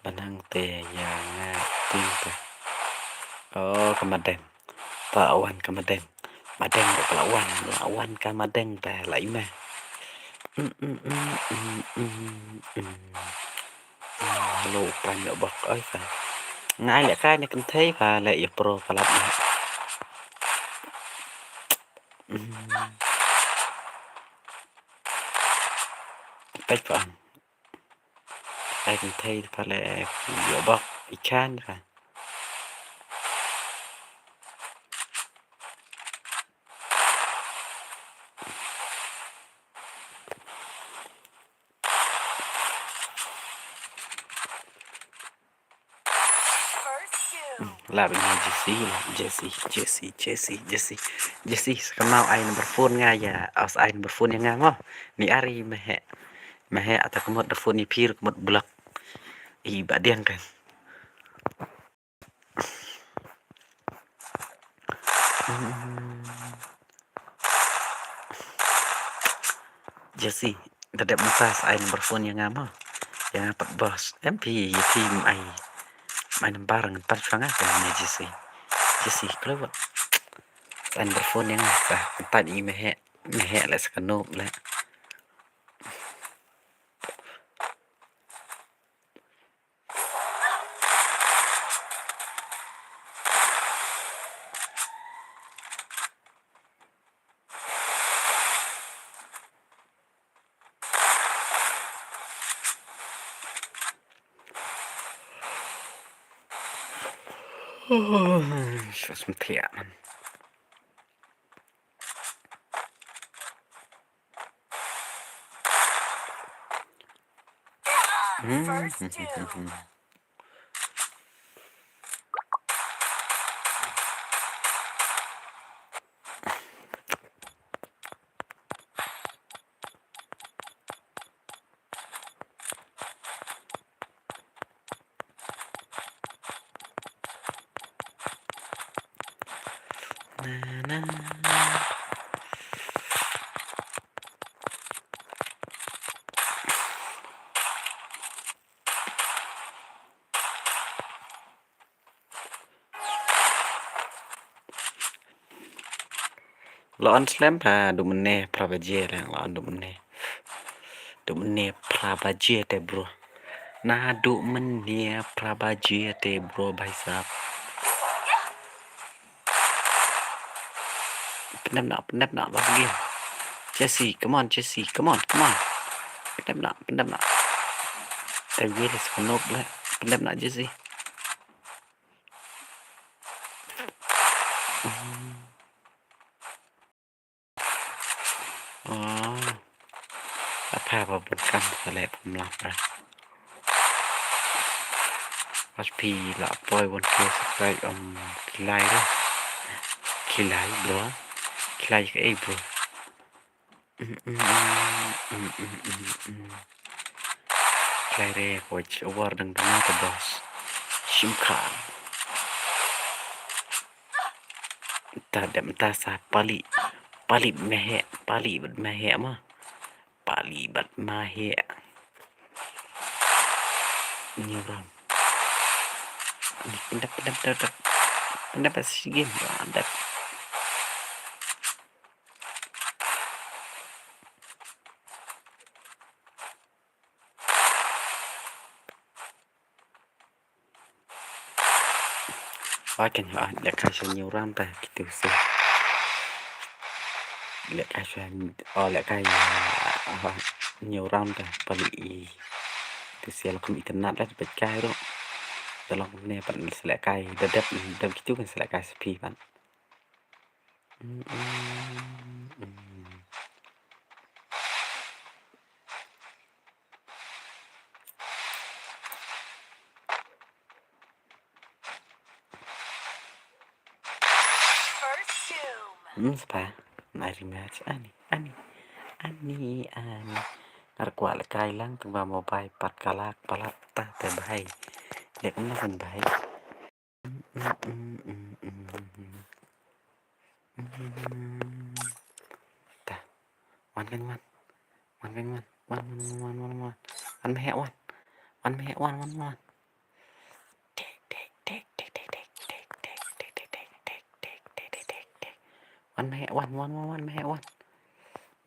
Banang te ïa nga ting te. Oh, ka madeng. Ta wan ka madeng. Madeng ro ka la wan, la wan ka madeng te la ime. Mm, mm, mm, mm, mm, mm. Lo pan ïa bok oi ka. Ngai le kai ne kynthei ka le ïa pro palat ne. Mm. Peit pa. Ai kynthei pa le ïa bok i chan pa. La bini Jesse, Jesse, Jesse, Jesse, Jesse, Jesse. Jesse, sa ka mau ai number phone nga ïa, aus ai number phone ïa nga mo. Ni ari mehe. Mehe ata ka mut da phone ïa phi ka mut block. I ba diang kan. Jesse, da dep mynta sa ai number phone ïa nga mo. Ïa nga pat boss. Em phi, ïa phi, mai. Mai nambar ngan tan shuwa nga ka ne Jesse. Jesse, klo wat. Sa number phone ïa nga sa. Ngan tan i mehek. Mehek leh sa ka nop leh. Shuwa sum thiah man. Hmm. Na, na. La on slem ha, du mynne phra baje leh, la on du mynne. Du mynne phra baje te bro. Na du mynne phra baje te bro, bhai sahab. Pyndep noh, pyndep noh, last game. Jesse, come on, Jesse, come on, come on. Pyndep noh, pyndep noh. Te ye le skonop le. Pyndep noh, Jesse. Oh. Apa ba bun kam ka leh pum lap ra. Pas phi la poi wan ke subscribe, um, ki lai ra. Ki lai bro. Ki lai ka ei bro. Mm, mm, mm. Ki lai re ko war dang dang ka boss. Shim kha. Ta dem ta sa pali. Pali mehek, pali bad mehek ma. Pali bad mehek. Ni ram. Pendap, pendap, pendap, pendap. Pendap si game. Pendap. Wa kan ha leh kai sha new ram ta kitu se. Leh kai sha, oh, leh kai, ah, new ram ta pali i. Tu se la kum internet la pet kai ro. Dalam ne pan se leh kai da dep dep kitu kan se leh kai sepi pan. Mm, mm, mm. Hmm, spa. Nai rematch. Ani, ani. Ani, ani. Ngar kwah leh kai lang tang ba mobile pat kalak palat ta te bhai. Leh kumno kan bhai. Ta. Wan kan wan. Wan kan wan. Wan, wan, wan, wan, wan, wan. Wan mehek wan. Wan mehek wan, wan, wan. Tik, tik, tik, tik. Wan mehek wan, wan, wan, wan mehek wan.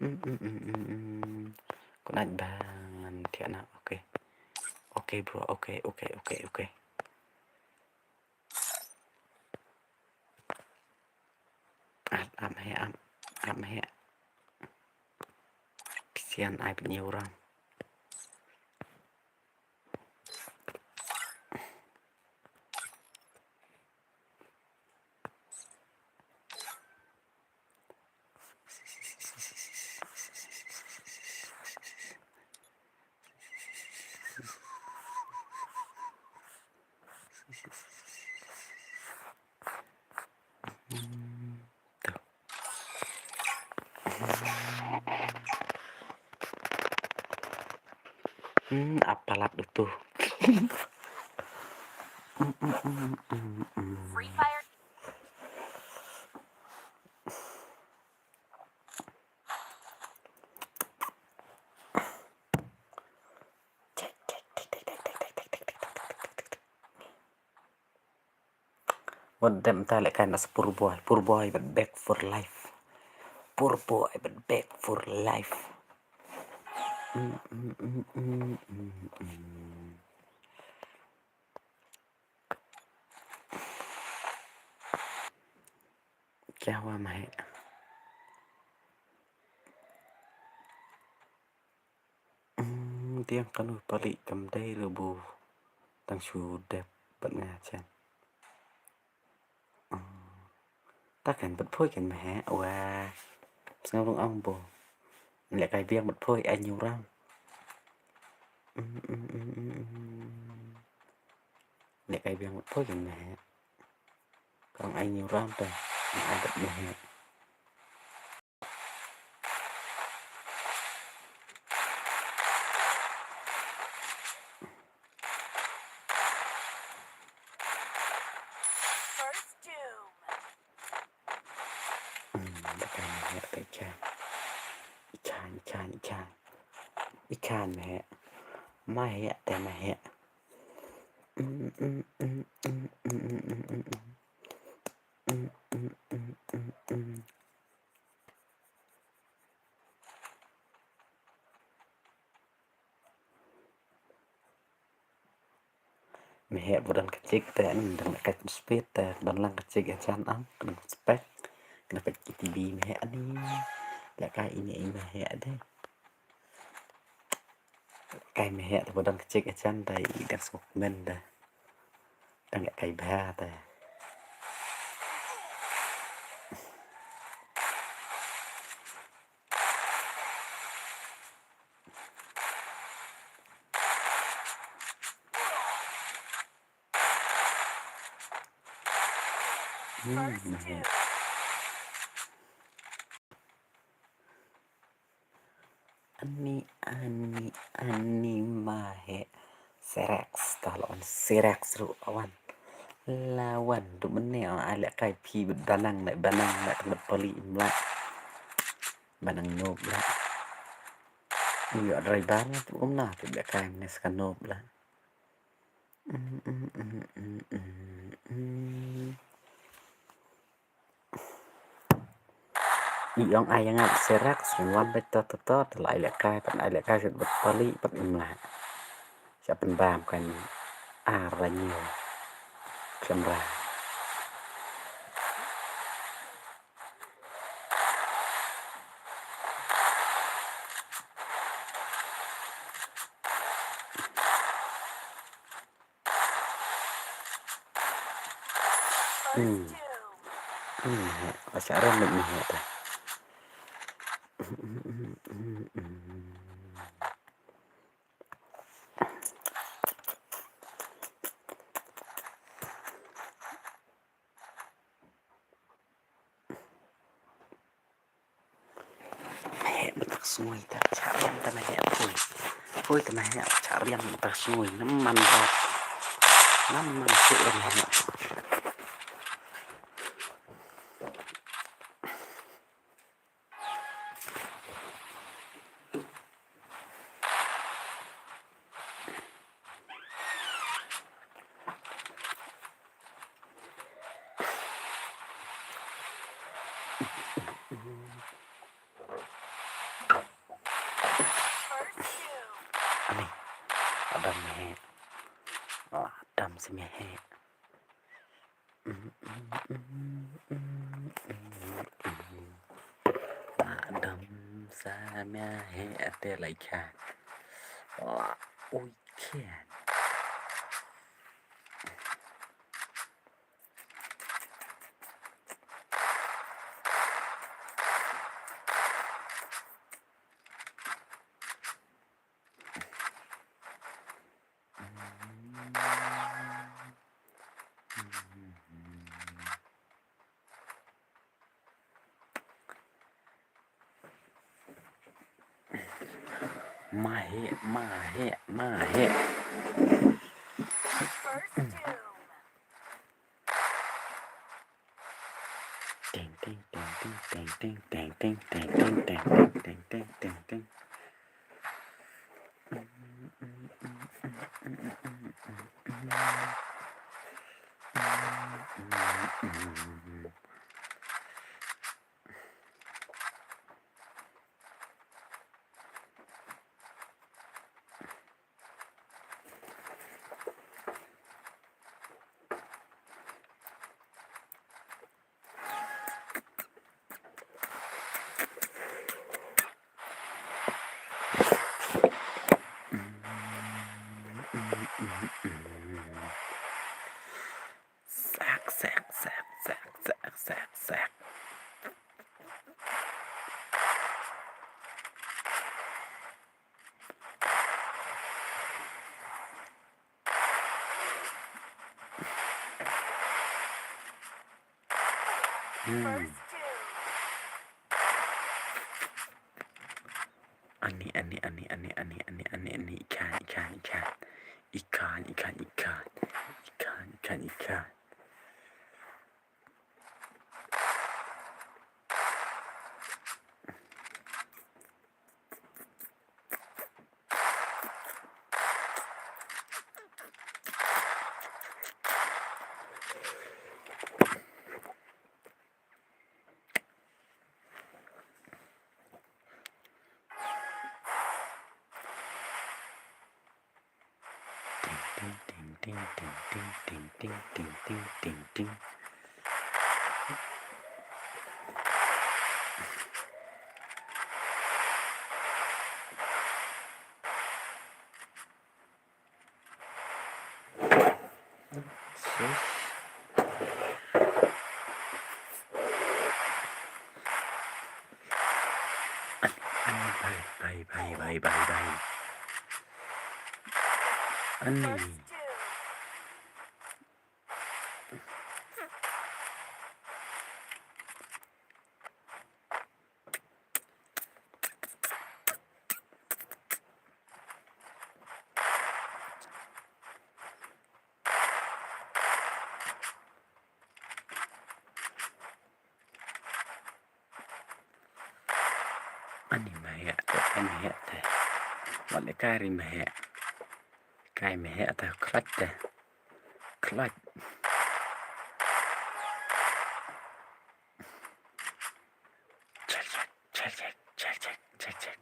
Mm, mm, mm, mm, mm. Kunat ba ngan thiah na. Okay. Okay, bro. Okay, okay, okay, okay. Ap, ap mehek, ap. Ap mehek. Kisian ai pynïaw ram. Hmm, ap palat utuh. Free Fire. Wat dep mynta lehkai na sa Purboy, Purboy bad back for life. Purboy bad back for life. Mm, mm, mm, mm, mm, mm. Kya hua mahe? Hmm, tiang kanu pali kam dei lu bu. Tang shu dep bad nga chen. Hmm. Ta kan bad phoi kan mahe wa. Sngau rung ong bu. Lehkai biang bad phoi ai nyu ram. Hmm, hmm, hmm, hmm, hmm. Lehkai biang bad phoi kan mahe. Kong ai nyu ram te. Ai bad mahe. First doom. Hmm, lehkai mahe te i Khan. I Khan, i Khan, i Khan. I Khan mahe. Mahe te mahe. Mm, mm, mm, mm. Mahe ba don ka jik te, mm, dang ka speed te, don lang ka jik ïa jan ang, kena spek, kena pek T V mahe ani. Lehkai ini ai mahe de. Kai mahe te ba don ka jik ïa jan te i dang suk men te. Dang ïa kai bha te. Hmm, mahe. Ani, ani, ani mahe. Serex, ta la wan Serex ruh la wan. La wan, du mene, ah, lehkai phi bad banang, leh banang, leh tang bad pali im lah. Banang nop lah. Ïoh driver na tu kumna, tu lehkai mene ska nop lah. Mm, mm, mm, mm, mm, mm. I ong ai ïa nga Serex, wan bad to, to, to, to, la ai lehkai, pat ai lehkai, pat pali, pat im lah. Sha pynbam kan ar la ñiew. Khlem ra. Hmm. Hmm, he. Wa sa ram mit ni he ta. Mahe mynta ka sngi ta, chah riam ta mahe poi. Poi ta mahe, chah riam mynta ka sngi, namman ba. Namman shu ta mahe. Ani, adam mahe. Adam si mahe. Adam sa mahe ate lai kha. Ui kha. Mahe, mahe, mahe. Teng, teng, teng. Sak, sak, sak, sak, sak, sak, sak. Hmm. Ani, ani, ani, ani, ani, ani, ani, ani, ikan, ikan, ikan. Ikan, ikan, ikan, ikan. Ikan, ikan, ikan. Ting, ting, ting, ting. Sus. Ani, ani, bhai, bhai, bhai. Ani. Ani, mehek te, ani, mehek te. Wat leh kai ri mehek. Kai mehek te, khlot te. Khlot. Check, check, check, check.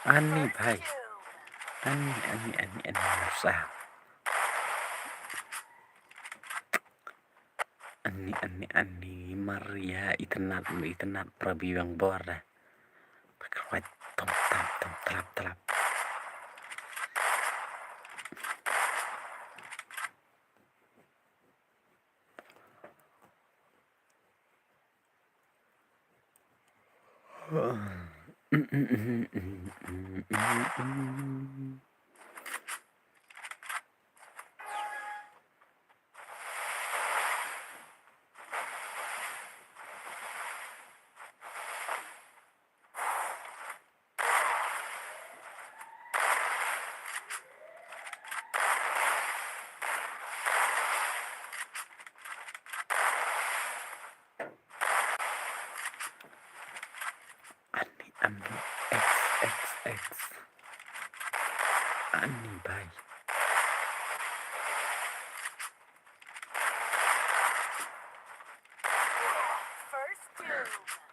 Ani, bhai. Ani, ani, ani, ani, marsa. Ani, ani, ani, Maria, itynnad, itynnad, para biwang bor da. Pakrawat, tom, tam, tom, trap, trap. Ani, ani, X, X, X. Ani, bhai.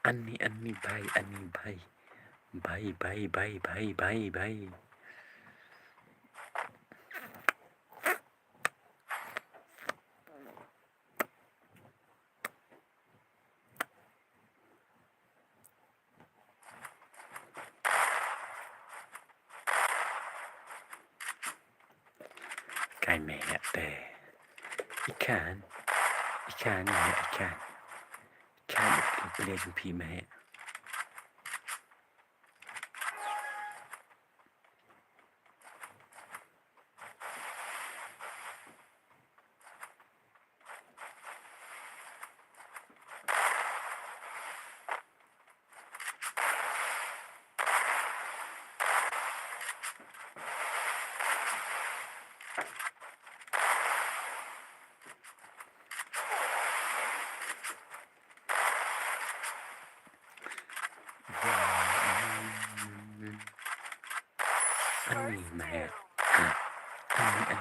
Ani, ani, bhai, ani, bhai. Bhai, bhai, bhai, bhai, bhai, bhai. Kai mehek te. Ikan. Ikan, mehek, ikan. Ikan, ikan, pele jumpi, mehek.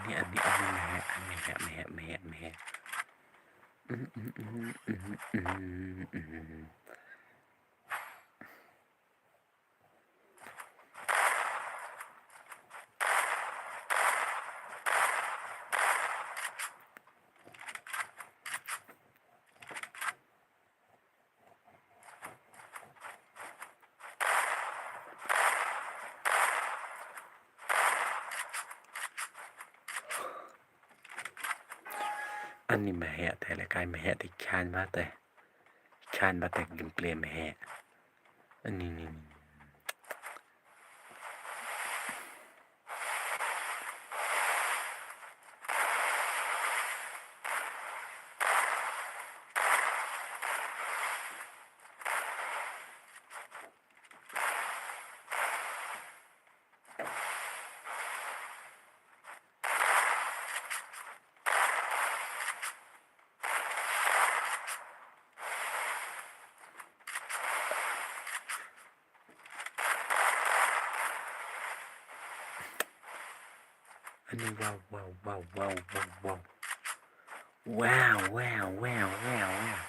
Ani, ani, ani, meh, meh, meh, meh, meh. Ani meh te le kai meh te khan ba te. Khan ba te gameplay meh. Ani ni ni. Ani wow, wow, wow, wow, wow, wow. Wow, wow, wow, wow, wow.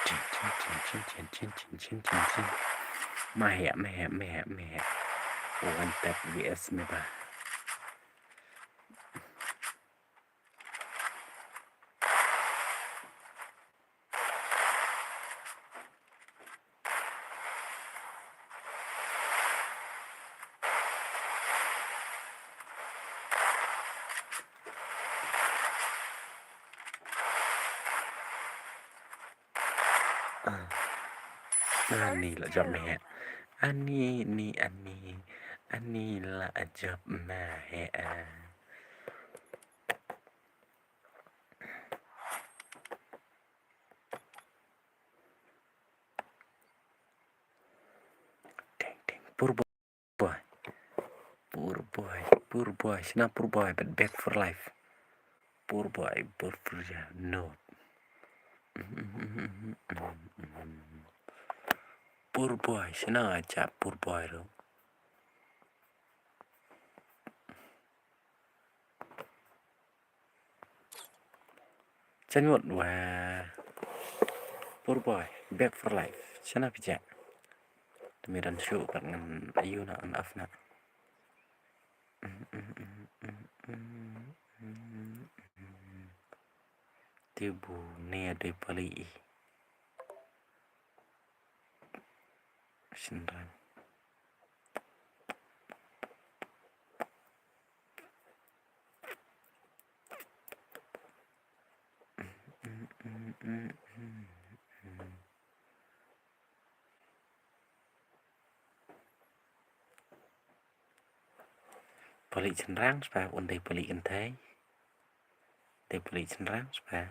Chin, chin, chin, chin, chin, chin, chin, chin, chin, chin. Meh, meh, meh, meh. One tap V S meh ba. Ah. Ani la jop meh. Ani, ni, ani. Ani la jop meh. Ah. Ding, ding. Poor boy. Poor boy. Poor boy. Shna poor boy, but back for life. Poor boy. Poor, poor, yeah, no. Poor boy. Shna cha poor boy ro. Chen wot wa. Poor boy, back for life. Shna phi ja. Te mi don shu kat ngan ayu na an af na. Te bu ne de pali i. Shynrang. Palik shynrang spa un dei palik kynthei. Dei palik shynrang spa.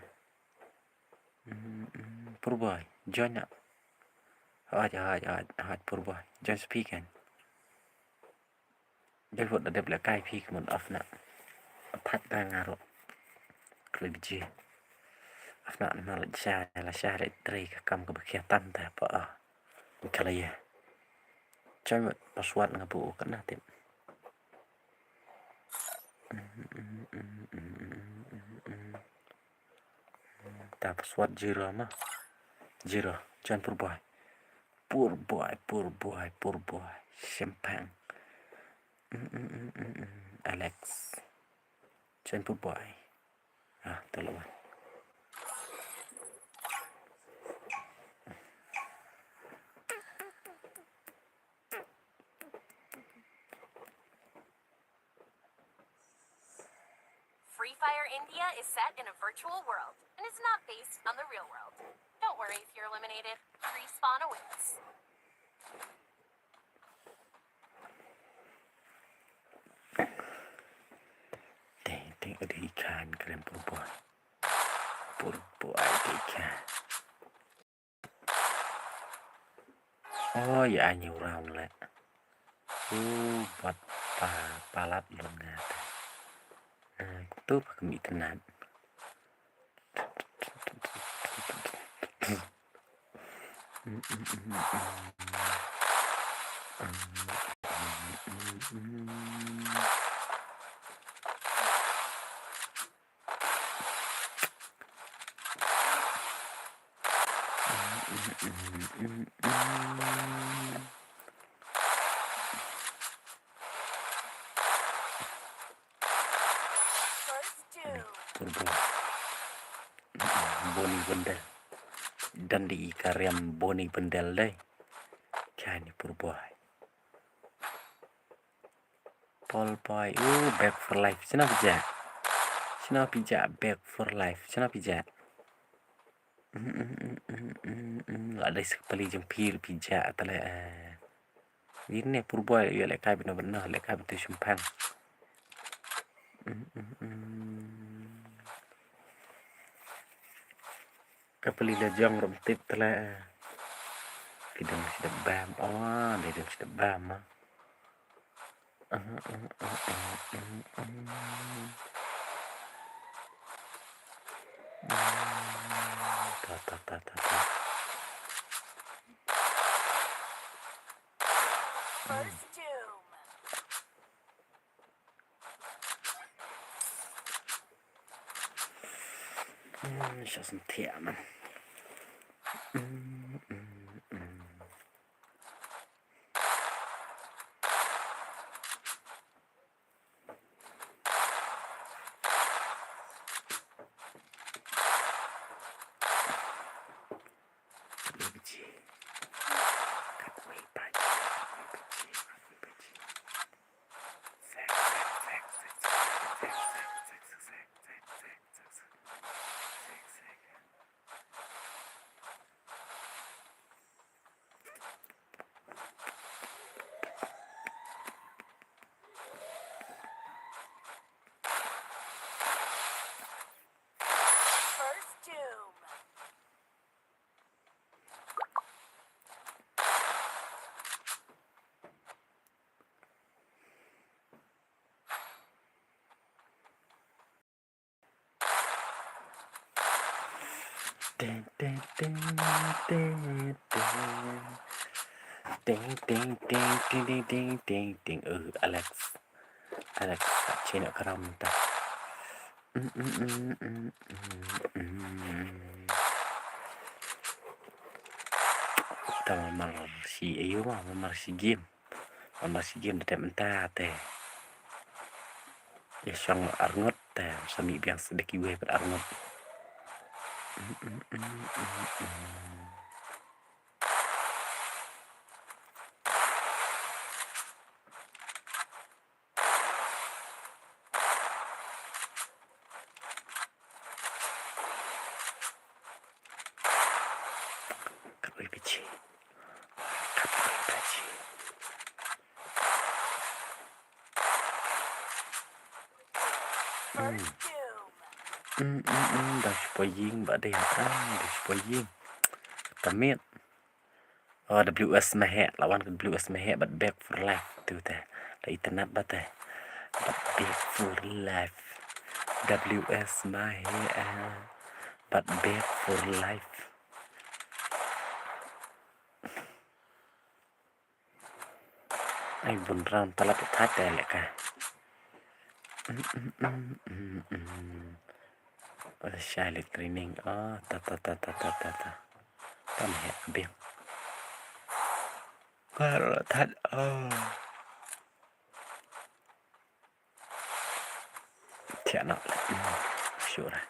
Poor boy, join up. Hoj, hoj, hoj, hoj, poor boy. Join spi kan. Dei vot da dep le kai phi kmon off na. Phat da nga ro. Klik ji. Off na na la sha, la sha re trei ka kam ka ba khia tam ta pa a. Ka la ya. Choi ma password nga bu ka na tip. Ta password zero ma. Zero. Jan poor boy. Poor boy, poor boy, poor boy. Shempang. Alex. Jan poor boy. Ah, tolak wan. Free Fire India is set in a virtual world and is not based on the real world. Don't worry if you're eliminated. Respawn awaits. Teng teng, adi kan kren purbo. Purbo ai di kan. Oh, ïa a new round leh. Uh, pat pa palat lum nga te. Nah, tu pa kami tenat. Purbo. Boni Bendel. Dan di i ka riam Boni Bendel dei. Kani purbo. Paul Boy, uh, Back for Life. Shano phi jah? Shano phi jah? Back for Life. Shano phi jah? La dei sa ka pali jong phi, phi jah tale, eh. Ine purbo ïa lehkai bino bino, lehkai bino shemphang. Ka pali la jong ruh tip tale, eh. Ki dang sdang bam. Oh, dei dang sdang bam, ah. Ta, ta, ta, ta, ta. First Doom. Hmm, shah sngewthuh man. Hmm, hmm, hmm. First Doom. Teng, teng, teng, teng, teng. Teng, teng, teng, teng, teng, teng, teng, teng. Eh, Alex. Alex, sa chin ka ram ta. Mm, mm, mm, mm, mm, mm. Ta mamar shi ayu ma, mamar shi game. Wan ba shi game da dep mynta te. Ïa shong arngut te, sa mih biang sa da kiwei pat arngut. Ka roi ka ji. Ka roi ka ji. Hmm. Hmm, hmm, hmm, da shu poi ïing ba dei, ah, da shu poi ïing. Ka miet. Oh, W S Mahek, la wan ka W S Mahek bad Back for Life tu te. La itynnad ba te. Bad Back for Life. W S Mahek, ah, bad Back for Life. Ai bun ram talap thad te leh ka. Shai leh training. Ah, ta, ta, ta. Tam he biang. Kar thad, ah. Thiah noh. Hmm, sure.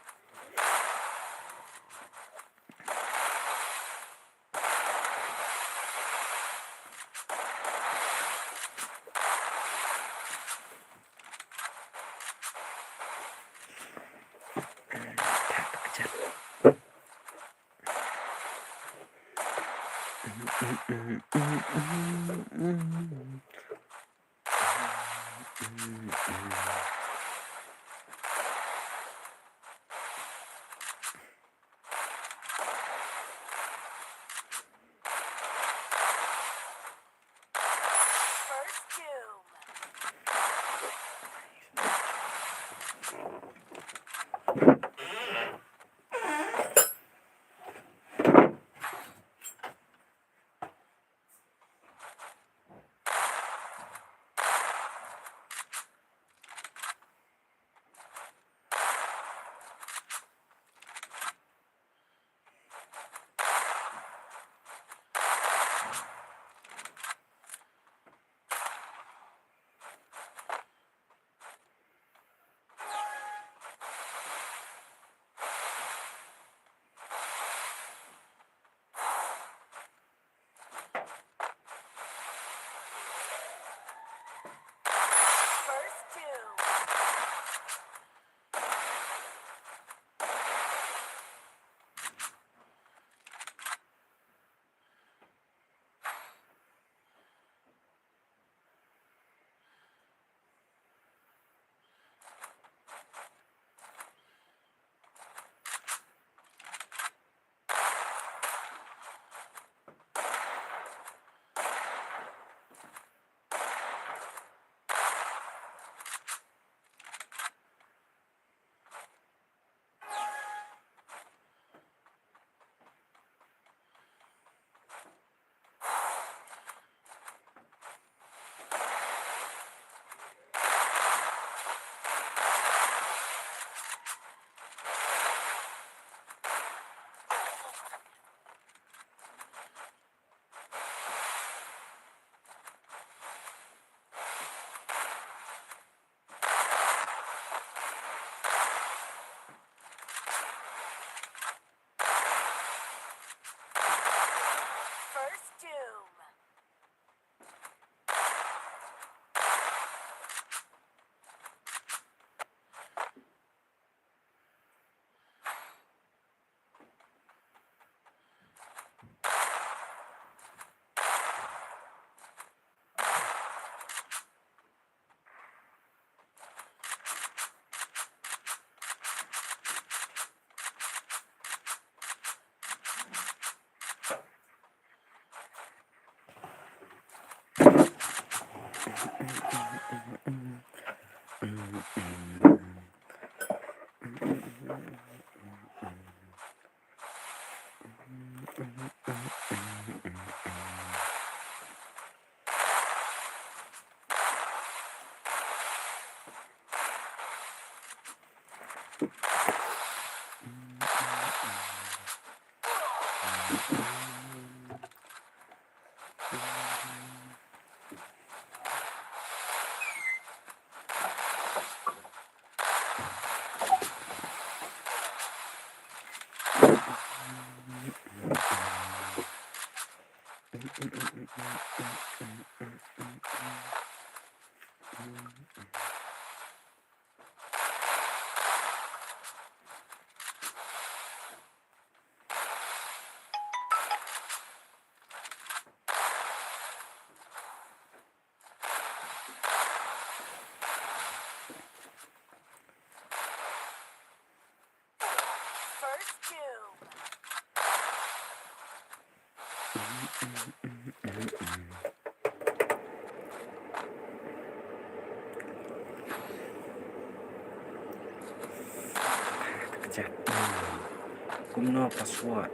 Kumno password?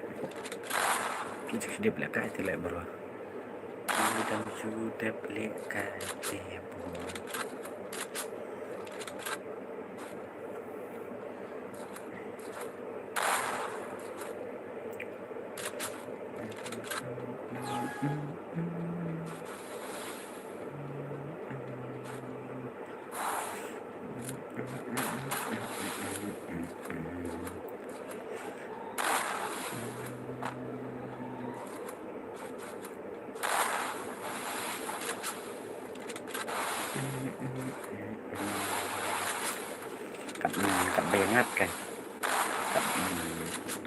Ki ju dep lehkai te leh bro. Ki dang ju dep lehkai te bro. Kat, kat ba ngat ka. Kat,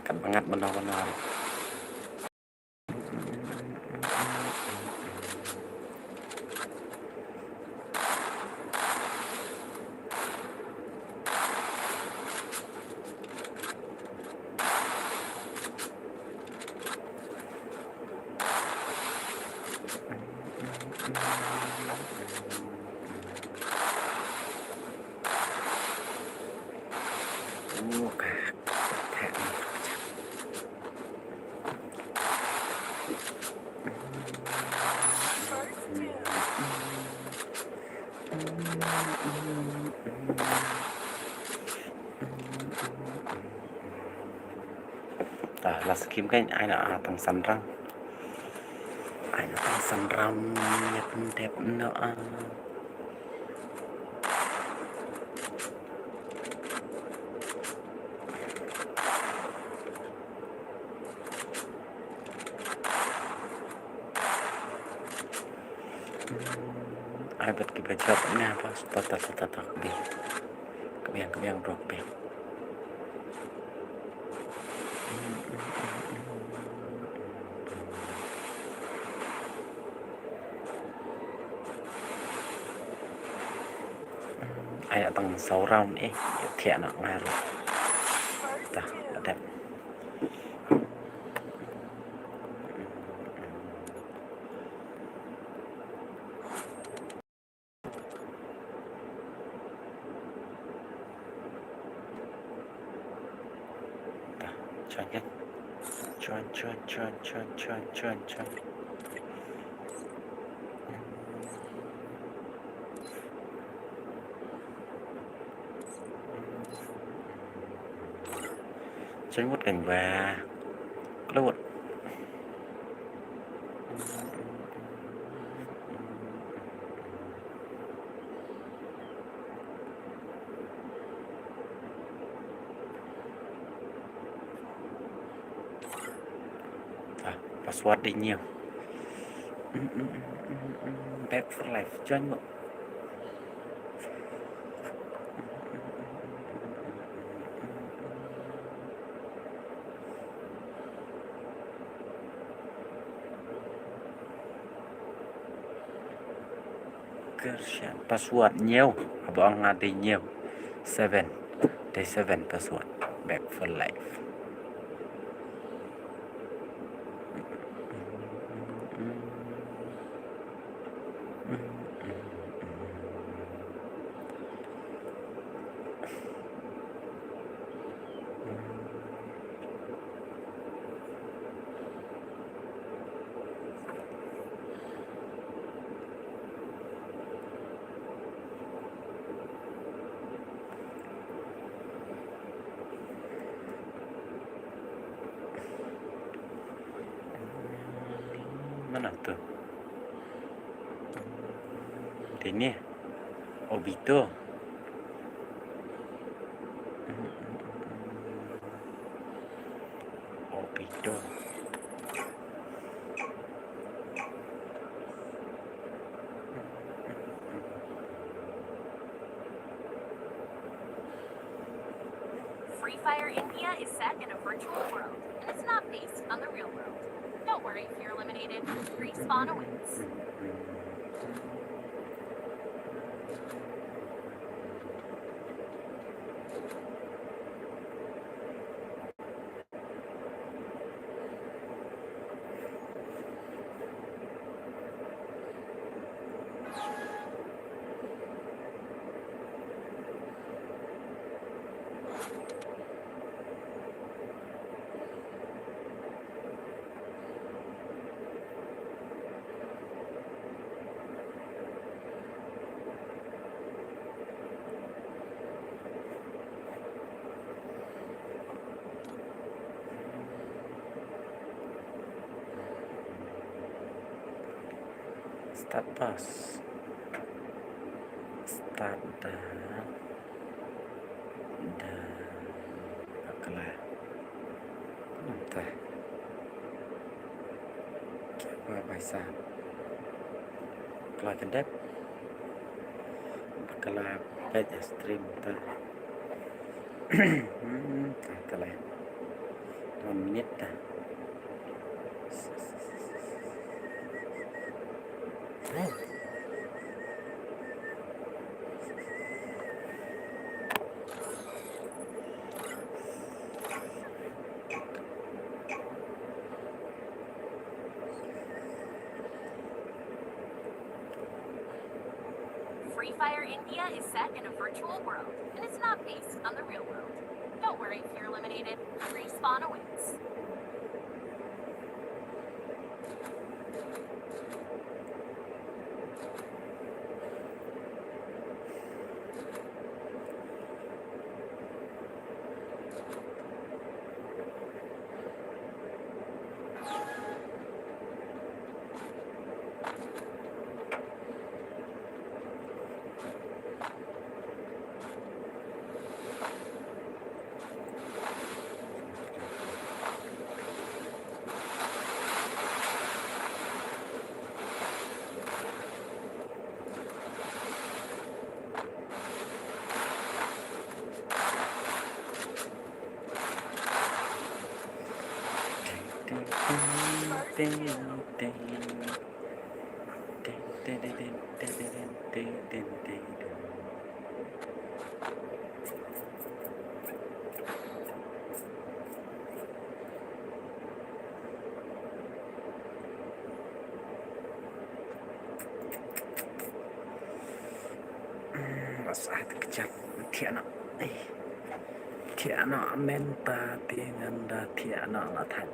kat ba ngat bynta bynta. Ta, la skip kan ai na, ah, tang san rang. Ai na tang san rang, ïa pyndep na, ah. Ai bad ki bajot ne, bas, ta, ta, ta, ta, ta, kbiang. Kbiang, kbiang, bro, kbiang. Ai, tang saw round, eh, thiah na ngai ruh. Ta, dep. Ta, join kan. Join, join, join, join, join, join, join. Join mut kan ba. Klewut. Ah, password dei ñiew. Back for life. Join mut. Kyrshan password ñiew. Haba ong nga dei ñiew. Seven. Dei seven password. Back for life. Mana tu? Dini. Obito. Obito. Free Fire India is set in a virtual world, and it's not based on the real world. Don't worry if you're eliminated. Respawn awaits. Start pass. Start da, da bakla. Nta. Kya hua bhai sahab? Bakla kyndep. Bakla peit stream ta. Hmm, ta, ta la. One minute ta. Free Fire India is set in a virtual world, and it's not based on the real world. Don't worry if you're eliminated. Respawn awaits. Ba sah te kjat thiah noh. Thiah noh mynta te ngan da thiah noh la thait.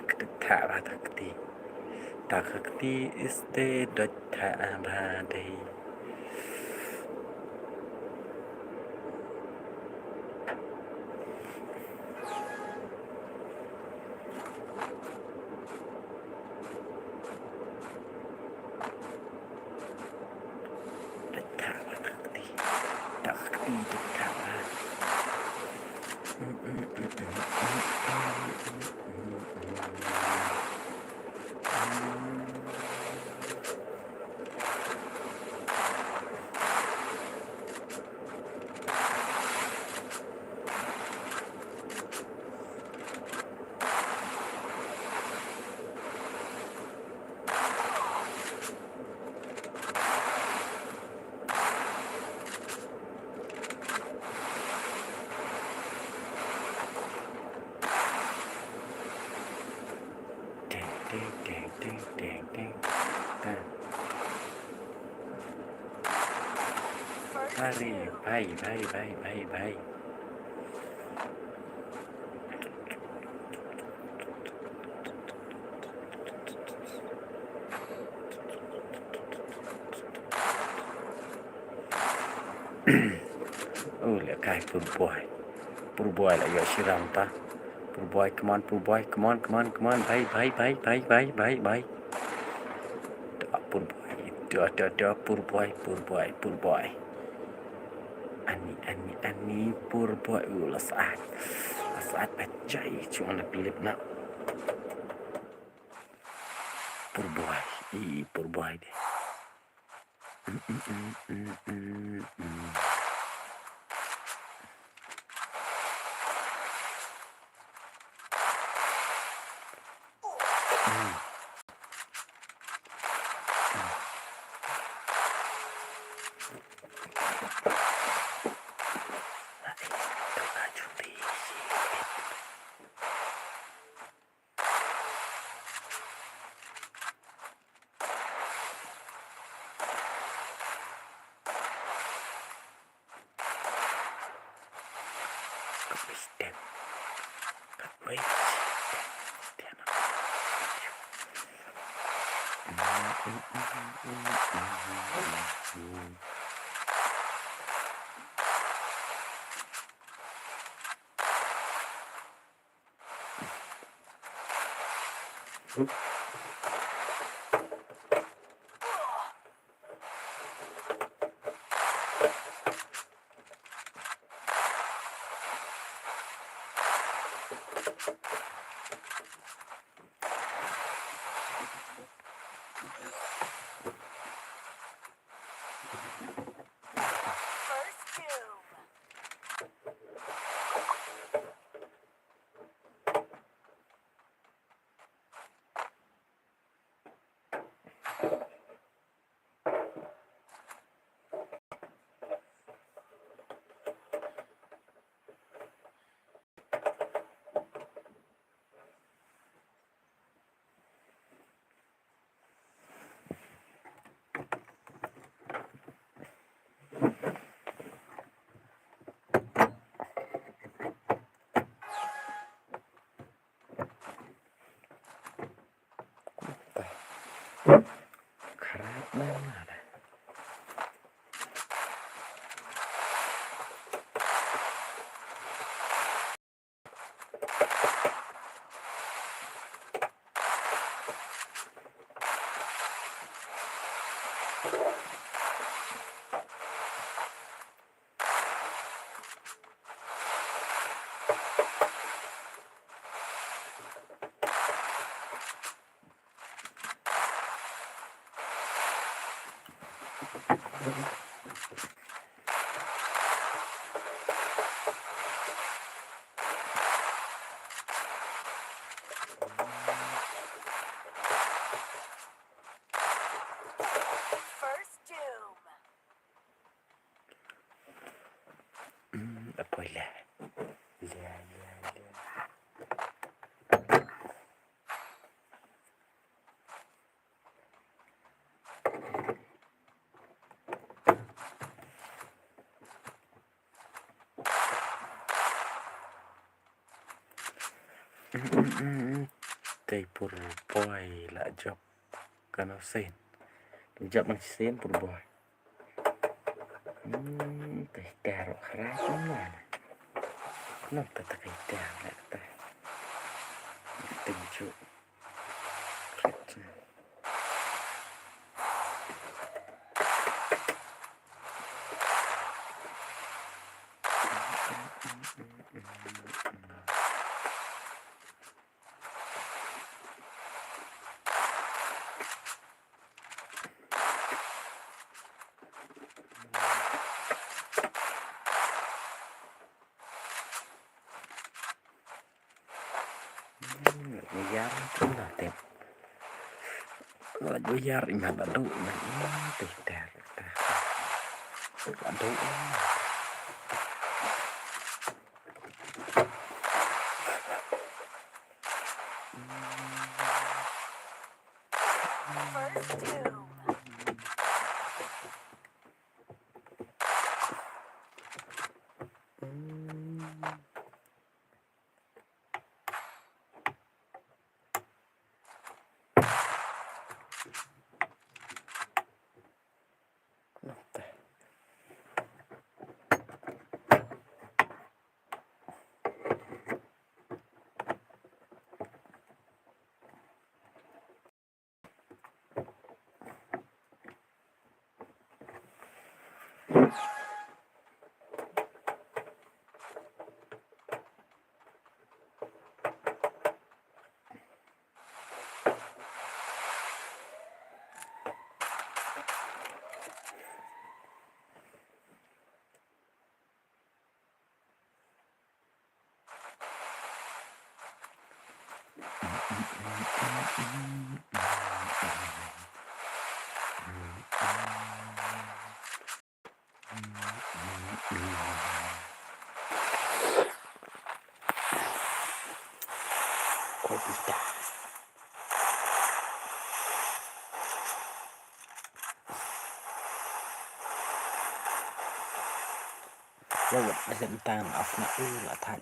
Kdit thah ba ta kti. Ta ka kti iste dot thah ba dei. Teng, teng, teng, teng, teng, teng. Teng. Mari, bye, bye, bye, bye, bye. Oh, lehkai pur bwai. Pur bwai la ïoh shi round ta. Pur bwai, come on, pur bwai, come on, come on, come on. Bye, bye, bye, bye, bye, bye, bye. Da pur bwai, da, da, da, pur bwai, pur bwai, pur bwai. Ani, ani, ani, pur bwai. Oh, la sah. La sah, pachai, cuma na pilip na. Pur bwai, i, pur bwai deh. Khrap na na da. First doom. Hmm, apa lah? Lah, lah, lah. Te pur boi la jop. Kano sen. Jop nang sen pur boi. Hmm, te karo khrap na. Nang kata kai karo kata. Te ju. Hmm, ïar tu na tep. Lait ba ïar i mat ba duk na. Hmm, teh ter ter. Ba duk. First doom. Lewat dekat entan off na u la thait.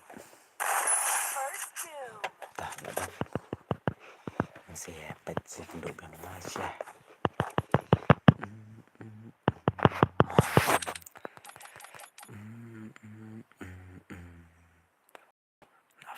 Tah, la dap. Masih pet sih penduk yang masih.